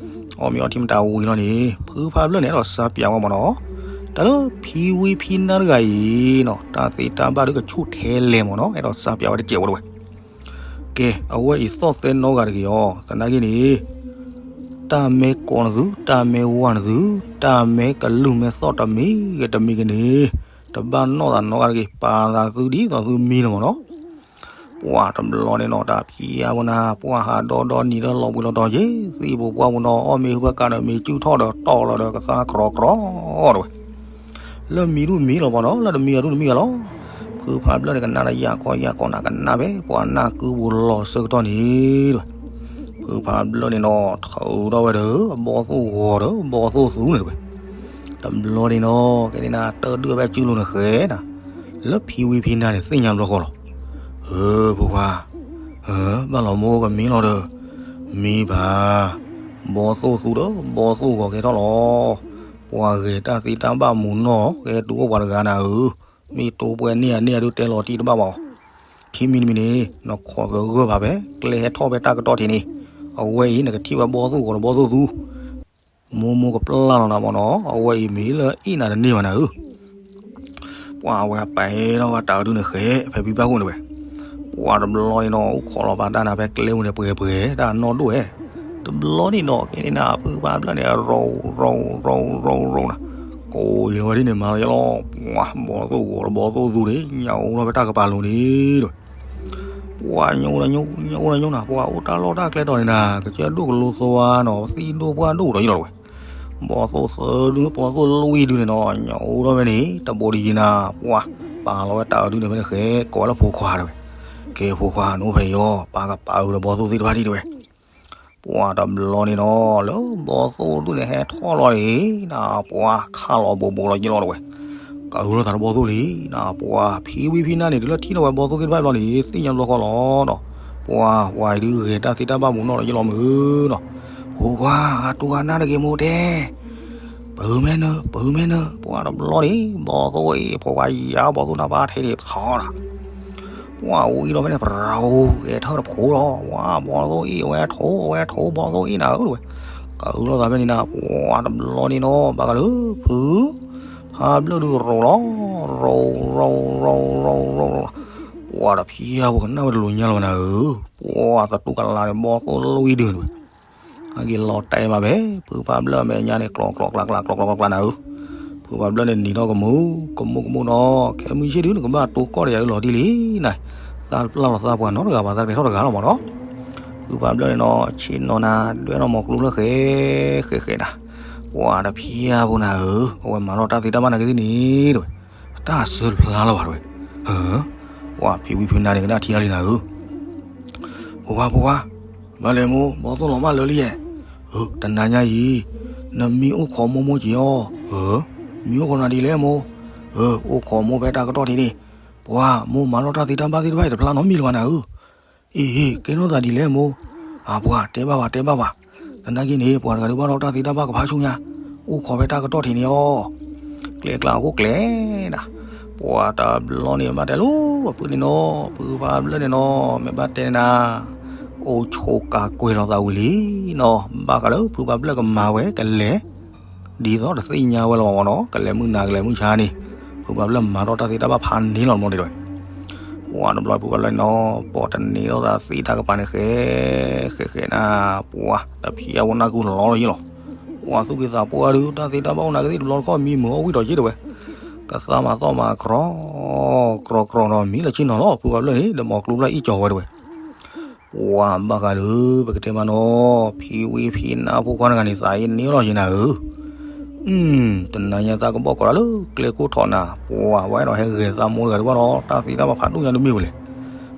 အီၣ်မ့ၤအီထံမတၤဝံၤလီၤန့ၣ် ဖုဖးဖျၢၣ်န့ၣ် အဲၣ်ဒိးစါပၠးဝဲမးနီၤ, တၢ်လၢဖံဝံဖံနါတဂၤအံၤနီၤ တၢ်သ့တၢ်ဘၣ်ဒုးကဆူၣ်ထဲလဲၣ်မးနီၤ အဲၣ်ဒိးစါပၠးဝဲတစဲးဝဲတဝဲ ကဲ အဝဲအံၤသီၣ်သဲနီတဂၤတဂ့ၤအီၤ သနာ်က့န့ၣ် တၢ်မ့ၢ်ကိးနသု တၢ်မ့ၢ်ဝါနသု တၢ်မ့ၢ်ကလုၢ်မ့ၢ်သီၣ်တမံၤဂ့ၤတမံၤဂ့ၤန့ၣ် တဘၣ်နီၣ်သးနီတဂၤတဂ့ၤ ပာ်သးသုဒ်သိးသုမံလီၤမးနီၤ, ပှၤတဘျီန့ၣ်နီၤ တၢ်ဖံးအါဝဲနၤ ပှၤဟးဒီဒီနံၤဒီးလီၤဘှံးလီၤတီၤက့ၤ သံၣ်ပူၤပှၢ်ပူၤနီၤ အီၣ်မ့ၤဟူဖဲကးဒီးမ့ၤစုၣ်ထီၣ်ဒီးတီၢ်လီၤဒီးကသါကြီကြီတဝဲ လၢမံၤဒုမံၤလီၤမးနီၤ လၢတမံၤအဒုတမံၤအလီၤ, ဖုဖးဖျၢၣ်န့ၣ် ကနၣ်ဒီးယၤခီယၤခီနၤ ကနၣ်ဖဲပှၤနၢ်ကုပူၤလီၤဆၢကတီၢ်န့ၣ်တဝဲ, ဖုဖးဖျၢၣ်န့ၣ်နီၤ ထုးထီၣ်ဝဲဒီး ဘီၣ်သိၣ်ဂီၤဒီးဘီၣ်သိၣ်သူန့ၣ်တဝဲ, တဘျီန့ၣ်နီၤ ကဲန့ၣ်နၤ တၢ်ဒုးဖဲစုလိၤန့ၣ်ဃဲနၤ, လၢဖံဝံဖံနါန့ၣ် သ့ၣ်ညါဘျီဃီလီၤ, ဧၢ ဖိခွါ, ဧၢ ဘၣ်လီၤမိၢ်ကမံလီၤဒီး, မံဘၣ်, ဘီၣ်သိၣ်သူဒီးဘီၣ်သိၣ်ဂီၤကဲထီၣ်လီၤ, ပှၤဂဲၤတၢ်သ့တၢ်ဘၣ်မူနီၢ် ကဲတူၢ်အိၣ်ပှၤတဂၤနၤဧၢ, မ့ၢ်တိပှဲၤန့ၢ်အန့ၢ်အဒုးတဲလီၤတံၢ်တဘၣ်ဘၣ်အီၤ, ခံမံၤတမံၤန့ၣ် နခိးသဂၢၢ်ဘၣ်ဖဲ ကျဲဟဲထီၣ်ဖဲတၢ်ကတီၢ်ထံးန့ၣ်, အဝဲအံၤ နကထံၣ်ဝဲဘီၣ်သိၣ်ဂီၤဒီးဘီၣ်သိၣ်သူ မိၢ်မိၢ်ကပျၢ်လီၤနၤမးနီၤ အဝဲအံၤမ့ၢ်လၢအ့ၣ်နၤတန့ၢ်ဘၣ်နၤဧၢ, ပှၤအဝဲပာ်ထီၣ်ဝဲတၢ်အဒုန့ၣ်ဃဲ ဖဲဖံဘၣ်ခိၣ်န့ၣ်ဝဲ, ပ ပှၤတဘျီန့ၣ်နီၤ အိၣ်ခိးလီၤပာ်တၢ်နၤဖဲကျဲပူၤန့ၣ် ပှဲၤပှဲၤ တၢ်နီၢ်ဒိၣ်ဝဲ, တဘျီန့ၣ်နီၤ ကဲန့ၣ်နၤ ဖုဖးဘျၢၣ်န့ၣ် ရိရိရိရိရိနၤ, ကိးယံၤလီၤဝဲဒ်န့ၣ် မၤလီၤယလီၤ, ပှၤဘီသိၣ်ဂီၤ ဘီသိၣ်သူန့ၣ် ညၣ်အိၣ်ထီၣ်ဖဲတၢ်ကပၤလိၤန့ၣ်တဝဲ ပှၤညၣ်အိၣ်ညၣ် ညၣ်အိၣ်ညၣ်နၤ ပှၤအိၣ်တၢ်လီၢ်တၢ်ကျဲတီၤန့ၣ်နၤ ကစၢၢ်ဒိၣ်ကလိသဝါနီၤ သံၣ်ဒိၣ်ပှၢ်ဒိၣ်ဒီးယလီၤတဝဲ, ဘီသိၣ်သၢဒု ဘီသိၣ်လွံၢ်ဒုန့ၣ်နီၤ ညၣ်အိၣ်ထီၣ်ဖဲန့ၣ် တဘိဒ်ယံၤနၤ ပှၤပာ်လီၤဝဲတၢ်အုးဒုန့ၣ်ဖဲန့ၣ်ဃဲ ကိးဝဲလၢဖိခွါတဝဲ, ကဲဖိခွါ နအိၣ်ဖဲအံၤအီၤ ပၢ်ကပာ်အုးဒီးဘီသိၣ်သ့ၣ်တဖၣ်ဒံးတဝဲ ပှၤတဘျီန့ၣ်နီၤ လၢဘီသိၣ်ဒုန့ၣ်ဟဲထီၣ်လီၤန့ၣ် နပှၤခးလီၤဘိးဘိးလီၤယလီၤတဝဲ, ကဟုလီၤသးဒီးဘီသိၣ်လံ နပှၤဖံဝံဖံနါန့ၣ် တုၤလၢထံၣ်ထီၣ်ဝဲဘီသိၣ်သ့ၣ်တဖၣ်ဘျီန့ၣ် သ့ၣ်ညါဘျီဃီလီၤနီၤ, ပှၤပှၤအံၤဒုဂဲၤတၢ်သ့တၢ်ဘၣ်မူးနီၣ်ဒီးယလီၤမုၢ်နီၤ, ဖိခွါ အတူၢ်အနၢ်တဂ့ၤမိၢ်တဲ ပၢၤမဲနၢ ပၢၤမဲနၢ ပှၤတဘျီန့ၣ် ဘီသိၣ်အ့ၣ် ဖိခွါယၤ ဘီသိၣ်နၢ်ပၢ်ထဲန့ၣ်ဖီဒၣ် ပှၤဝံၤလီၤဖဲန့ၣ် ပရၤဧိၤ ဂဲၤထၢၣ်တဖိလီၤ ဝါ ဘီသိၣ်အ့ၣ် အဝဲထိ အဝဲထိ ဘီသိၣ်အ့ၣ်နၤဧၢတဝဲ, ကဟုလီၤသးဖဲန့ၣ်နၤ ပှၤတဘျီန့ၣ်နီၤ ဘၣ်ဃးလၢဖု ဖးဘျၢၣ်ဒုရိၤလီၤ ရိၤ ရိၤ ရိၤ ရိၤ ရိၤ ပှၤတဖံးအါဖိကနၣ်ဝဲတလိၤညါလီၤနၤဧၢ, ပှၤသတူၢ်ကလာ်န့ၣ် ဘီသိၣ်လွံၢ်ဒုန့ၣ်ဝဲ အဂ့ၢ်လီၤတဲာ်ဘၣ်ဖဲ ဖုဖးဘျၢၣ်အမဲာ်ညါန့ၣ် ကျီကျီကျါကျါ ကျီကျီကျါကျါနၤဧၢ, ဖုဖးဘျၢၣ်န့ၣ်နံၤထီၣ်ကမူ ကမူကမူနီၤ ခဲမုၢ်ဆ့ၣ်ဒု နကဘၣ်တိၢ်ကီၢ်ဒီးယၤအုလီၤတံၢ်လံနၤ, သးပျၢ်လီၤသးပှၤနီတဂၤဘၣ် သးကျဲၤထီၣ်တဂၤလီၤမးနီၤ, ဖုဖးဘျၢၣ်န့ၣ်နီၤ ဆ့ၣ်နီၤနၤ ဒွဲၣ်နီၢ်မီၤကျိဖျၢၣ်ဃဲ ဃဲဃဲနၤ, ပှၤတဖံးအါဖိနၤဧၢ, အဝဲမၤထီၣ်တၢ်သ့တၢ်ဘၣ်နာ်က့သ့ၣ်န့ၣ်တဝဲ, တၢ်ဆၢတဖျါလၢၤဘၣ်တဝဲ, ပှၤဖံဝံဖံနါန့ၣ် ကနၣ်ထံအါလံနၤဧၢ ဖိခွါ ဖိခွါ, ဘၣ်လဲၣ်မိၢ် ဘီသိၣ်လီၤမၢ်လၢာ်လံယဲၢ်, တနၤညါအံၤ, နမံအိၣ်ခိးမိၢ်မိၢ်က့ၤအီၤ, မံအိၣ်ခိးနၤဒ်လဲၣ်မိၢ်, အိၣ်ခိးမိၢ်ဖဲတၢ်ကတီၢ်ထံးန့ၣ်, ပှၤမိၢ်မၤထီၣ်တၢ်သ့တၢ်ဘၣ်သ့ၣ်တဖၣ်အံၤ တဖျါနီတမံၤလၢၤဘၣ်နၤဧၢ, အ့ ကဲထီၣ်သးဒ်လဲၣ်မိၢ်, အပှၤတဲဘၣ်ဘၣ်တဲဘၣ်ဘၣ်, သနာ်က့န့ၣ် ပှၤတဂၤဒုးဘၣ်ထီၣ်တၢ်သ့တၢ်ဘၣ်ကဖးဆူညါ, အိၣ်ခိးဖဲတၢ်ကတီၢ်ထံးန့ၣ်အီၤ ကျဲကျါအခိၣ်ကျဲနၤ, ပှၤတဘျီန့ၣ် ဘၣ်တဲလိၤ အပုၢ်န့ၣ်နီၤ ဖုဖးဘျၢၣ်န့ၣ်နီၤ မ့ၢ်ဘၣ်တဲန့ၣ်နၤ, အိၣ်ဆိးကးကွဲၤလီၤသးဝံၤလံနီၤ ဘၣ်ဃးလၢဖုဖးဘျၢၣ်ကမၤဝဲကလဲၤ, ဒ်သိးတသ့ၣ်ညါဝဲလီၤမးနီၤ ကလဲၤမုၢ်နၤကလဲၤမုၢ်ဆါန့ၣ်, ဖုဖးဘျၢၣ်မၤထီၣ်တၢ်သ့တၢ်ဘၣ်ဖးန့ၢ်လီၤမးန့ၣ်တဝဲ ပှၤတဘျီဖုဖးဘျၢၣ်န့ၣ်နီၤ ပိာ်တန့ၢ်လိာ်သးသ့တၢ်ကပၤန့ၣ်ဃဲ, ဃဲဃဲနၤ, ပှၤတဖံးအါဖိနၢ်ကုလီၤလီၤယ့ၣ်လီၤ, ပှၤသူၣ်က့သးပှၢ်ဒုး တၢ်သ့တၢ်ဘၣ်အိၣ်နာ်က့သ့ၣ်တဘျီတခီၣ် မံမုာ်အီၣ်ဝံၣ်ဒီးက့တဝဲ, ကသါမၤသီၣ်မၤကြီ, ကြီကြီဒီးမံလၢဆ့ၣ်နီၤလီၤ ဖုဖးဘျၢၣ်န့ၣ် ဒီးမီၤကျိဖျၢၣ်အံၣ်ကၠီၤဝဲတဝဲ ပှၤဘၣ်ဃးဒီး ပကတဲမးနီၤ ဖံဝံဖံနါဖိခွါတဂၤန့ၣ် သးအ့န့ၢ်လီၤယ့ၣ်နၤဧၢ, တနၤညါသးကဘီၣ်ကိးတၢ်လၢကျဲခိၣ်ထီးနၤ, ပှၤဝဲဒီးဟဲဂဲၤသးမိၢ်တဂၤတဘၣ်ဒီး တၢ်သ့တၢ်ဘၣ်ဖးဒိၣ်ညါတမ့ၢ်ဝဲလဲၣ်,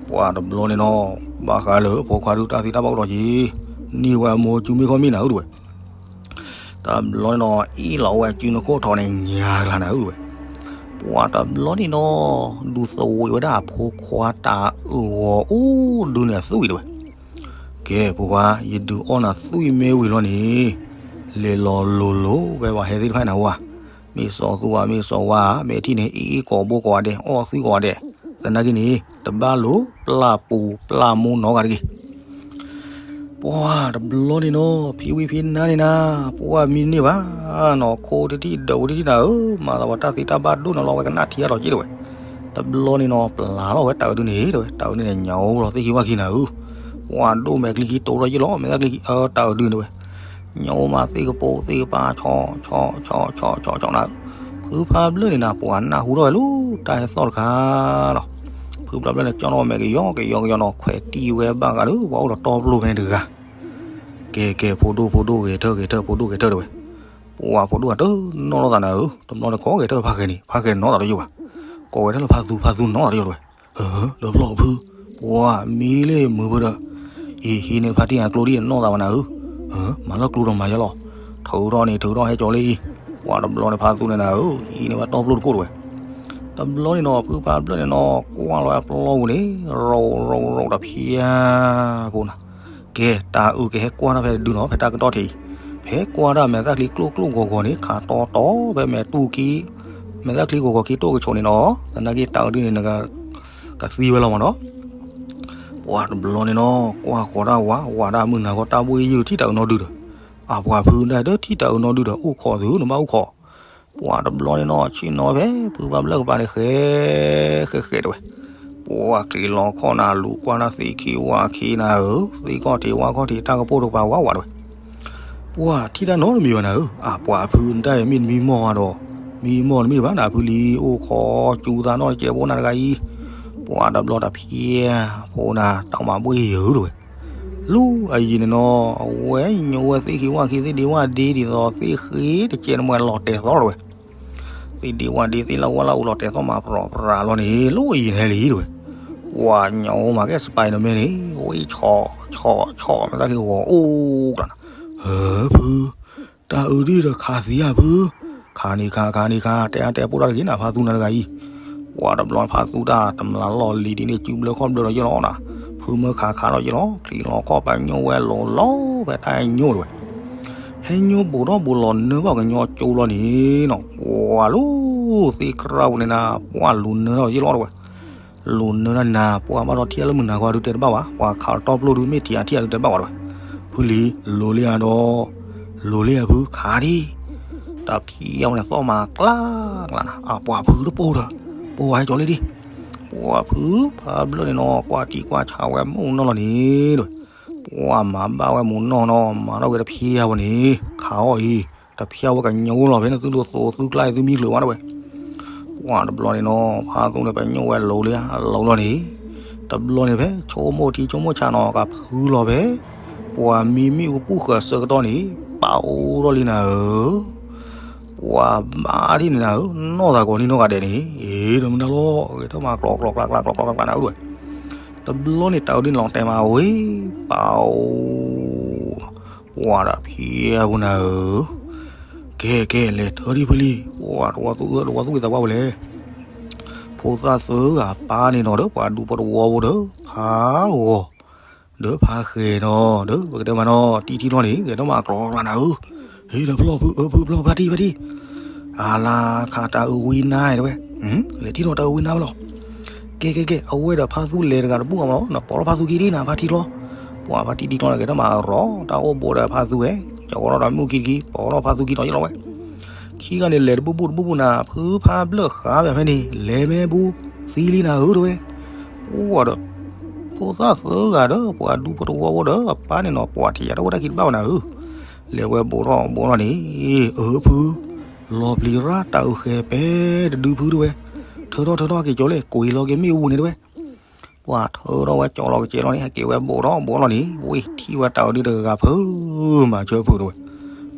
ပှၤတဘျီန့ၣ်နီၤ ဘၣ်ဃးလၢဖိခွါဒုးတၢ်သ့တၢ်ဘၣ်အိၣ်ဒီးက့ၤ, န့ၢ်ဝဲအမိၢ်စုမ့ၢ်ခီၣ်မ့ၢ်နၤဧၢတဝဲ တဘျီန့ၣ်နီၤ အ့ၣ်လီၤဝဲစုနခိၣ်ထီးန့ၣ် ညါကလၤနၤဧၢတဝဲ, ပှၤတဘျီန့ၣ်နီၤ ဒုးသဝံးဝဲဒၣ်အဖိခွါတၢ်အုးဂီၤအိၣ်ဒုးန့ၣ်အသွံၣ်တဝဲ, ကဲဖိခွါ ယဒုးအီၣ်နၤသွံၣ်မ့ၢ်ဝံၤလီၤန့ၣ်, လဲၤလီၤလိၤလိၤဝဲပှၤဟဲသ့ၣ်တဖၣ်နၤဝဲ, မ့ၢ်စီၤသူဧါ မ့ၢ်စီၤဝါဧါ မ့ၢ်ထံၣ်န့ၣ် အ့ၣ်အ့ၣ်ကိးဘိကိးဂၤဒဲး အီၣ်သွံၣ်ကိးဂၤဒဲး, သနာ်က့န့ၣ် တဘၣ်လိၤပျၢ်ပူၤပျၢ်မူနီတဂၤတဂ့ၤ ပှၤတဘျီန့ၣ်နီၤ ဖံဝံဖံနါန့ၣ်နၤ, ပှၤမံန့ၢ်ဘၣ်နီၤ ခိၣ်တထံၣ်ဒၢးဝဲတထံၣ်နၤဧၢ, မၤသးပှၤတၢ်သ့တၢ်ဘၣ်ဒိၣ်နၤလီၤ ဝဲကနၣ်ထံအါထီၣ်က့တဝဲ, တဘျီန့ၣ်နီၤ ပျၢ်လီၤဝဲတၢ်အုးဒုန့ၣ်တဝဲ, တၢ်အုးဒုန့ၣ် ညၣ်အိၣ်လီၤသ့ၣ်ဟံးဝၣ်ခံနၤဧၢ, ပှၤဒိၣ်မဲာ်ချံခံတိၤထီၣ်ယ့ၣ်လီၤ မဲာ်သၣ်ချံ တၢ်အုးဒုန့ၣ်တဝဲ, ညၣ်အိၣ်မးသ့ၣ်ကပိာ်သ့ၣ်ကပၤ ဆီဆီဆီဆီဆီဆီနၤဧၢ, ဖုဖးဘျၢၣ်န့ၣ်နၤ ပှၤနၢ်ဟူထီၣ်ဝဲလၢတၢ်ဟဲသီၣ်တခါလီၤ, ဖုဖးဘျၢၣ်န့ၣ် ကၠီထီၣ်ဝဲမဲာ်ကယီကယီကယီနီၤ ခွဲးတံၢ်ဝဲဘၣ်ဃးလၢပှၤအိၣ်ဒီးတီပျိဖဲန့ၣ်တဂၤ, ကဲကဲ ဖိဒိၣ်ဖိဒိၣ် ဂဲၤထၢၣ်ဂဲၤထၢၣ် ဖိဒိၣ်ဂဲၤထၢၣ်တဝဲ, ပှၤဖိဒိၣ်အတနီၣ်လိာ်သးနၤဧၢ, တဘျီတခီၣ်ဂဲၤထၢၣ်ဖးဃဲၤန့ၣ် ဖးဃဲၤနီၣ်သးတယိာ်ဘၣ်, ကိးဝဲထၢၣ်လၢဖးသူ ဖးသူနီၣ်သးတယိာ်တဝဲ, ဒီးဖျီၣ်ဖု, ပှၤမံလၢမုာ်ဖုဒီး, အံၤဟံးန့ၢ်ဖါတံၢ်အကျိဒ်နီၣ်သးဘၣ်နၤဧၢ, မၤလၢကျိဒီးမၤယလီၤ, ထုးထီၣ်န့ၣ် ထုးထီၣ်ဟဲကၠီၤလၢအံၤ, ပှၤတဘျီန့ၣ်ဖးသူန့ၣ်နၤဧၢ, ဟံးန့ၢ်ဝဲတီပျိတကိၣ်တဝဲ တဘျီန့ၣ်နီၤ ဖုဖးဘျၢၣ်န့ၣ်နီၤ ကွၢ်လီၤဝဲအပျီပူၤန့ၣ် ရိၤရိၤရိၤတဖျါဖိနၤ, ကဲ တၢ်အုးကဟဲကွၢ်တၢ်ဖဲတဒုနီၤ ဖဲတၢ်ကတီၢ်ထံးအံၤ, ဖဲကွၢ်တၢ်မဲာ်သၣ်ချံကျိၣ်ကျိၣ်ဂီၤဂီၤန့ၣ် ခးတီတီဖဲမဲာ်တူၢ်ခံ, မဲာ်သၣ်ချံဂီၤဂီၤခံတိၢ်ကဆိးန့ၣ်နီၤ သနာ်က့တၢ်အုးဒုန့ၣ် ကသံဝဲလီၤမးနီၤ ပှၤတဘျီန့ၣ်နီၤ ကွၢ်ဃီၤတၢ်ဝး ဝးတၢ်မုၢ်နၤဃီ တၢ်ဘှ့ၣ်ယုၢ်ထံၣ်တၢ်အုးနီၢ်ဒုဒီး, အပှၤဖုဒၣ်ဒၢထံၣ်တၢ်အုးနီၢ်ဒုဒီး အိၣ်ခိးသုနဘၣ်အိၣ်ခိး, ပှၤတဘျီန့ၣ်နီၤ ဆ့ၣ်နီၤဖဲဖုဖးဘျၢၣ်ကပၤန့ၣ် ဃဲ ဃဲဃဲတဝဲ, ပှၤချံးလီၤခီၣ်နၤ လူၤကွၢ်နၤသ့ၣ်ခံဝၣ်ခံနၤဧၢ, သ့ၣ်ခီၣ်ထံးဝၣ်ခီၣ်ထံး တၢ်ကပိၢ်တကပၤဝးဝးတဝဲ. ပှၤထံၣ်တၢ်နီတမံၤဘၣ်နၤဧၢ, အပှၤဖု နတၢ်အံၤမ့ၢ်တမံမီၢ်ဧါဒီး, မံမီၢ်တမ့ၢ်ဘၣ်နၤဖုလံ, အိၣ်ခိးစူၤသးနီၢ်တကဲးဖိနၤတဂၤအံၤ, ပှၤတဘျီတဖျဲးဖိနၤ တၢ်မၤဘှ့ၣ်ယၢၤတဝဲ. လၢအယံၤန့ၣ်နီၤ အဝဲညိဝဲသ့ၣ်ခံဝၣ်ခံ သ့ၣ်ဒ့ဝၣ်ဒ့ဒ်သိး သ့ၣ်ဃ့တကဲးတမှဲလီၤတဲာ်သီတဝဲ. သ့ၣ်ဒ့ဝၣ်ဒ့ သ့ၣ်လၢဝၣ်လၢအူလီၤတဲာ်သီၣ်မး ပြီပြးလီၤန့ၣ် လၢအယံၤန့ၣ်ဟဲလံတဝဲ. ပှၤညိမၤကဲ Spiderman န့ၣ် ဝံၣ်ဆီၣ်ဆီၣ်ဆီၣ် မ့ၢ်တၢ်လံဂီၤအိၣ်ကျါနၤ, ဟၢဖု, တၢ်အုးဒ်ဒီးခးသံဧါဖု, ခးန့ၣ်ခး ခးန့ၣ်ခး တဲအါတဲပိၢ်တၢ်တဂ့ၤနၤ ဖါသူနၤတဂၤအံၤ. ပှၤတဘျီဖါသူတၢ်တမျးလီၢ်လံၤဒ်န့ၣ် စုဘျၢခီၣ်ဘျၢဒီးယလီၤနၤ, ဖုမၢခးခးဒီးယလီၤ ချံးလီၤခီၣ်ပညိဝဲလိၤလီၤ ဖဲတၢ်ဟဲညိတဝဲ. ဟဲညိဘူးထီၣ်ဘူးလီၤနၢဘၣ်ကညီကၠိလီၤန့ၣ်နီၤ ပှၤလၢသ့ၣ်ကြၢးပူၤန့ၣ်နၤ ပှၤလူၤနၢထီၣ်ယလီၤတဝဲ. လူၤနၢထီၣ်နၤ ပှၤဘၣ်ဒီးထံၣ်အလၢမုၢ်နၤခီဒုးတဲတဘၣ်ဘၣ်, ပှၤခးတီပျိဒုး မ့ၢ်ထံၣ်အထံၣ်အဒုးတဲဘၣ်ဝဲတဝဲ. ဖုလံၤ လူၤလံဧါဒီး, လူၤလံဧါဖု ခးဒံး. တဖံးအဝဲန့ၣ်သီၣ်မၤကျါကျါနၤ အပှၤဖုတပိၢ်ဒီး, ပှၤဟဲကၠီၤလံဒံး. ပှၤဖုဖးဘျၢၣ်န့ၣ်နီၤ ကွၢ်တံၢ်ကွၢ်ဆးဝဲမုၢ်နီၢ်လီၤန့ၣ်တဝဲ. ပှၤမၤဘၣ်ဝဲမုၢ်နီၢ်နီၤ မၤထီၣ်က့ၤတဖံးအဝဲန့ၣ် ခးအီၣ်အံၤ, တဖံးအဝဲကညိလီၤဖဲန့ၣ် သုဒိၣ်သိးသုကျါအံၤ သုမံချုးဝဲတဝဲ. ပှၤတဘျီန့ၣ်နီၤ ဖါသူန့ၣ် ပညိဝဲလိၤလံဧါ လိၤလီၤန့ၣ်, တဘျီန့ၣ်ဖဲ ဆိကမိၣ်ထံဆိကမိၣ်ဆးနီၤ ကဖုလီၤဖဲ ပှၤမံမ့ၣ်အူပူၤဃၢၤဆၢကတီၢ်န့ၣ် ပာ်အိၣ်ထီၣ်လံနၤဧၢ. ပှၤဘၣ်ဒ်န့ၣ်နၤဧၢ, နီၢ်သးကိးနံၣ်နီၢ်ဂၤဒဲးန့ၣ်, အ့ ဒီးမတၤလီၤ ဂဲၤထီၣ်မၤကျိးကျိးကျါကျါကျိးကျိးကျါကျါနၤဧၢတဝဲ. တဘျီန့ၣ် တၢ်အုးဒ်န့ၣ်လီၤတဲာ်မးဝံၤ ပာ်အိၣ် ပှၤဒီးဖံးအပူၤနၤဧၢ, ကဲကဲ လဲၤထၢဒံးဖုလံ, ပှၤတဝီသူၣ်အၢ တဝီသူၣ်က့ၤသးပှၢ်ဝဲလဲၣ်. ဖိသၣ်သၢဂၤပၢ်န့ၣ်နီၤဒီး ပှၤဒူဖိတဝီဖိဒီး ဖးဂီၤ ဒီးဖးဃဲၤနီၤ ဒီးပကတဲမးနီၤ တံထံၣ်ထီၣ်န့ၣ် ဂဲၤထီၣ်မၤကျိးကျါနၤဧၢ, ဟ့ၣ်ဒီးဖျီၣ်ဖု အၢဖုဖျီၣ် ဖါတံၢ်ဖါတံၢ်, အလါခးတၢ်အုးဝံနါတဝဲ, လဲၤထံၣ်ထီၣ်တၢ်အုးဝံနါဝဲလီၤ. ကဲကဲကဲ အဝဲဒီးဖါသူလဲၤတဂၤတဘူၣ်အမးလီၤ နပိာ်ထီၣ်ဖါသူခံဒံးနၤ ဖါထံချီ, ပှၤဖါတံၢ်ထံချီန့ၣ် ဂဲၤထီၣ်မၤရီ တၢ်အိၣ်ဘူးဒီးဖါသူဝဲ, ကၠီၤထီၣ်ဒီးမုၢ်ခံတခံ ပိာ်ထီၣ်ဖါသူခံတီၤယလီၤဝဲ. ခံဂၤန့ၣ် လဲၤတဘူၣ်ဘူၣ်တဘူၣ်ဘူၣ်နၤ ဖုဖးဘျၢၣ်ဃးဘၣ်ဖဲန့ၣ် လဲၤမ့ၢ်ဘူၣ် သံလံနၤဧၢတဝဲ. အိၣ်ဒီး ဖိသၣ်သၢဂၤဒီး ပှၤဒူဖိတဝီဖိဒီး အပၢ်န့ၣ်နီၤ ပှၤထံၣ်ယၤတအိၣ်တၢ်ခံတဘၣ်ဘၣ်နၤဧၢ, လဲၤဝဲဘူးထီၣ်ဘူးထီၣ်န့ၣ်, အၢဖု လီၤပျံၤရၣ် တၢ်အုးဃဲၤပဲတဒုဖုတဝဲ, ထၢထီၣ်ထၢထီၣ်က့ၤကၠီၤလဲၣ် ကွံာ်လီၤက့ၤမ့ၣ်အူန့ၣ်တဝဲ. ပှၤထၢထီၣ်ဝဲကၠီၤလီၤက့ၤကၠီၤလီၤန့ၣ် ဟဲက့ၤဝဲဘူးထီၣ်ဘူးထီၣ်န့ၣ် ဝံၤထံၣ်ဝဲတၢ်အုးဒုတဂၤဖု မၤဆၢဖုတဝဲ,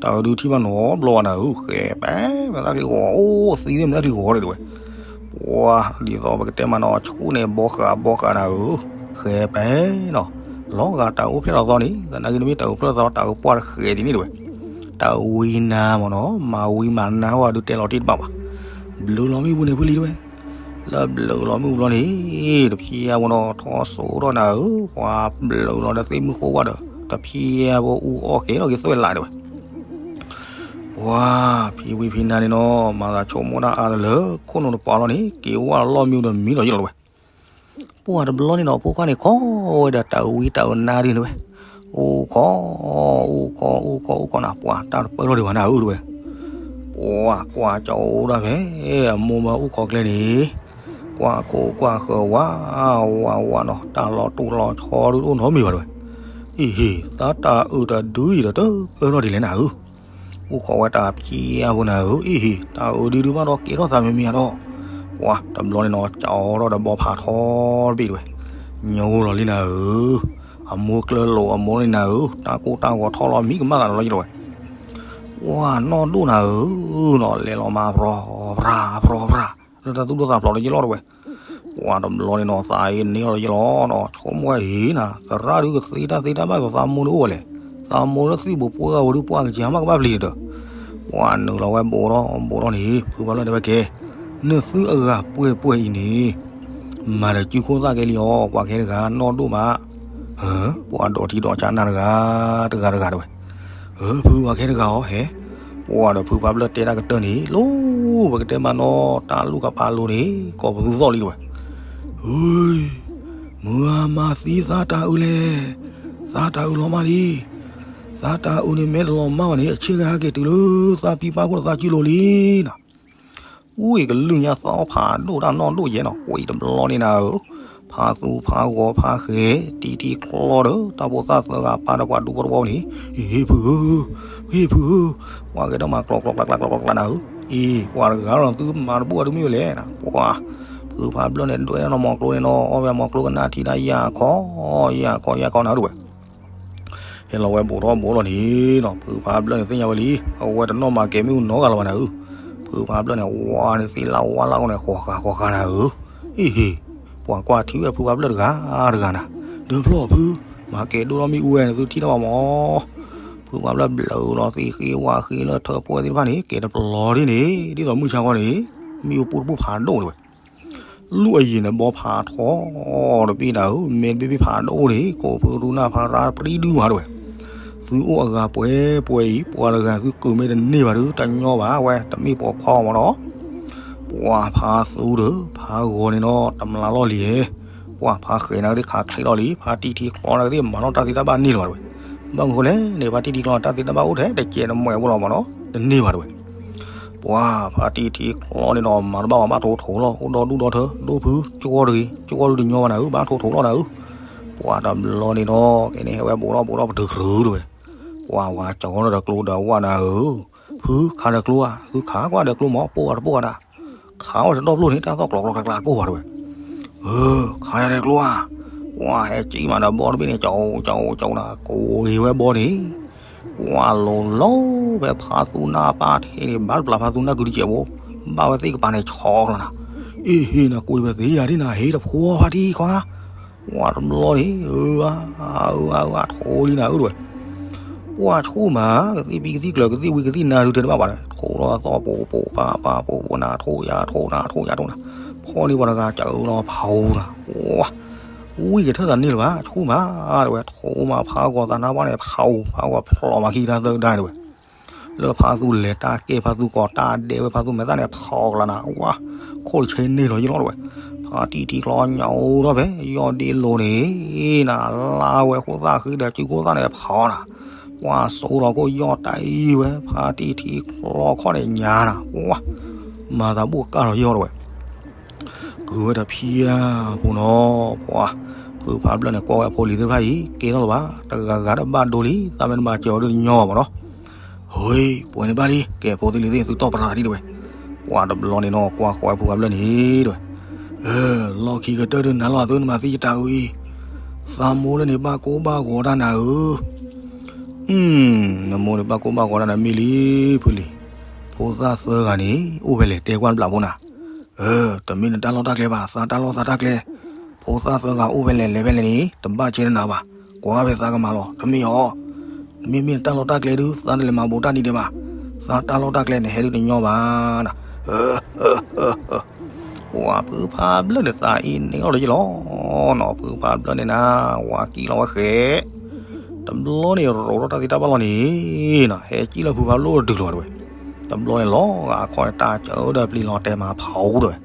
တၢ်အုးဒုထံၣ်ဘၣ်နီတဘျီဘၣ်နၤဧၢ ဃဲၤပဲ မ့ၢ်တၢ်ချံဂီၤ အိၣ်သံသ့ၣ်မ့ၢ်တၢ်ချံဂီၤဒံးတဝဲ. ပှၤဒ်သိးပကတဲမးနီၤ ဆူၣ်န့ၣ်ဘီဃးဘီဃးနၤဧၢ, ဃဲၤပဲနီၤ, လီၤဂာ်တၢ်အုးအိၣ်ဖျဲၣ်လီၤသီန့ၣ် သနာ်က့တမ့ၢ်တၢ်အုးဖျဲၣ်လီၤသီ တၢ်အုးပှၢ်တဃဲၤဒ်န့ၣ်တဝဲ. တၢ်အုးဝံနါမးနီၤ မၤဝံမၤနါဝဲဒုးတဲလီၤတံၢ်တဘၣ်ဘၣ်. ဘျုးလီၤမ့ၣ်အူပူၤန့ၣ်ဖုလံတဝဲ, လၢဘျုးလီၤမ့ၣ်အူပူၤလီၤန့ၣ် တဖံးအဝဲနီၤ ထီၣ်စိထီၣ်နၤဧၢ, ပှၤဘျုးလီၤဒီးသ့ၣ်မုၢ်ဃိဝဲဒီး တဖံးအဝဲအူအီၣ်က့ၤလီၤက့ၤသွဲၣ်လးတဝဲ. ပှၤဖံဝံဖံနါန့ၣ်နီၤ မၤသးဆိကမိၣ်တၢ်အါတလၢ ခိၣ်နူာ်တပၤလီၤန့ၣ် က့ၤဝဲလီၢ်မံဒီးမံလီၤယလီၤတဝဲ. ပှၤတဘျီန့ၣ်နီၤ ဖိခွါန့ၣ် ခိးဝဲဒီးတၢ်အုးဝံတၢ်အုးနါဒ်န့ၣ်ဝဲ, အိၣ်ခိး အိၣ်ခိး အိၣ်ခိး အိၣ်ခိးနၤ ပှၤတၢ်တပၢၢ်ထီၣ်ဒံးဘၣ်နၤဧၢတဝဲ. ပှၤကွၢ်ကၠီအိၣ်ဒၣ်ဖဲ အမိၢ်မၢအိၣ်ခိးကျဲန့ၣ် ကွၢ်ခိးကွၢ်ဃၢၤဝါ ဝါဝါနီၤ တၢ်လီၤတူာ်လီၤဆီဒုးတအိၣ်နီတမံၤဘၣ်တဝဲ. အ့ဟ့ၣ် သးတၢ်အုးတဒုအံၤဒီးတပၢၢ်ထီၣ်ဒ်လဲၣ်နၤဧၢ. အိၣ်ခိးဝဲတၢ်ဖံးအပူၤနၤဧၢ, အ့ဟ့ၣ် တၢ်အုးဒုဒုဘၣ်ဒီးကဲထီၣ်သးမံၤမံၤဒီး ပှၤတဘျီန့ၣ်နီၤ ကၠီထီၣ်ဒီးဘီဖးထီတဘ့ၣ်တဝဲ, ညိလီၤလံနၤဧၢ. အမိၢ်ကျၢၢ်လိာ်အမိၢ်န့ၣ်နၤဧၢ, တၢ်ကိၢ်တၢ်ဂီၤထီၣ်လီၤမံကမၣ်သးလီၤယလီၤဝဲ. ပှၤနီၢ်ဒိၣ်နၤဧၢနီၤ လဲၤလီၤမး ပြီၤပြၤ ပြီၤပြၤ လၢတၢ်သူၣ်ဒိၣ်သးဖျိးလၢယလီၤတဝဲ. ပှၤတဘျီန့ၣ်နီၤ သးအ့န့ၢ်အီၤလၢယလီၤနီၤ ဆိကမိၣ်ဝဲအံၤနၤ သရၣ်ဒုးကသ့တၢ်သ့တၢ်ဘၣ်ဒီး သးမိၢ်န့ၣ်အိၣ်ဝဲလဲၣ်, သးမိၢ်လၢသံၣ်ပူၤပှဲၤဝဲဒုးပှၢ်ကစၢ်မးကဘၣ်ပျံၤဒီး ပှၤနုာ်လီၤဝဲဘူးထီၣ်ဘူးထီၣ်န့ၣ် ဖုဖးဘျၢၣ်တဲဝဲကဲ, နသုအဂၤပှဲၤပှဲၤအံၤန့ၣ် မၤဒီးစုခိၣ်သၣ်ကဲလံအီၤ ပှၤကဟဲတဂၤနီၢ်ဒိၣ်မး, ပှၤဒိးထံဒိးဆးနၤတဂၤ တဂၤတဂၤတဝဲ. ဖုပှၤကဟဲတဂၤအီၤဟဲ, ပှၤဒီးဖုဖးဘျၢၣ်တဲတၢ်ကတၢၢ်န့ၣ် လိၣ်ပကတဲမးနီၤ တၢ်လူၢ်ကပာ်လိၤန့ၣ် ကိးပသူသီၣ်လံတဝဲ. မုၢ်ဂၤမၤသံသးတၢ်အုးလဲၣ်, သးတၢ်အုးလီၤမးလံ, သးတၢ်အုးန့ၣ်မ့ၢ်တလီၤမၢ်ဘၣ်န့ၣ် အဆ့ၣ်ဂၤဟဲက့ၤတုၤလၢသးပံပၢ်ခိၣ်ဒီးသးစုလိၤလံနီၤ. ဝံၣ်ကလုၢ်ညါသီဖးဒိၣ်တၢ်နီၢ်ဒိၣ်ယဲနီၤ ဝံၣ်တဘျီန့ၣ်နၤဧၢ, ဖါသူဖါဂီၤဖါဃဲၤ တံထံချီဒီး တၢ်ဖိသၣ်သၢဂၤပၢ်ဒီးပှၤဒူဖိတဝီန့ၣ်, ဟ့ၣ်ဖုဧၢ, ဟ့ၣ်ဖုဧၢ, ပှၤကဲထီၣ်မၤကျိၤကျိၤကျါကျါကျါကျါနၤဧၢ, အ့ ပှၤတဂၤလီၤ သုမၤတဘူၣ်အဒုမ့ၢ်ဝဲလဲၣ်နၤ, ပှၤ ဖုဖါဘျၢၣ်န့ၣ် ဒွဲၣ်ထီၣ်မီၤကျိၤန့ၣ်နီၤ အီၣ်ဝဲမီၤကျိၤကနၣ်ထံတၢ်ယၢ်ခီ, ယၢ်ခီယၢ်ခီနၤဧၢတဝဲ ဟဲလီၤဝဲဘူးထီၣ်ဘူးလီၤန့ၣ်နီၤ ဖုဖါဘျၢၣ်န့ၣ်သ့ၣ်ညါဝဲလံ, အဝဲတနီၣ်မၤကဲၤမ့ၣ်အူနီတဂၤလၢၤဘၣ်နၤဧၢ, ဖုဖါဘျၢၣ်န့ၣ် ဝါန့ၣ်သ့ၣ်လၣ်ဝါလၣ်အီၤန့ၣ် ဃီၤဃာ်ဃီၤဃာ်နၤဧၢ, အ့ဟ့ၣ်, ပှၤကွၢ်ထံၣ်ဝဲဖုဖါဘျၢၣ်တဂၤတဂၤနၤ, ဒီဖျီၣ်ဖု, မၤကဲၤဒိၣ်ထီၣ်မ့ၣ်အူဝဲန့ၣ် သုထံၣ်တၢ်ဘၣ်မး ဖုဖါဘျၢၣ်ဘျုးလီၤသ့ဃ့ဝါဃ့လၢထၢဖှိၣ်သ့ၣ်တဖၣ်န့ၣ် ကဲၤတပျီၤဒ်န့ၣ် ဒ်သိးမုၢ်ဆါခီန့ၣ် မ့ၣ်အူပူတပူဖးဒိၣ်တဝဲ လူၢ်အယံၤန့ၣ် ဘီဖးထီတဘ့ၣ်နၤဧၢ, မဲာ်တဘ့ၣ်ဘ့ၣ်ဖးဒိၣ်န့ၣ် ကိးဖုရူနၢ်ဖးရၣ်ပရံဒုမးတဝဲ, သုအိၣ်အဂၤပှဲၤပှဲၤအံၤ ပှၤတဂၤသုကုာ်မ့ၢ်တန့ၢ်ဘၣ်ဒီး တညီဘၣ်ဝဲ တမ့ၢ်ပိာ်ခွါအီၤမးနီၤ, ပှၤဖးသူဒီး ဖးဂီၤန့ၣ်နီၤ တမျးလီၢ်လံၤဧဲ, ပှၤဖးဃဲၤနၤကသ့ၣ်ခးချ့လီၤလံ, ဖးတံထံချီနၤကသ့ၣ်မၤထီၣ်တၢ်သ့တၢ်ဘၣ်န့ၢ်လၢၤဘၣ်တဝဲ, ဘၣ်မနုၤဃိလဲၣ်န့ၣ် ဖးတံထံချီတၢ်သ့တၢ်ဘၣ်အိၣ်ထဲတကဲးတမှဲးဖိလီၤမးနီၤ တန့ၢ်ဘၣ်တဝဲ ပှၤဖးတံထံချီန့ၣ်ဒီး မၤတဘၣ်ဘၣ်ဘၣ်ထိးထိးလီၤ အိၣ်ဒီဒူၣ်ဒီထၢ ဒိၣ်ဖုကၠီတဂ့ၤ ကၠီဒုတညီဘၣ်နၤဧၢ ဘၣ်ထိးထိးလီၤနၤဧၢ, ပှၤတဘျီန့ၣ်ဒီး ကဲန့ၣ်ဟဲဝဲဘူးထီၣ်ဘူးထီၣ်ပတြၢၤတဝဲ, ပှၤဝၤကၠီဒီးကျိဒီးဝၣ်နၤဧၢ, ဖုခးဒီးကျိဧါ သုခးကွၢ်ဒီးကျိမး ပိၢ်အတပိၢ်အဒၣ်, ခးဝဲတတီၢ်ပျိၢ်န့ၣ် တၢ်သီၣ်ကျီးကျီးကျါကျါတပိၢ်ဘၣ်တဝဲ ခးယၤဒီးကျိဧါ, ပှၤဟဲကံမးဒီးဘီတဘ့ၣ်န့ၣ် ကၠီကၠီကၠီနၤ ကိးဂ့ၤဝဲဘီန့ၣ်, ပှၤလိၤလိၤဖဲဖါသူနၢ်ပၢ်ထဲန့ၣ် ဘၣ်တပျၢ်ဖါသူနၢ်ကုတကဲးဘိ, ဘၣ်ဝဲသ့ၣ်ကပၤန့ၣ်ဆီကလီနၤ, အ့ဟ့ၣ်နၤ ကိးဝဲသ့ၣ်ယၤဒ်နၤ ဟ့ၣ်တဖိဖါတံၢ်ခွါ ပှၤတဘျီန့ၣ် အၢ အၢ အၢ အၢ ထိးလံနၤဧၢတဝဲ, ပှၤဆိၣ်မး ကသံၣ်ပံကသံၣ်ကျၢၤ ကသံၣ်ဝံကသံၣ်နါဒုးထဲတဘၣ်ဘၣ်ဒီး ထိးလီၤသီၣ်ပိာ်ပိာ်ပာ်ပာ်ပိာ်ပိာ်နၤ ထိးယၤထိးနၤ ထိးယၤထိးနၤ, ဖီန့ၢ်ပှၤတဂၤကၢလီၤဖးအူနၤ, ဝံကထၢၣ်သးန့ၢ်လၢၤဘၣ် ဆိၣ်မးတဝဲ, ထိးမးဖးဂီၤသးနါပှၢ်န့ၣ် ဖးအူ ဖးဂီၤဖျိးမးခံတၢ်သၢကဒါတဝဲ လၢဖါသူလဲၤတၢ်ကဲ ဖါသူကိးတၢ်ဒဲးဝဲ ဖါသူမဲာ်သၣ်န့ၣ် ဖီကလၤနၤ ဝါ ခိၣ်တဆၢန့ၢ်လီၤယလီၤတဝဲ, ဖါတံထံကျီညါအိၣ်ထီၣ်ဖဲ ယီၢ်ဒ့လိၤန့ၣ် နၤ လါဝဲခိၣ်သၣ်ဃံဒီး ကုခိၣ်သၣ်န့ၣ်ဖီနၤ, ဝါစိၤလီၤခိၣ်ယီၢ်တၢ်အံၤဝဲ ဖါတံထံကျီခီၣ်န့ၣ်ညါနၤ ဝါ မၤသးဘူၣ်ကၢ်လီၤယလီၤတဝဲ ကုၤဝဲတဖံဧါဖိနီၤ, ပှၤ ဖုဖးဘျၢၣ်န့ၣ် ကွၢ်ဝဲအဖိလံၤသ့ၣ်တဖၣ်အံၤ ကဲထီၣ်လၢၤဘၣ် တဂၤဂၤတဘၣ်ဒိလံ သးမ့ၢ်တမၤစၢၤအီၤဒ်တညီဘၣ်မးနီၤ, ဟ့ ပှဲၤန့ၣ်ဘၣ်လံ ကဲဖိသ့ၣ်လံၤသ့ၣ် သုတီၢ်ပရၤဒံးတဝဲ, ပှၤတဘျီန့ၣ်နီၤ ကွၢ်ဃီဝဲဖုဖးဘျၢၣ်န့ၣ်တဝဲ, လီၢ်ခံကတၢၢ်ဒုးနၤလီၤအသုနမၤသံယတၢ်အုအံၤ, သးမိၢ်လၢန့ၣ်ဘၣ်ကိၢ်ဘၣ်ဂီၤတၢ်နၤဧၢ နမိၢ်န့ၣ်ဘၣ်ကိၢ်ဘၣ်ဂီၤတၢ်နၤမ့ၢ်လံ ဖုလံၤ, ဖိသၣ်သၢဂၤန့ၣ် အိၣ်ဖဲလဲၣ်တဲကွၢ်တဘျီဖိနၤ, တမ့ၢ်နတၢ်လီၢ်တၢ်ကျဲဘၣ် သးတၢ်လီၢ်သးတၢ်ကျဲ, ဖိသၣ်သၢဂၤအိၣ်ဖဲလဲၣ်လဲၤဖဲလဲၣ်န့ၣ် တဘၣ်ကဲနၤဘၣ်, ကွၢ်ဖဲသးကမၤလီၤ တမ့ၢ်အီၤ, မ့မ့ၢ်နတၢ်လီၢ်တၢ်ကျဲဒုး သးတလဲၤမၤဘူးတၢ်ဒံးဒဲးဘၣ်, သးတၢ်လီၢ်တၢ်ကျဲန့ၣ်ဟဲဒုးတညီဘၣ်နၤ ပှၤဖုဖးဘျၢၣ်န့ၣ်သးအံၤန့ၣ်လီၤတယလီၤနီၤ ဖုဖးဘျၢၣ်န့ၣ်နၤ ဝၤကံလီၤဝဲဃဲး, တဘျီန့ၣ် ရိးထီၣ်တၢ်သ့တၢ်ဘၣ်လီၤန့ၣ်နီၤ ဟဲကံၣ်လၢဖုဖးဘျၢၣ်တဒုးလီၤတဝဲ, တဘျီန့ၣ်လီၤဂာ်အခီၣ်န့ၣ် တၢ်စၢၤဒီးပျံၤလီၤတဲာ်မၤဖးအူတဝဲ,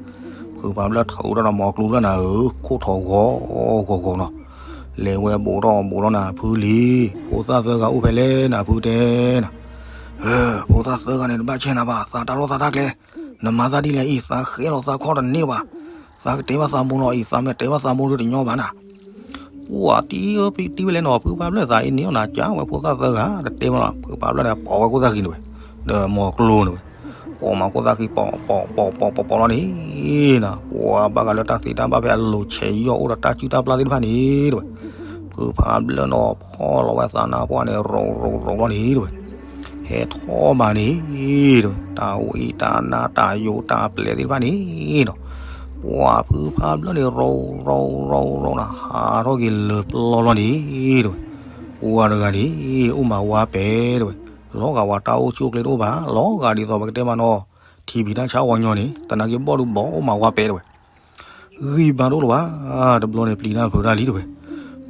ဖုဖးဘျၢၣ်ထုးထီၣ်ဒီးမီၤကျိၤဖျၢၣ်နၤဧၢ ခိၣ်ထီၣ်ဂီၤဂီၤဂီၤနီၤ, လဲၤဝဲဘူးထီၣ်ဘူးထီၣ်နၤဖုလံၤ, ဖိသၣ်သၢဂၤအိၣ်ဖဲလဲၣ်နၤဖုတဲနၤ ဖိသၣ်သၢဂၤန့ၣ် တဘၣ်ကဲနၤဘၣ် သးတၢ်လီၢ်သးတၢ်ကျဲ, နမၤသးဒ်လဲၣ်အံၤ သးဃဲလီၤသးခီၣ်တန့ၢ်ဘၣ်, သးကတဲဘၣ်သးမိၢ်လီၤအံၤ သးမ့ၢ်တဲဘၣ်သးမိၢ်ဒုးတညီဘၣ်နၤ, ပှၤတံၢ်တံၢ်ဝဲလဲၣ်နီၤ ဖုဖးဘျၢၣ်သးအံၤန့ၣ်နီၤ ကၢ်ဝဲဖိသၣ်သၢဂၤ တတဲဘၣ်နီၤ ဖုဖးဘျၢၣ်န့ၣ် ပိာ်ဝဲခိၣ်သၣ်ဃံန့ၣ်ဝဲ, ဒီးမီၤကျိၤန့ၣ်ဝဲ, ပိာ်မၤခိၣ်သၣ်ဃံ ပိာ်ပိာ်ပိာ်ပိာ်ပိာ်ပိာ်လီၤန့ၣ်နီၤ ပှၤဘၣ်ဃးလၢတၢ်သ့တၢ်ဘၣ်ဖဲအလိၤဆဲးယီၢ်အိၣ်ဒီးတၢ်စုတၢ်ပျၢ်သ့ၣ်တဖၣ်န့ၣ်တဝဲ, ဖုဖးဘျၢၣ်နီၤ ဖီၣ်လီၤဝဲသးနါပှၢ်န့ၣ် ရိးရိးရိးလီၤန့ၣ်တဝဲ ဟဲထီၣ်ဘၣ်န့ၣ်တဝဲ တၢ်အိၣ်အံၤတၢ်နါတၢ်ယိးတၢ်ပျဲသ့ၣ်တဖၣ်န့ၣ်နီၤ, ပှၤဖုဖးဘျၢၣ်န့ၣ် ရိးရိးရိးရိးနၤ ဟးထီၣ်က့ၤလၢပျီလီၤန့ၣ်တဝဲ, ပှၤတဂၤန့ၣ် အိၣ်မးဝါပဲာ်တဝဲ, လီၤဂာ်ဝဲတၢ်အိၣ်ဆူၣ်အိၣ်ချ့တအိၣ်ဘၣ် လီၤဂာ်ဒ်သိးပကတဲမးနီၤ ထံဖံးတၢ်ဆါဝီညီန့ၣ် သနာ်က့ဘီၣ်ဒုးဘီၣ်အိၣ်မးဝါပဲာ်တဝဲ ဂံၢ်ဘါတအိၣ်လၢၤဘၣ်, တဘျီန့ၣ်ပျံၤတၢ်ဖုးတၢ်လံတဝဲ,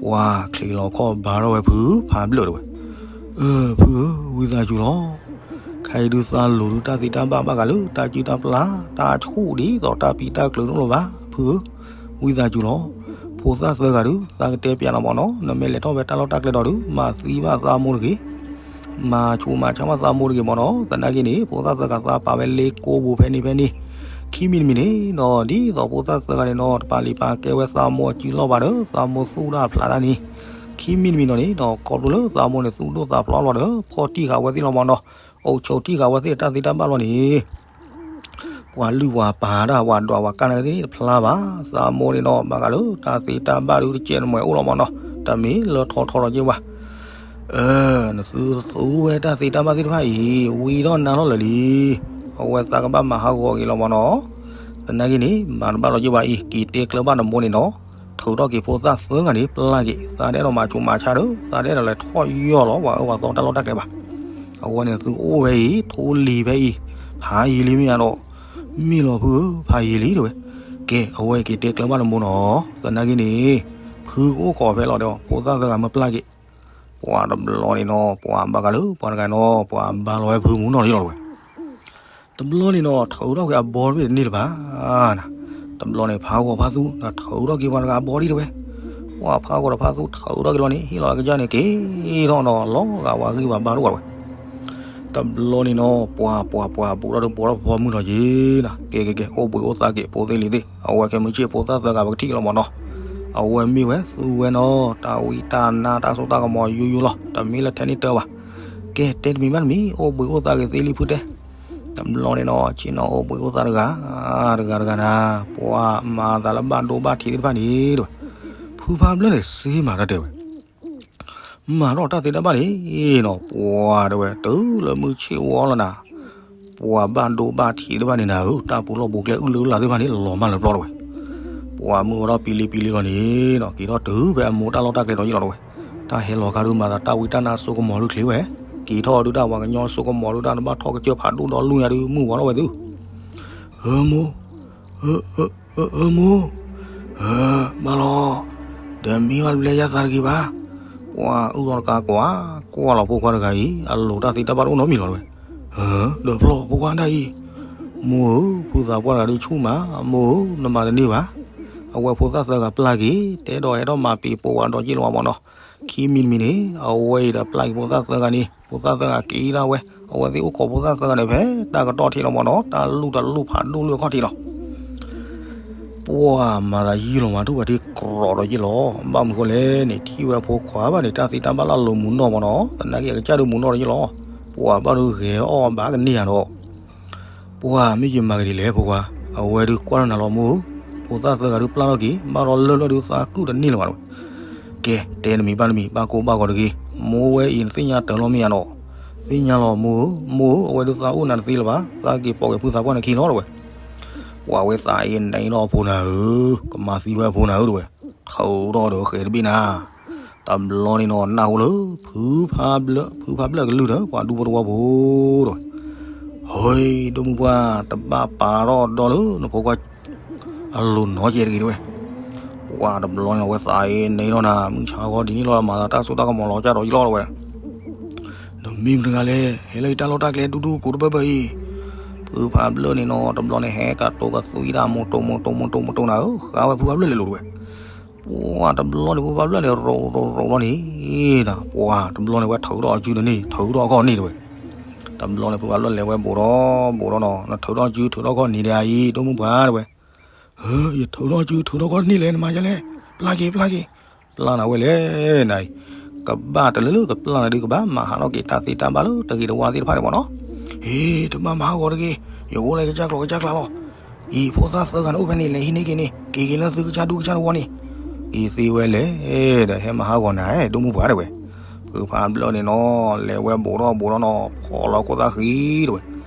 ပှၤချံးလီၤခီၣ်ဘါထီၣ်ဝဲဖုဖးဘျၢၣ်တဝဲ, အၢ ဖုဧၢ ဝံသးစူၤလီၤ, ခဲအံၤဒုးသးလိၤဒုးတၢ်သ့တၢ်ဘၣ်ဘၣ်ဃးလၢ တၢ်စုၣ်တၢ်ပျၢ် တၢ်ဆူၣ်ဒ်သိးတၢ်ပျံၤတၢ်ကျၢၤတအိၣ်လၢၤဘၣ်, ဖုဧၢ ဝံသးစူၤလီၤ, ဖိသၣ်သၢဂၤဒုး သးကတဲပျးလီၤမးနီၤ နမ့ၢ်လဲၤထီၣ်ဖဲတၢ်လီၢ်တၢ်ကျဲဒီးဒုး မၤသံဘၣ်သးမိၢ်တဂ့ၤ မၤဆူးမၤဆါဘၣ်သးမိၢ်တဂ့ၤမးနီၤ, သနာ်က့န့ၣ် ဖိသၣ်သၢဂၤသးပာ်ဝဲလ့ကိပူၤဖဲန့ၣ်ဖဲန့ၣ်, ခံမံၤတမံၤန့ၣ်နီၤ ဒ်သိးဖိသၣ်သၢဂၤန့ၣ်နီၤ တပာ်လုၢ်ပာ်ကဲဝဲသးမိၢ်အစုလီၢ်ဘၣ်ဒီး သးမိၢ်သူၣ်တၢ်ဖျးတၢ်န့ၣ်, ခံမံၤတမံၤနီၤန့ၣ်နီၤ ခီဖျိလၢသးမိၢ်န့ၣ်သူၣ်ဒိၣ်သးဖျိးလီၤဒီး ဖီၣ်တံၢ်ဃာ်ဝဲသ့ၣ်လီၤမၢ်နီၤ, အိၣ်ဆိးတံၢ်ဃာ်ဝဲသ့ၣ်တၢ်သ့တၢ်ဘၣ်လီၤန့ၣ် ပှၤလုၢ်ပှၤပာ်တၢ် ပှၤဒွးပှၤကၢ်နာ်က့သ့ၣ်တဖျါဘၣ်. သးမိၢ်န့ၣ်နီၤ ဘၣ်ဃးလၢတၢ်သ့တၢ်ဘၣ်ဒုးတကဲးနမဲာ်အိၣ်လီၤမၢ်နီၤ, တမ့ၢ်လၢထီထီထီက့ၢ်ဘၣ်. အၢ နသုသူဝဲတၢ်သ့တၢ်ဘၣ်သ့ၣ်တဖၣ်အံၤ ဝံၤဒီးနၤလီၤလၢာ်လံ. အဝဲသးကဘၣ်မၤဟးဂီၤက့ၤလီၤမၢ်နီၤ. သနာ်က့န့ၣ် မၤတဘၣ်လီၤက့ၢ်ဘၣ်အံၤ က့ၤတဲကျၢၤဘၣ်နမိၢ်န့ၣ်နီၤ, ထုးထီၣ်က့ၤဖိသၣ်သၢဂၤန့ၣ် ပျၢ်က့ၤ, သးတအဲၣ်ဒိးမၤဆူးမၤဆါဒီး သးတအဲၣ်ဒိးလဲၤထီၣ်ယီၢ်လီၤ ပှၤအၢပှၤသီတၢ်လီၢ်တၢ်ကျဲဘၣ်. အဝဲန့ၣ်သုအိၣ်ဝဲအံၤ ထိလံၤဖဲအံၤ, ဖးယံာ်လံမ့ၢ်ဧါဒီး, မ့ၢ်လီၤဖုဧၢ ဖးယံာ်လံတဲဝဲ. ကဲ အဝဲက့ၤတဲကျၢၤဘၣ်နမိၢ်နီၤ. သနာ်က့န့ၣ် ဖုကအိၣ်ခိးဖဲလီၤဒီး ဖိသၣ်သၢဂၤမၢပျၢ်က့ၤ. ပှၤတဘျီန့ၣ်နီၤ ပှၤဘၣ်ဃးလၢပှၤတဂၤနီၤ ပှၤဘါလီၤဝဲဖုမူနီၢ်လီၤဝဲ. တဘျီန့ၣ်နီၤ ထုးထီၣ်က့ၤအဘီတဘ့ၣ်တန့ၢ်လၢၤဘၣ်. တဘျီန့ၣ် ဖးဂီၤဖးသူ ထုးထီၣ်က့ၤပှၤတဂၤအဘီဒံးတဲဝဲ. ပှၤဖးဂီၤဒီးဖးသူထုးထီၣ်က့ၤလီၤန့ၣ် ဟ့ၣ်လီၤအကစၢ်န့ၣ် က့ၤထီၣ်နီၤ လီၤဂာ်ဝဲဂံၢ်ဝဲဘါဒိၣ်ဝဲ. တဘျီန့ၣ်နီၤ ပှၤပှၤပှၤဘူးထီၣ်ဒီးဘူးထီၣ်ဖီမုၢ်နီၤက့ၤနီၤ ကဲကဲကဲ အိၣ်ဘှံးအိၣ်သါက့ၤ ဖိသ့ၣ်လံၤသ့ၣ် အဝဲခဲမုၢ်ဆ့ၣ်ဖိသၣ်သၢဂၤပကထံၣ်လီၤမၢ်နီၤ. အဝဲမ့ၢ်ဝဲသူဝဲနီၤ တၢ်ဝံတၢ်နါတၢ်စိတၢ်ကမီၤယိယိလီၤ တမ့ၢ်လၢထဲန့ၣ်တၢ်ဘၣ်. ကဲ တဲတမံၤဘၣ်တမံၤ အိၣ်ဘှံးအိၣ်သါက့ၤသ့လံဖုတဲ. တဘျီန့ၣ်နီၤ ဆ့ၣ်နီၤအိၣ်ဘှံးအိၣ်သါတဂၤ တဂၤတဂၤနၤ ပှၤမၤသးလၢဘၣ်ဒိဘၣ်ထံးသ့ၣ်တဖၣ်န့ၣ်တဲဝဲ. ဖုဖးဘျၢၣ်န့ၣ်စ့မၤတၢ်တဲဝဲ မၤထီၣ်တၢ်သ့တၢ်ဘၣ်န့ၣ်နီၤ ပှၤတဲဝဲ တုၤလၢမုၢ်ဆ့ၣ်ဝီလီၤနၤ ပှၤဘၣ်ဒိဘၣ်ထံးသ့ၣ်တဖၣ်န့ၣ်နၤဧၢ တၢ်ပူၤလီၢ်ပူၤကျဲအုၣ်လၢလၢ်သ့ၣ်တဖၣ်န့ၣ် လီၤမၢ်လၢပျီတဲဝဲ. ပှၤမုၢ်ဝဲထီၣ်ပံလံပံလံလီၤန့ၣ်နီၤ က့ၤထီၣ်တုၤဖဲအမိၢ်တၢ်လီၢ်တၢ်ကျဲဒီးယ့ၣ်လီၤတဲဝဲ. တၢ်ဟဲလီၤခါဒုးမၤသးတၢ်ဝံတၢ်နါစိကမီၤဒုးချ့ဝဲ. က့ၤထီၣ်ဒုးတၢ်ပှၤကညီစိကမီၤဒုးတၢ်တဘၣ်ထီၣ်ကစၢၢ်ဖးဒိၣ်ဒီးလူညါဒုးမုၢ်ဝါထီၣ်ဝဲသု အၢမိၢ်, အၢ, အၢ, အၢမိၢ်, အၢ, ဘၣ်လီၤ, ဒီးမံဘၣ်တဘျဲယါသးတဂ့ၤဘၣ်. ပှၤအုၣ်ထီၣ်တကးကွၢ်, ကွၢ်လီၤဖိခွါတဂၤအံၤ အလိၤတၢ်သ့တၢ်ဘၣ်တအိၣ်နီတမံၤလီၤတဲဝဲ. အၢ, ဒီးဖျီၣ်ဖိခွါတၢ်အံၤ, မိၢ်ဧၢ, ဖုသးပှၢ်တဂၤဒုးဆူၣ်မး, မိၢ်ဧၢ, နမၤတန့ၢ်ဘၣ်. အဝဲဖိသၣ်သၢဂၤပျၢ်က့ၤ, တဲဒီးအဲၣ်ဒိးမၤပံၤပိာ်ဝဲဒီးယ့ၣ်လီၤမၢ်နီၤ. ခံမံၤတမံၤန့ၣ် အဝဲအံၤဒီးပျၢ်က့ၤဖိသၣ်သၢဂၤန့ၣ်, ဖိသၣ်သၢဂၤက့ၤဒၣ်ဝဲ, အဝဲသ့ၣ်အိၣ်ခိးဖိသၣ်သၢဂၤန့ၣ် ဖဲတၢ်ကတီၢ်ထံးလီၤမၢ်နီၤ, တၢ်လူၢ်တၢ်လူၢ်ဖးဒိၣ်လၢအခီၣ်ထံးလီၤ. ပှၤမၤသးယံာ်လီၤမး ထူၣ်ပှၤထံကရီးဒီးယ့ၣ်လီၤ. ဘၣ်မနုၤဃိလဲၣ်န့ၣ် ထံၣ်ဝဲဖိခွါဘၣ်န့ၣ် တၢ်သ့တၢ်ဘၣ်လၢအလိၤမုာ်နီၢ်မၢ်နီၤ, သနာ်က့အကစၢ်ဒုးမုာ်နီၢ်ဒီးယ့ၣ်လီၤ. ပှၤဘၣ်ဒုးဂဲၤအီၣ်ဘၣ်ကန့ၢ်ယၤဒီး ပှၤမ့ၢ်ယမၤကဒ်လဲၣ်ဖိခွါ, အဝဲဒုးကွၢ်ထီၣ်နၤလီၤမိၢ်, ဖိသၣ်သၢဂၤဒုးပျၢ်ထီၣ်က့ၤ, ဘၣ်ဒီးလၢၢ်လၢဒုးသးကုၣ်တန့ၢ်လၢၤဘၣ်ဝဲ. ကဲ, တဲနမံၤဘၣ်နမံၤ, ဘၣ်ကိၢ်ဘၣ်ဂီၤတဂ့ၤ, မိၢ်ဝဲအံၤနသ့ၣ်ညါတၢ်လီၤမ့ၢ်ဧါဒီး, သ့ၣ်ညါလီၤမိၢ်ဧၢ, မိၢ်ဧၢ, အဝဲဒုးသးအိၣ်နၤတသ့လၢၤဘၣ်, သးက့ၤပိာ်က့ၤဖုသးပှၢ်န့ၣ်ခံလီၤတဲဝဲ. ပှၤဝဲသးအံၤနအ့ၣ်ထီၣ်အဖိနၤဧၢ, ကမၤသံဝဲအဖိနၤဧၢတဲဝဲ, ထုးထီၣ်ဒီးဃဲၤတဘ့ၣ်နၤ တဘျီန့ၣ်နီၤ နၢ်ဟူလၢ ဖုဖးဘျၢၣ်, ဖုဖးဘျၢၣ်ကလုၢ်ဒီး ပှၤဒူဖိတဝီဖိဒီး, ဟဲ, ဒိၣ်မုၢ်ပှၢ်, တဘၣ်ပာ်ထီၣ်ဒီလၢနဖိခွါအလိၤနီတစဲးတဂ့ၤတဲဝဲ. ပှၤတဘျီန့ၣ်အဝဲသးအံၤနအ့ၣ်ထီၣ်နၤ, မုၢ်ဆါခီဒ်န့ၣ်လီၤ မၤသးတၢ်စိတၢ်ကမီၤလီၤကၢ်ဒီးယ့ၣ်လီၤတဲဝဲ. နမ့ၢ်မတၤတဂၤလဲၣ်, ဟဲလၢယတၢ်လီၢ်တၢ်ကျဲဒူဒူကိးတဘၢဘၢအံၤ. ဖုဖးဘျၢၣ်န့ၣ်နီၤ တဘျီန့ၣ် ဟဲကတိၤကသွံဒၣ် မိၢ်တိၢ်မိၢ်တိၢ်မိၢ်တိၢ်မိၢ်တိၢ်နၤဧၢ, ဃါဝဲဖုဖးဘျၢၣ်လဲၤလိၤတဲဝဲ. ပှၤတဘျီန့ၣ် ဖုဖးဘျၢၣ်န့ၣ် ရိးရိးရိးလီၤန့ၣ်, ပှၤတဘျီန့ၣ် ဝဲထုးထီၣ်အစုန့ၣ်န့ၣ် ထုးထီၣ်ခီၣ်န့ၣ်တဲဝဲ. တဘျီန့ၣ် ဖုဖးဘျၢၣ်လဲၤဝဲဘူးဒီးဘူးဒီးနီၤ, နထုးထီၣ်စုထုးထီၣ်ခီၣ်န့ၣ်ဒီးအံၤ ဒိၣ်မုၢ်ပှၢ်တဲဝဲ. ယထုးထီၣ်စုထုးထီၣ်ခီၣ်န့ၣ်လဲၣ် နမၤဒ်လဲၣ်, ပျၢ်က့ၤပျၢ်က့ၤ, ပျၢ်နၤဝဲလဲၣ်နၤအံၤ, ကဘၣ်တလၢလၢကပျၢ်နၤဒုး ကဘၣ်မၤဟးထီၣ်က့ၤတၢ်သ့တၢ်ဘၣ်လၢတဂ့ၤတဝါသ့ၣ်တဖၣ်န့ၣ်မၢ်နီၤ. ဟ့, တဘၣ်မၤဟးဂီၤတဂ့ၤ, ယအိၣ်လၢကစၢ်ကျိၤကစၢ်ကျါလီၤ. အံၤ ဖိသၣ်သၢဂၤန့ၣ်အိၣ်ဖဲန့ၣ် လဲၤဟံးန့ၢ်က့ၤန့ၣ် က့ၤက့ၤလၢသုကစၢ်ဒူကစၢ်တဝီန့ၣ်, က့ၤသ့ဝဲလဲၣ်ဒီး ဟဲမၤဟးဂီၤနၤ ဒိၣ်မုၢ်ပှၢ်တဲဝဲ. ဖုဖးဘျၢၣ်န့ၣ်နီၤ လဲၤဝဲဘူးထီၣ်ဘူးထီၣ်နီၤ ဖီၣ်လီၤခိၣ်သၣ်ဃံတဲဝဲ,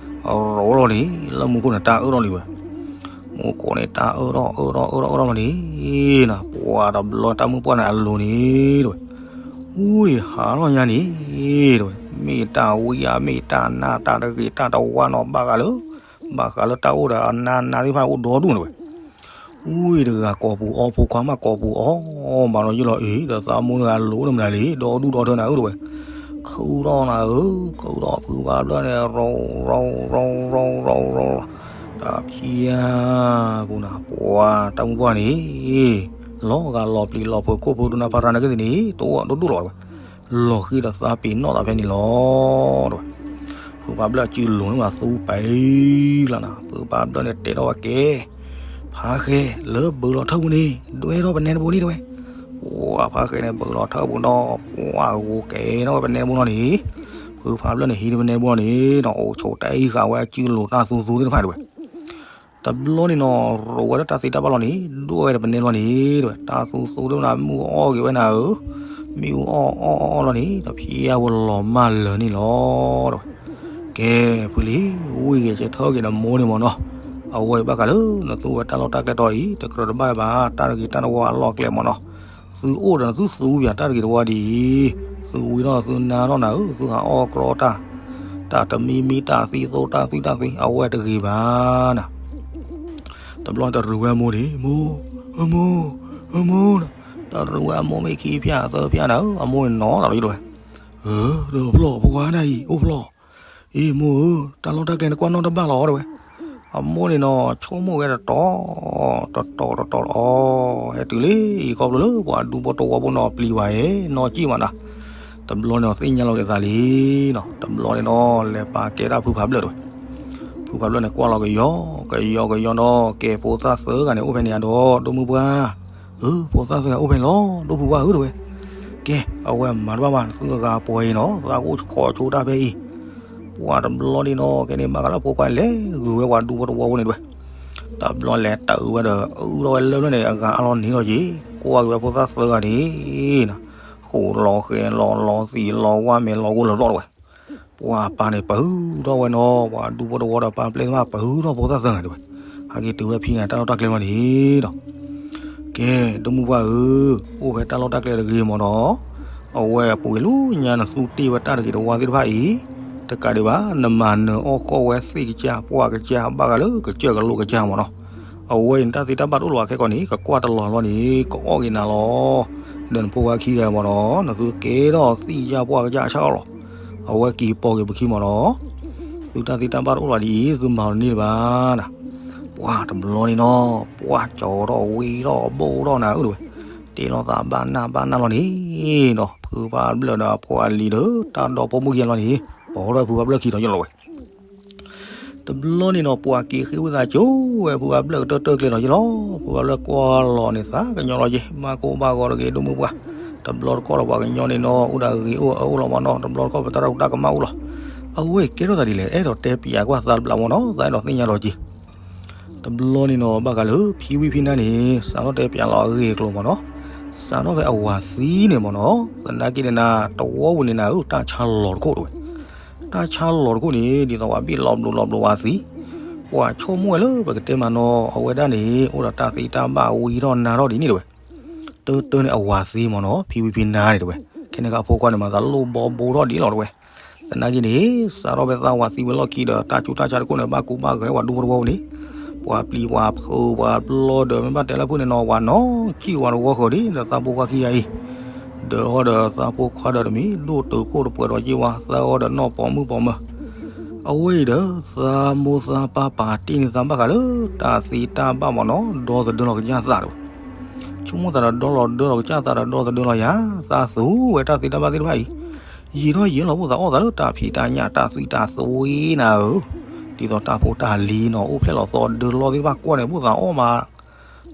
ရိးလီၤန့ၣ် လၢမူခိၣ်န့ၣ် တၢ်အၢၣ်ထီၣ်လံဝဲ. မူခိၣ်န့ၣ် တၢ်အၢၣ်ထီၣ်အၢၣ်ထီၣ်အၢၣ်ထီၣ်အၢၣ်ထီၣ်လီၤန့ၣ်နီၤ, ပှၤတဘျီတၢ်မုၢ်ပှၢ်န့ၣ်အလိၤန့ၣ်တဲဝဲ, ဝံၤဟးထီၣ်ညါန့ၣ်တဲဝဲ, မ့ၢ်တၢ်ဝံဧါ မ့ၢ်တၢ်နါ တၢ်တဂ့ၤတၢ်တဝါနီၤ ဘၣ်ဃးလၢ ဘၣ်ဃးလၢတၢ်အိၣ်ဒီးအနါနါသ့ၣ်တဖၣ်အိၣ်ဒီဒူၣ်န့ၣ်တဲဝဲ. ဝံၤတဂၤကိးပူၤအီၤ ဖိခွါမးကိးပူၤအီၤ, ဘၣ်ဒီးယ့ၣ်လီၤအံၤ ဒီးသးမိၢ်တဂၤလိၤန့ၣ်မတၤလံ ဒီဒူၣ်ဒီထၢနၤဧၢတဲဝဲ. ခုထီၣ်နၤဧၢ, ခုထီၣ်ဖုဖးဘျၢၣ်န့ၣ် ရိးရိးရိးရိးရိးရိး တၢ်ဖံးယါပူၤနၤ ပှၤတၢ်မုၢ်ပှၢ်န့ၣ် လီၤဂာ်လီၤပျံၤလီၤဖုးခိၣ်ဖိဒုးနၢ်ဖးရၤနာ်က့သ့ၣ်န့ၣ် တအိၣ်ဒိၣ်ဒိၣ်လီၤတဲဝဲ. လီၤဃံၤဒီးသးပ့ၤနီၣ်သးဖဲန့ၣ်လီၤတဲဝဲ. ဖုဖးဘျၢၣ်စုလိၤန့ၣ်မးသူပာ်အံၤလီၤနီၤ, ဖုဖးဘျၢၣ်န့ၣ်တဲထီၣ်ဝဲကဲ, ဖးဃဲလၢဘုးလီၤထၢၣ်ပူၤန့ၣ် ဒွဲထီၣ်ပနဲတဘိန့ၣ်တဲဝဲ, ပှၤဖးဃဲန့ၣ် ဘုးလီၤထၢၣ်ပူၤဒီး ပှၤဂိၤကဲထီၣ်ဝဲပနဲတဘိနီၤန့ၣ်, ဖုဖးဘျၢၣ်န့ၣ်ဟံးန့ၢ်ပနဲတဘိန့ၣ်ဒီး အိၣ်ဆိးတၢ်အံၤဃာ်ဝဲအစုလိၤတၢ်သူသူသ့ၣ်တဖၣ်တဲဝဲ တဘျီန့ၣ်နီၤ ရိးဝဲဒၣ်တၢ်သ့တၢ်ဘၣ်လီၤန့ၣ် ဒွဲဝဲဒီးပနဲလီၤန့ၣ်တဲဝဲ, တၢ်သူသူဒိၣ်နၤ မုၢ်အီၣ်က့ၤဝဲနၤဧၢ, မ့ၣ်အူအီၣ်အီၣ်အီၣ်လီၤန့ၣ် တဖျါဝဲလီၤမၢ်လၢာ်န့ၣ်လီၤတဲဝဲ, ကဲ, ဖုလံ, ဝံၢ်ဂ့ၤကဲထၢၣ်က့ၤနမိၢ်န့ၣ်မ့ၢ်နီၤ, အဝဲဘၣ်ဃးလၢနသူဝဲတၢ်လီၢ်တၢ်ကျဲတီၤအံၤ တကြၢးတဘၣ်ဘၣ် တၢ်တဂ့ၤတၢ်တဝါအလီၢ်အကျဲမ့ၢ်နီၤ, သုအိၣ်ဒီးနသုသူပၠးတၢ်တဂ့ၤတဝါဒ်အံၤ, သုဝံထီၣ်သုနါထီၣ်နၤဧၢ, သုဟးအီၣ်ကြီတၢ် တၢ်တမံမံတၢ်သံသိတၢ်သွံၣ်တၢ်သွံၣ် အဝဲတဂ့ၤဘၣ်နၤ, တဘျီတရူးဝဲအမိၢ်န့ၣ် မိၢ်, အမိၢ်, အမိၢ်, တရူးဝဲအမိၢ်မ့ၢ်ခံဖျၢၣ်သၢဖျၢၣ်နၤဧၢ, အမိၢ်န့ၣ်နီၤသးလီၤတဲဝဲ, ဒီးဖျီၣ် ဖိခွါနၤအံၤ အိၣ်ဖျီၣ်, အ့ မိၢ်ဧၢ, တၢ်လီၢ်တၢ်ကျဲနကွၢ်နီၣ်တဘၣ်လီၤတဲဝဲ, အမိၢ်န့ၣ်နီၤ ဆိကမိၣ်ဝဲတတီၤ, တတီၤတတီၤအီၤ, ဟဲတုၤလံအံၤခီဖျိလၢပှၤဒူဖိတဝီဖိနီၤ ပျံၤဝဲနီၤစံၣ်မးနၤ, တဘျီန့ၣ်နီၤ သ့ၣ်ညါလီၤက့ၤသးလံနီၤ, တဘျီန့ၣ်နီၤ လဲၤပာ်ကဲတၢ်ဖုဖးဘျၢၣ်တဲဝဲ, ဖုဖးဘျၢၣ်န့ၣ်ကွၢ်လီၤကယီ, ကယီကယီနီၤ ကဲဖိသၣ်သၢဂၤန့ၣ် အိၣ်ဖဲန့ၣ်ဧါဒီး ဒိၣ်မုၢ်ပှၢ်, အၢ ဖိသၣ်သၢဂၤအိၣ်ဖဲန့ၣ်လီၤ ဒိၣ်ဖုပှၢ်ဧၢတဲဝဲ, ကဲ အဝဲမၤတဘၣ်ဘၣ် နသုတဂၤပှဲၤအံၤနီၤ သးအိၣ်ခိးဆိတၢ်ဖဲအံၤ, ပှၤတဘျီန့ၣ်နီၤ ကဲန့ၣ်ဘၣ်ဃးလၢဖိခွါလဲၤဂုာ်ဝဲပှၤဒူဖိတဝီဖိန့ၣ်တဲဝဲ, တဘျီလဲၤတၢ်အုးဝဲဒီး အုးထီၣ်ဝဲလၢဖျၢၣ်န့ၣ် အဂၤအါလီၤန့ၣ်လီၤက့ၤ, ကွၢ်က့ၤဝဲဖိသၣ်သၢဂၤန့ၣ်နီၤ, ဃိးလီၤဃဲၤလီၤလီၤသံးလီၤဝါမဲာ်လီၤဂိၢ်လီၤဘျီၣ်တဲဝဲ, ပှၤပၢ်န့ၣ်ပၢထီၣ်ဝဲနီၤ ပှၤဒူဖိတဝီဒီးပၢ်ပျဲၢ်သ့ၣ်တဖၣ်ပၢထီၣ်ဖိသၣ်သၢဂၤတဲဝဲ, ဟဲက့ၤတုၤဝဲဖံညါတၢ်လီၢ်တၢ်ကျဲလီၤန့ၣ်ဒီး ကဲ ဒိၣ်မုၢ်ပှၢ်ဧၢ, အိၣ်ဖဲတၢ်လီၢ်တၢ်ကျဲတဂ့ၤမ့ၢ်နီၤ, အဝဲပူၤကွံာ်လၢညါနသူတ့ၢ်ဝဲတၢ်တဂ့ၤတဝါသ့ၣ်တဖၣ်အံၤ, တကးဒံးဘၣ် နမၤနၢၤအီၣ်ဃီၣ်ဝဲသ့ၣ်ကစၢ်ပှၢ်ကစၢ် ဘၣ်ဃးလၢကစၢၢ်ကလိကစၢ်မ့ၢ်နီၤ, အဝဲအံၤနတၢ်သ့တၢ်ဘၣ်တအိၣ်လၢၤဘၣ်ခဲကီးန့ၣ် ကကွၢ်တလီၤလီၤန့ၣ် ကအီၣ်က့ၤနၤလီၤ, ဒီးနဖိခွါခံဂၤမ့ၢ်နီၤ နသုကဲထီၣ်သ့ၣ်ကစၢ်ပှၢ်ကစၢ်အဆၣ်အီၣ်လီၤ, အဝဲက့ၤပိာ်က့ၤပခံမ့ၢ်နီၤ, သုတၢ်သ့တၢ်ဘၣ်တအိၣ်လၢၤဒ်အံၤ သုမၤလီၤန့ၢ်တဘၣ်နၤ ပှၤတဘျီန့ၣ်နီၤ ပှၤကၠီထီၣ်ဝံထီၣ်ဘိၣ်ထီၣ်နၤဧၢတဲဝဲ, တ့လီၤသးဘၣ်နၢ်ဘၣ်နၢ်လီၤန့ၣ်နီၤ ဖုဖးဘျၢၣ်ဒီးအဖိအလံၤဒီး တၢ်ဒီဖိမိၢ်ခံဂၤလီၤန့ၣ် ပိာ်ထီၣ်ဖုဖးဘျၢၣ်ခံဒီးယလီၤဝဲ တဘျီန့ၣ်နီၤ ပှၤက့ၤဃ့ဝံသးစူၤဝဲ ဖုဖးဘျၢၣ်ကတၢၢ်တၢၢ်ကျဲလီၤယလီၤ, ဖုဖးဘျၢၣ်ကွၢ်လီၤန့ၣ်သးကညီၤလီၤက့ၤ ဘၣ်ကိၢ်ဘၣ်ဂီၤတဂ့ၤ ဒိၣ်မုၢ်ပှၢ်, တဘျီတခီၣ်ဒီးပှၤကညီန့ၣ်နီၤ အိၣ်ဒီးဂ့ၤအိၣ်အၢအိၣ်လီၤမ့ၢ်နီၤ တဘျီတခီၣ်ပတၢ်ရဲၣ်တၢ်ကမၣ်အိၣ်လီၤ, အဝဲကဲထီၣ်သးဒ်လဲၣ် အဲၣ်ဒိးတဲပၠးကွၢ်သးတဘျီမ့ၢ်နီၤ သးအဲၣ်ဒိးသ့ၣ်ညါလီၤက့ၤ တဘျီန့ၣ်နီၤ ဘၣ်ဃးလၢဖံဝံဖံနါန့ၣ် စးထီၣ်တဲပၠးလီၤအဂ့ၢ်အကျိၤမ့ၢ်နီၤ, စးထီၣ်ဖဲအဝၤသံန့ၣ်မ့ၢ်နီၤ, သနာ်က့န့ၣ်နၤ တဝီပူၤန့ၣ်နၤဧၢ တၢ်ဆါလီၤတခိၣ်တဲဝဲ, တၢ်ဆါလီၤတခိၣ်န့ၣ် ဒ်သိးပှၤဘ့ၣ်လီၤဘျိးလီၤဘျိးဝၤသံ, ပှၤဆိကမိၣ်ဝဲလၢပကတဲမးနီၤ အဝဲဒၣ်န့ၣ် အိၣ်ဒီးတၢ်သ့တၢ်ဘၣ်ဝံထီၣ်နါထီၣ်ဒ်န့ၣ်တဲဝဲ, တၢတၢန့ၣ်အဝၤသံမ့ၢ်နီၤ ဖံဝံဖံနါန့ၣ်တဲဝဲ, ခဲန့ၣ်အခါဖိခွါန့ၣ်မၤသးလိၣ်ဘီဘိထီၣ်ဒ်လီၤတဲဝဲ သနာ်က့န့ၣ် စးထီၣ်ဖဲသးဝၤသံဝဲလီၢ်ခံဒီး တၢ်ဆူးတၢ်ဆါတခိၣ်န့ၣ် ဘၣ်ကူဘၣ်ဂဲၤဝဲဒူဖိတဝီပူၤန့ၣ်, ပှၤပျံၤပှၤဖုးပှၤဘျီဒီး မ့ၢ်ဘၣ်တဲလၢဖုၣ်န့ၣ်နီၤ ပှၤနီၢ်ကံၣ်ဝဲတဝီဃၢၤဒ်ဒီးသးဖိခွါခံဂၤအံၤ, ဒီးအီၤဒီးသးဖိခွါဒီးတမံၤ ဒိၣ်တုာ်ခိၣ်တပှဲၤဒီးက့ၤဝဲ သၢအီၤဒီးနီၢ်ပိာ်မုၣ်ပိာ်မၢၤ အဝဲအံၤဒီး သးမိၢ်သးပၢ်ပာ်တ့ၢ်န့ၢ်သးဘၣ်ဃးလၢ တၢ်သ့တၢ်ဘၣ်မ့ၢ်နီၤ ဒီသဒၢလီၤကစၢ်သးတဲဝဲ, ဆိကမိၣ်သးဒီးဒီလီၤဒၢလီၤကစၢ်သးဒီး ဒီသဒၢလီၤယၤ, သးသူဝဲတၢ်သ့တၢ်ဘၣ်သ့ၣ်တဖၣ်အံၤ, ယံာ်ထီၣ်ယံာ်လီၤ ဘၣ်သးအီၣ်သးလၢတၢ်ဖံးတၢ်ညၣ်တၢ်သွံၣ်တၢ်သွဲနၤဧၢ, ဒ်သိးတၢ်ဖိတၢ်လံၤနီၤ အိၣ်ဖျဲၣ်လီၤသီဒၢလီၤသ့ၣ်တဖၣ်ကွၢ်န့ၣ် ဘၣ်သးအီၣ်မး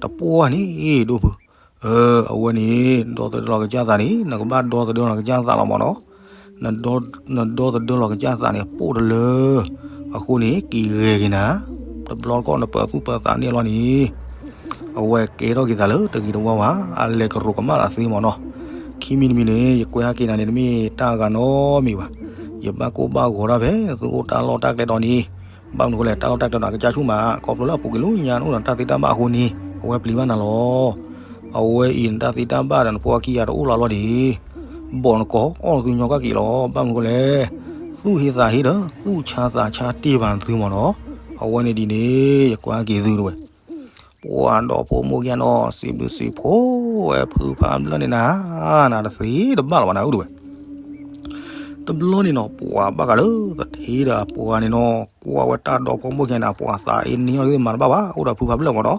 တပှၢ်န့ၣ် ဒိၣ်ဖု အဝဲန့ၣ် ဒီသဒၢလီၤကစၢ်သးန့ၣ် နကဘၣ်ဒီသဒၢလီၤကစၢ်သးလီၤမ့ၢ်နီၤ, နဒီသဒၢလီၤကစၢ်သးန့ၣ် ပိၣ်တလၢ, အဃိန့ၣ် က့ၤဂဲၤက့ၤနၤ, တဘျီတခီၣ်နပၢၤသူၣ်ပၢၤသးန့ၢ်လီၤန့ၣ်, အဝဲကဲထီၣ်က့ၤသးလၢတဂ့ၤတဝါဝဲ အလဲၤကရိးကမၣ်သးသ့မ့ၢ်နီၤ, ခံမံၤတမံၤန့ၣ် ယကွဲးဟဲက့ၤနၤန့ၣ် တမ့ၢ်တၢ်ဂၤနီတမံၤဘၣ်, ယဘၣ်ကိၢ်ဘၣ်ဂီၤဒၣ်ဖဲ သုအိၣ်တၢ်လီၢ်တၢ်ကျဲဒီးန့ၣ်, ဘၣ်မနုၤဃိလဲၣ် တၢ်လီၢ်တၢ်ကျဲဒီးအကစၢ်ဆူၣ်မး ခီဖျိလၢအပူၤကွံာ်လၢညါ နအိၣ်ဒီးတၢ်သ့တၢ်ဘၣ်အဃိန့ၣ် အဝဲပျံၤဘၣ်နၤလီၤ. အဝဲအံၤနတၢ်သ့တၢ်ဘၣ်ဒီးနဖိအခံဂၤတအိၣ်လၢၤလီၤန့ၣ်, ဘီၣ်နကိးအီၣ်နသုညီကၣ်က့ၤလီၤ. ဘၣ်မနုၤဃိလဲၣ်, သူၣ်ဟ့သးဟ့ဒီး သူၣ်ဆါသးဆါတ့ၢ်ဘၣ်နသုမ့ၢ်နီၤ. အဝဲန့ၣ်ဒ်န့ၣ် ယကွၢ်က့ၤသုတဝဲ ပှၤဒီဖိမိၢ်ကဲနီၤ စံးဘျုးစံးဖှိၣ်ဝဲဖုဖးဘျၢၣ်န့ၣ်နၤ, နတသ့တဘၣ်လီၤဘၣ်နၤဧၢတဝဲ. တဘျီန့ၣ်နီၤ ပှၤဘၣ်ဃးလၢသထ့ဒီးပှၤန့ၣ်နီၤ ကွၢ်ဝဲတၢ်ဒီဖိမိၢ်ကဲန့ၣ် ပှၤသးအ့န့ၢ်အီၤသ့ၣ်မၤတဘၣ်ဘၣ် အိၣ်ဒီးဖုဖးဘျၢၣ်မ့ၢ်နီၤ.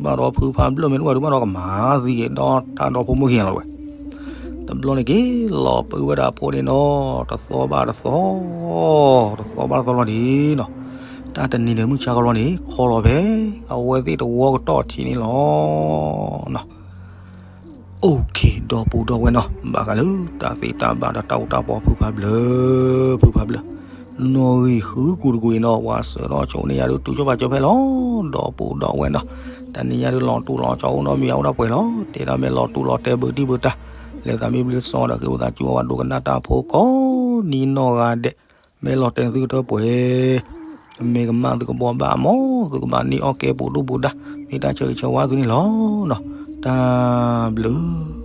ဘၣ်ဒီးဖုဖးဘျၢၣ်မ့ၢ်တအိၣ်ဘၣ်ဒီး ဘၣ်ဒီးကမၤသံက့ၤဒီးတၢ်ဒီဖိမိၢ်ကဲလီၤတဝဲ. တဘျီန့ၣ်က့ၤ လီၤပုၢ်ဝဲဒၣ်အဖိန့ၣ်နီၤ, တသီဘၣ်တသီ, တသီဘၣ်တသီလီၤန့ၣ်နီၤ, တၢ်တနံၤန့ၣ်မုၢ်ဆါခီလီၤန့ၣ် ခီလီၤဖဲ အဝဲသ့ၣ်တဝီကတီၢ်ထံးန့ၣ်လီၤ. အိၣ်ခ့ ဒီပုၢ်ဒီဝဲၢ်နီၤ, ဘၣ်ဃးလၢတၢ်သ့တၢ်ဘၣ်ဒီးတၢ်အိၣ်တၢ်ပီၢ်ဖုဖးဘျၢ, ဖုဖးဘျၢ, နီၣ်ဂံၢ်ဃုကူတကွံာ်နီၤ, ပှၤစၢၤထီၣ်ဆိန့ၢ်ယၤဒုးတုၤဆိပာ်စၢၤဖဲလီၤ, ဒီပုၢ်ဒီဝဲၢ်နီၤ, တနံၤညါဒုးလီၤတူာ်လီၤကၠီအိၣ်နီတမံၤ အိၣ်ဒီးပှဲၤလီၤ, တဲဒၣ်မ့ၢ်လီၤတူာ်လီၤတဲဘုးတံၢ်ဘုးတၢ်, လဲၤသးမ့ၢ်ဘျုးစီဒီး က့ၤအိၣ်သးစူၤဝဲဒိကနၣ်တၢ်ဖိကိးနံၤနီၢ်ဂၤဒဲး, မ့ၢ်လီၤတဲာ်သုကတၢၢ်ပှဲၤ မ့ၢ်ကမၣ်သုကဘှီဘၣ်အမီၢ် သုကဘၣ်န့ၢ်အီၣ်ကဲပူၤဒိၣ်ပူၤဒါ, မ့ၢ်တၢ်ဆၢဂ့ၤဆၢဝါသုန့ၣ်လီၤ. တၢ်ဘျုး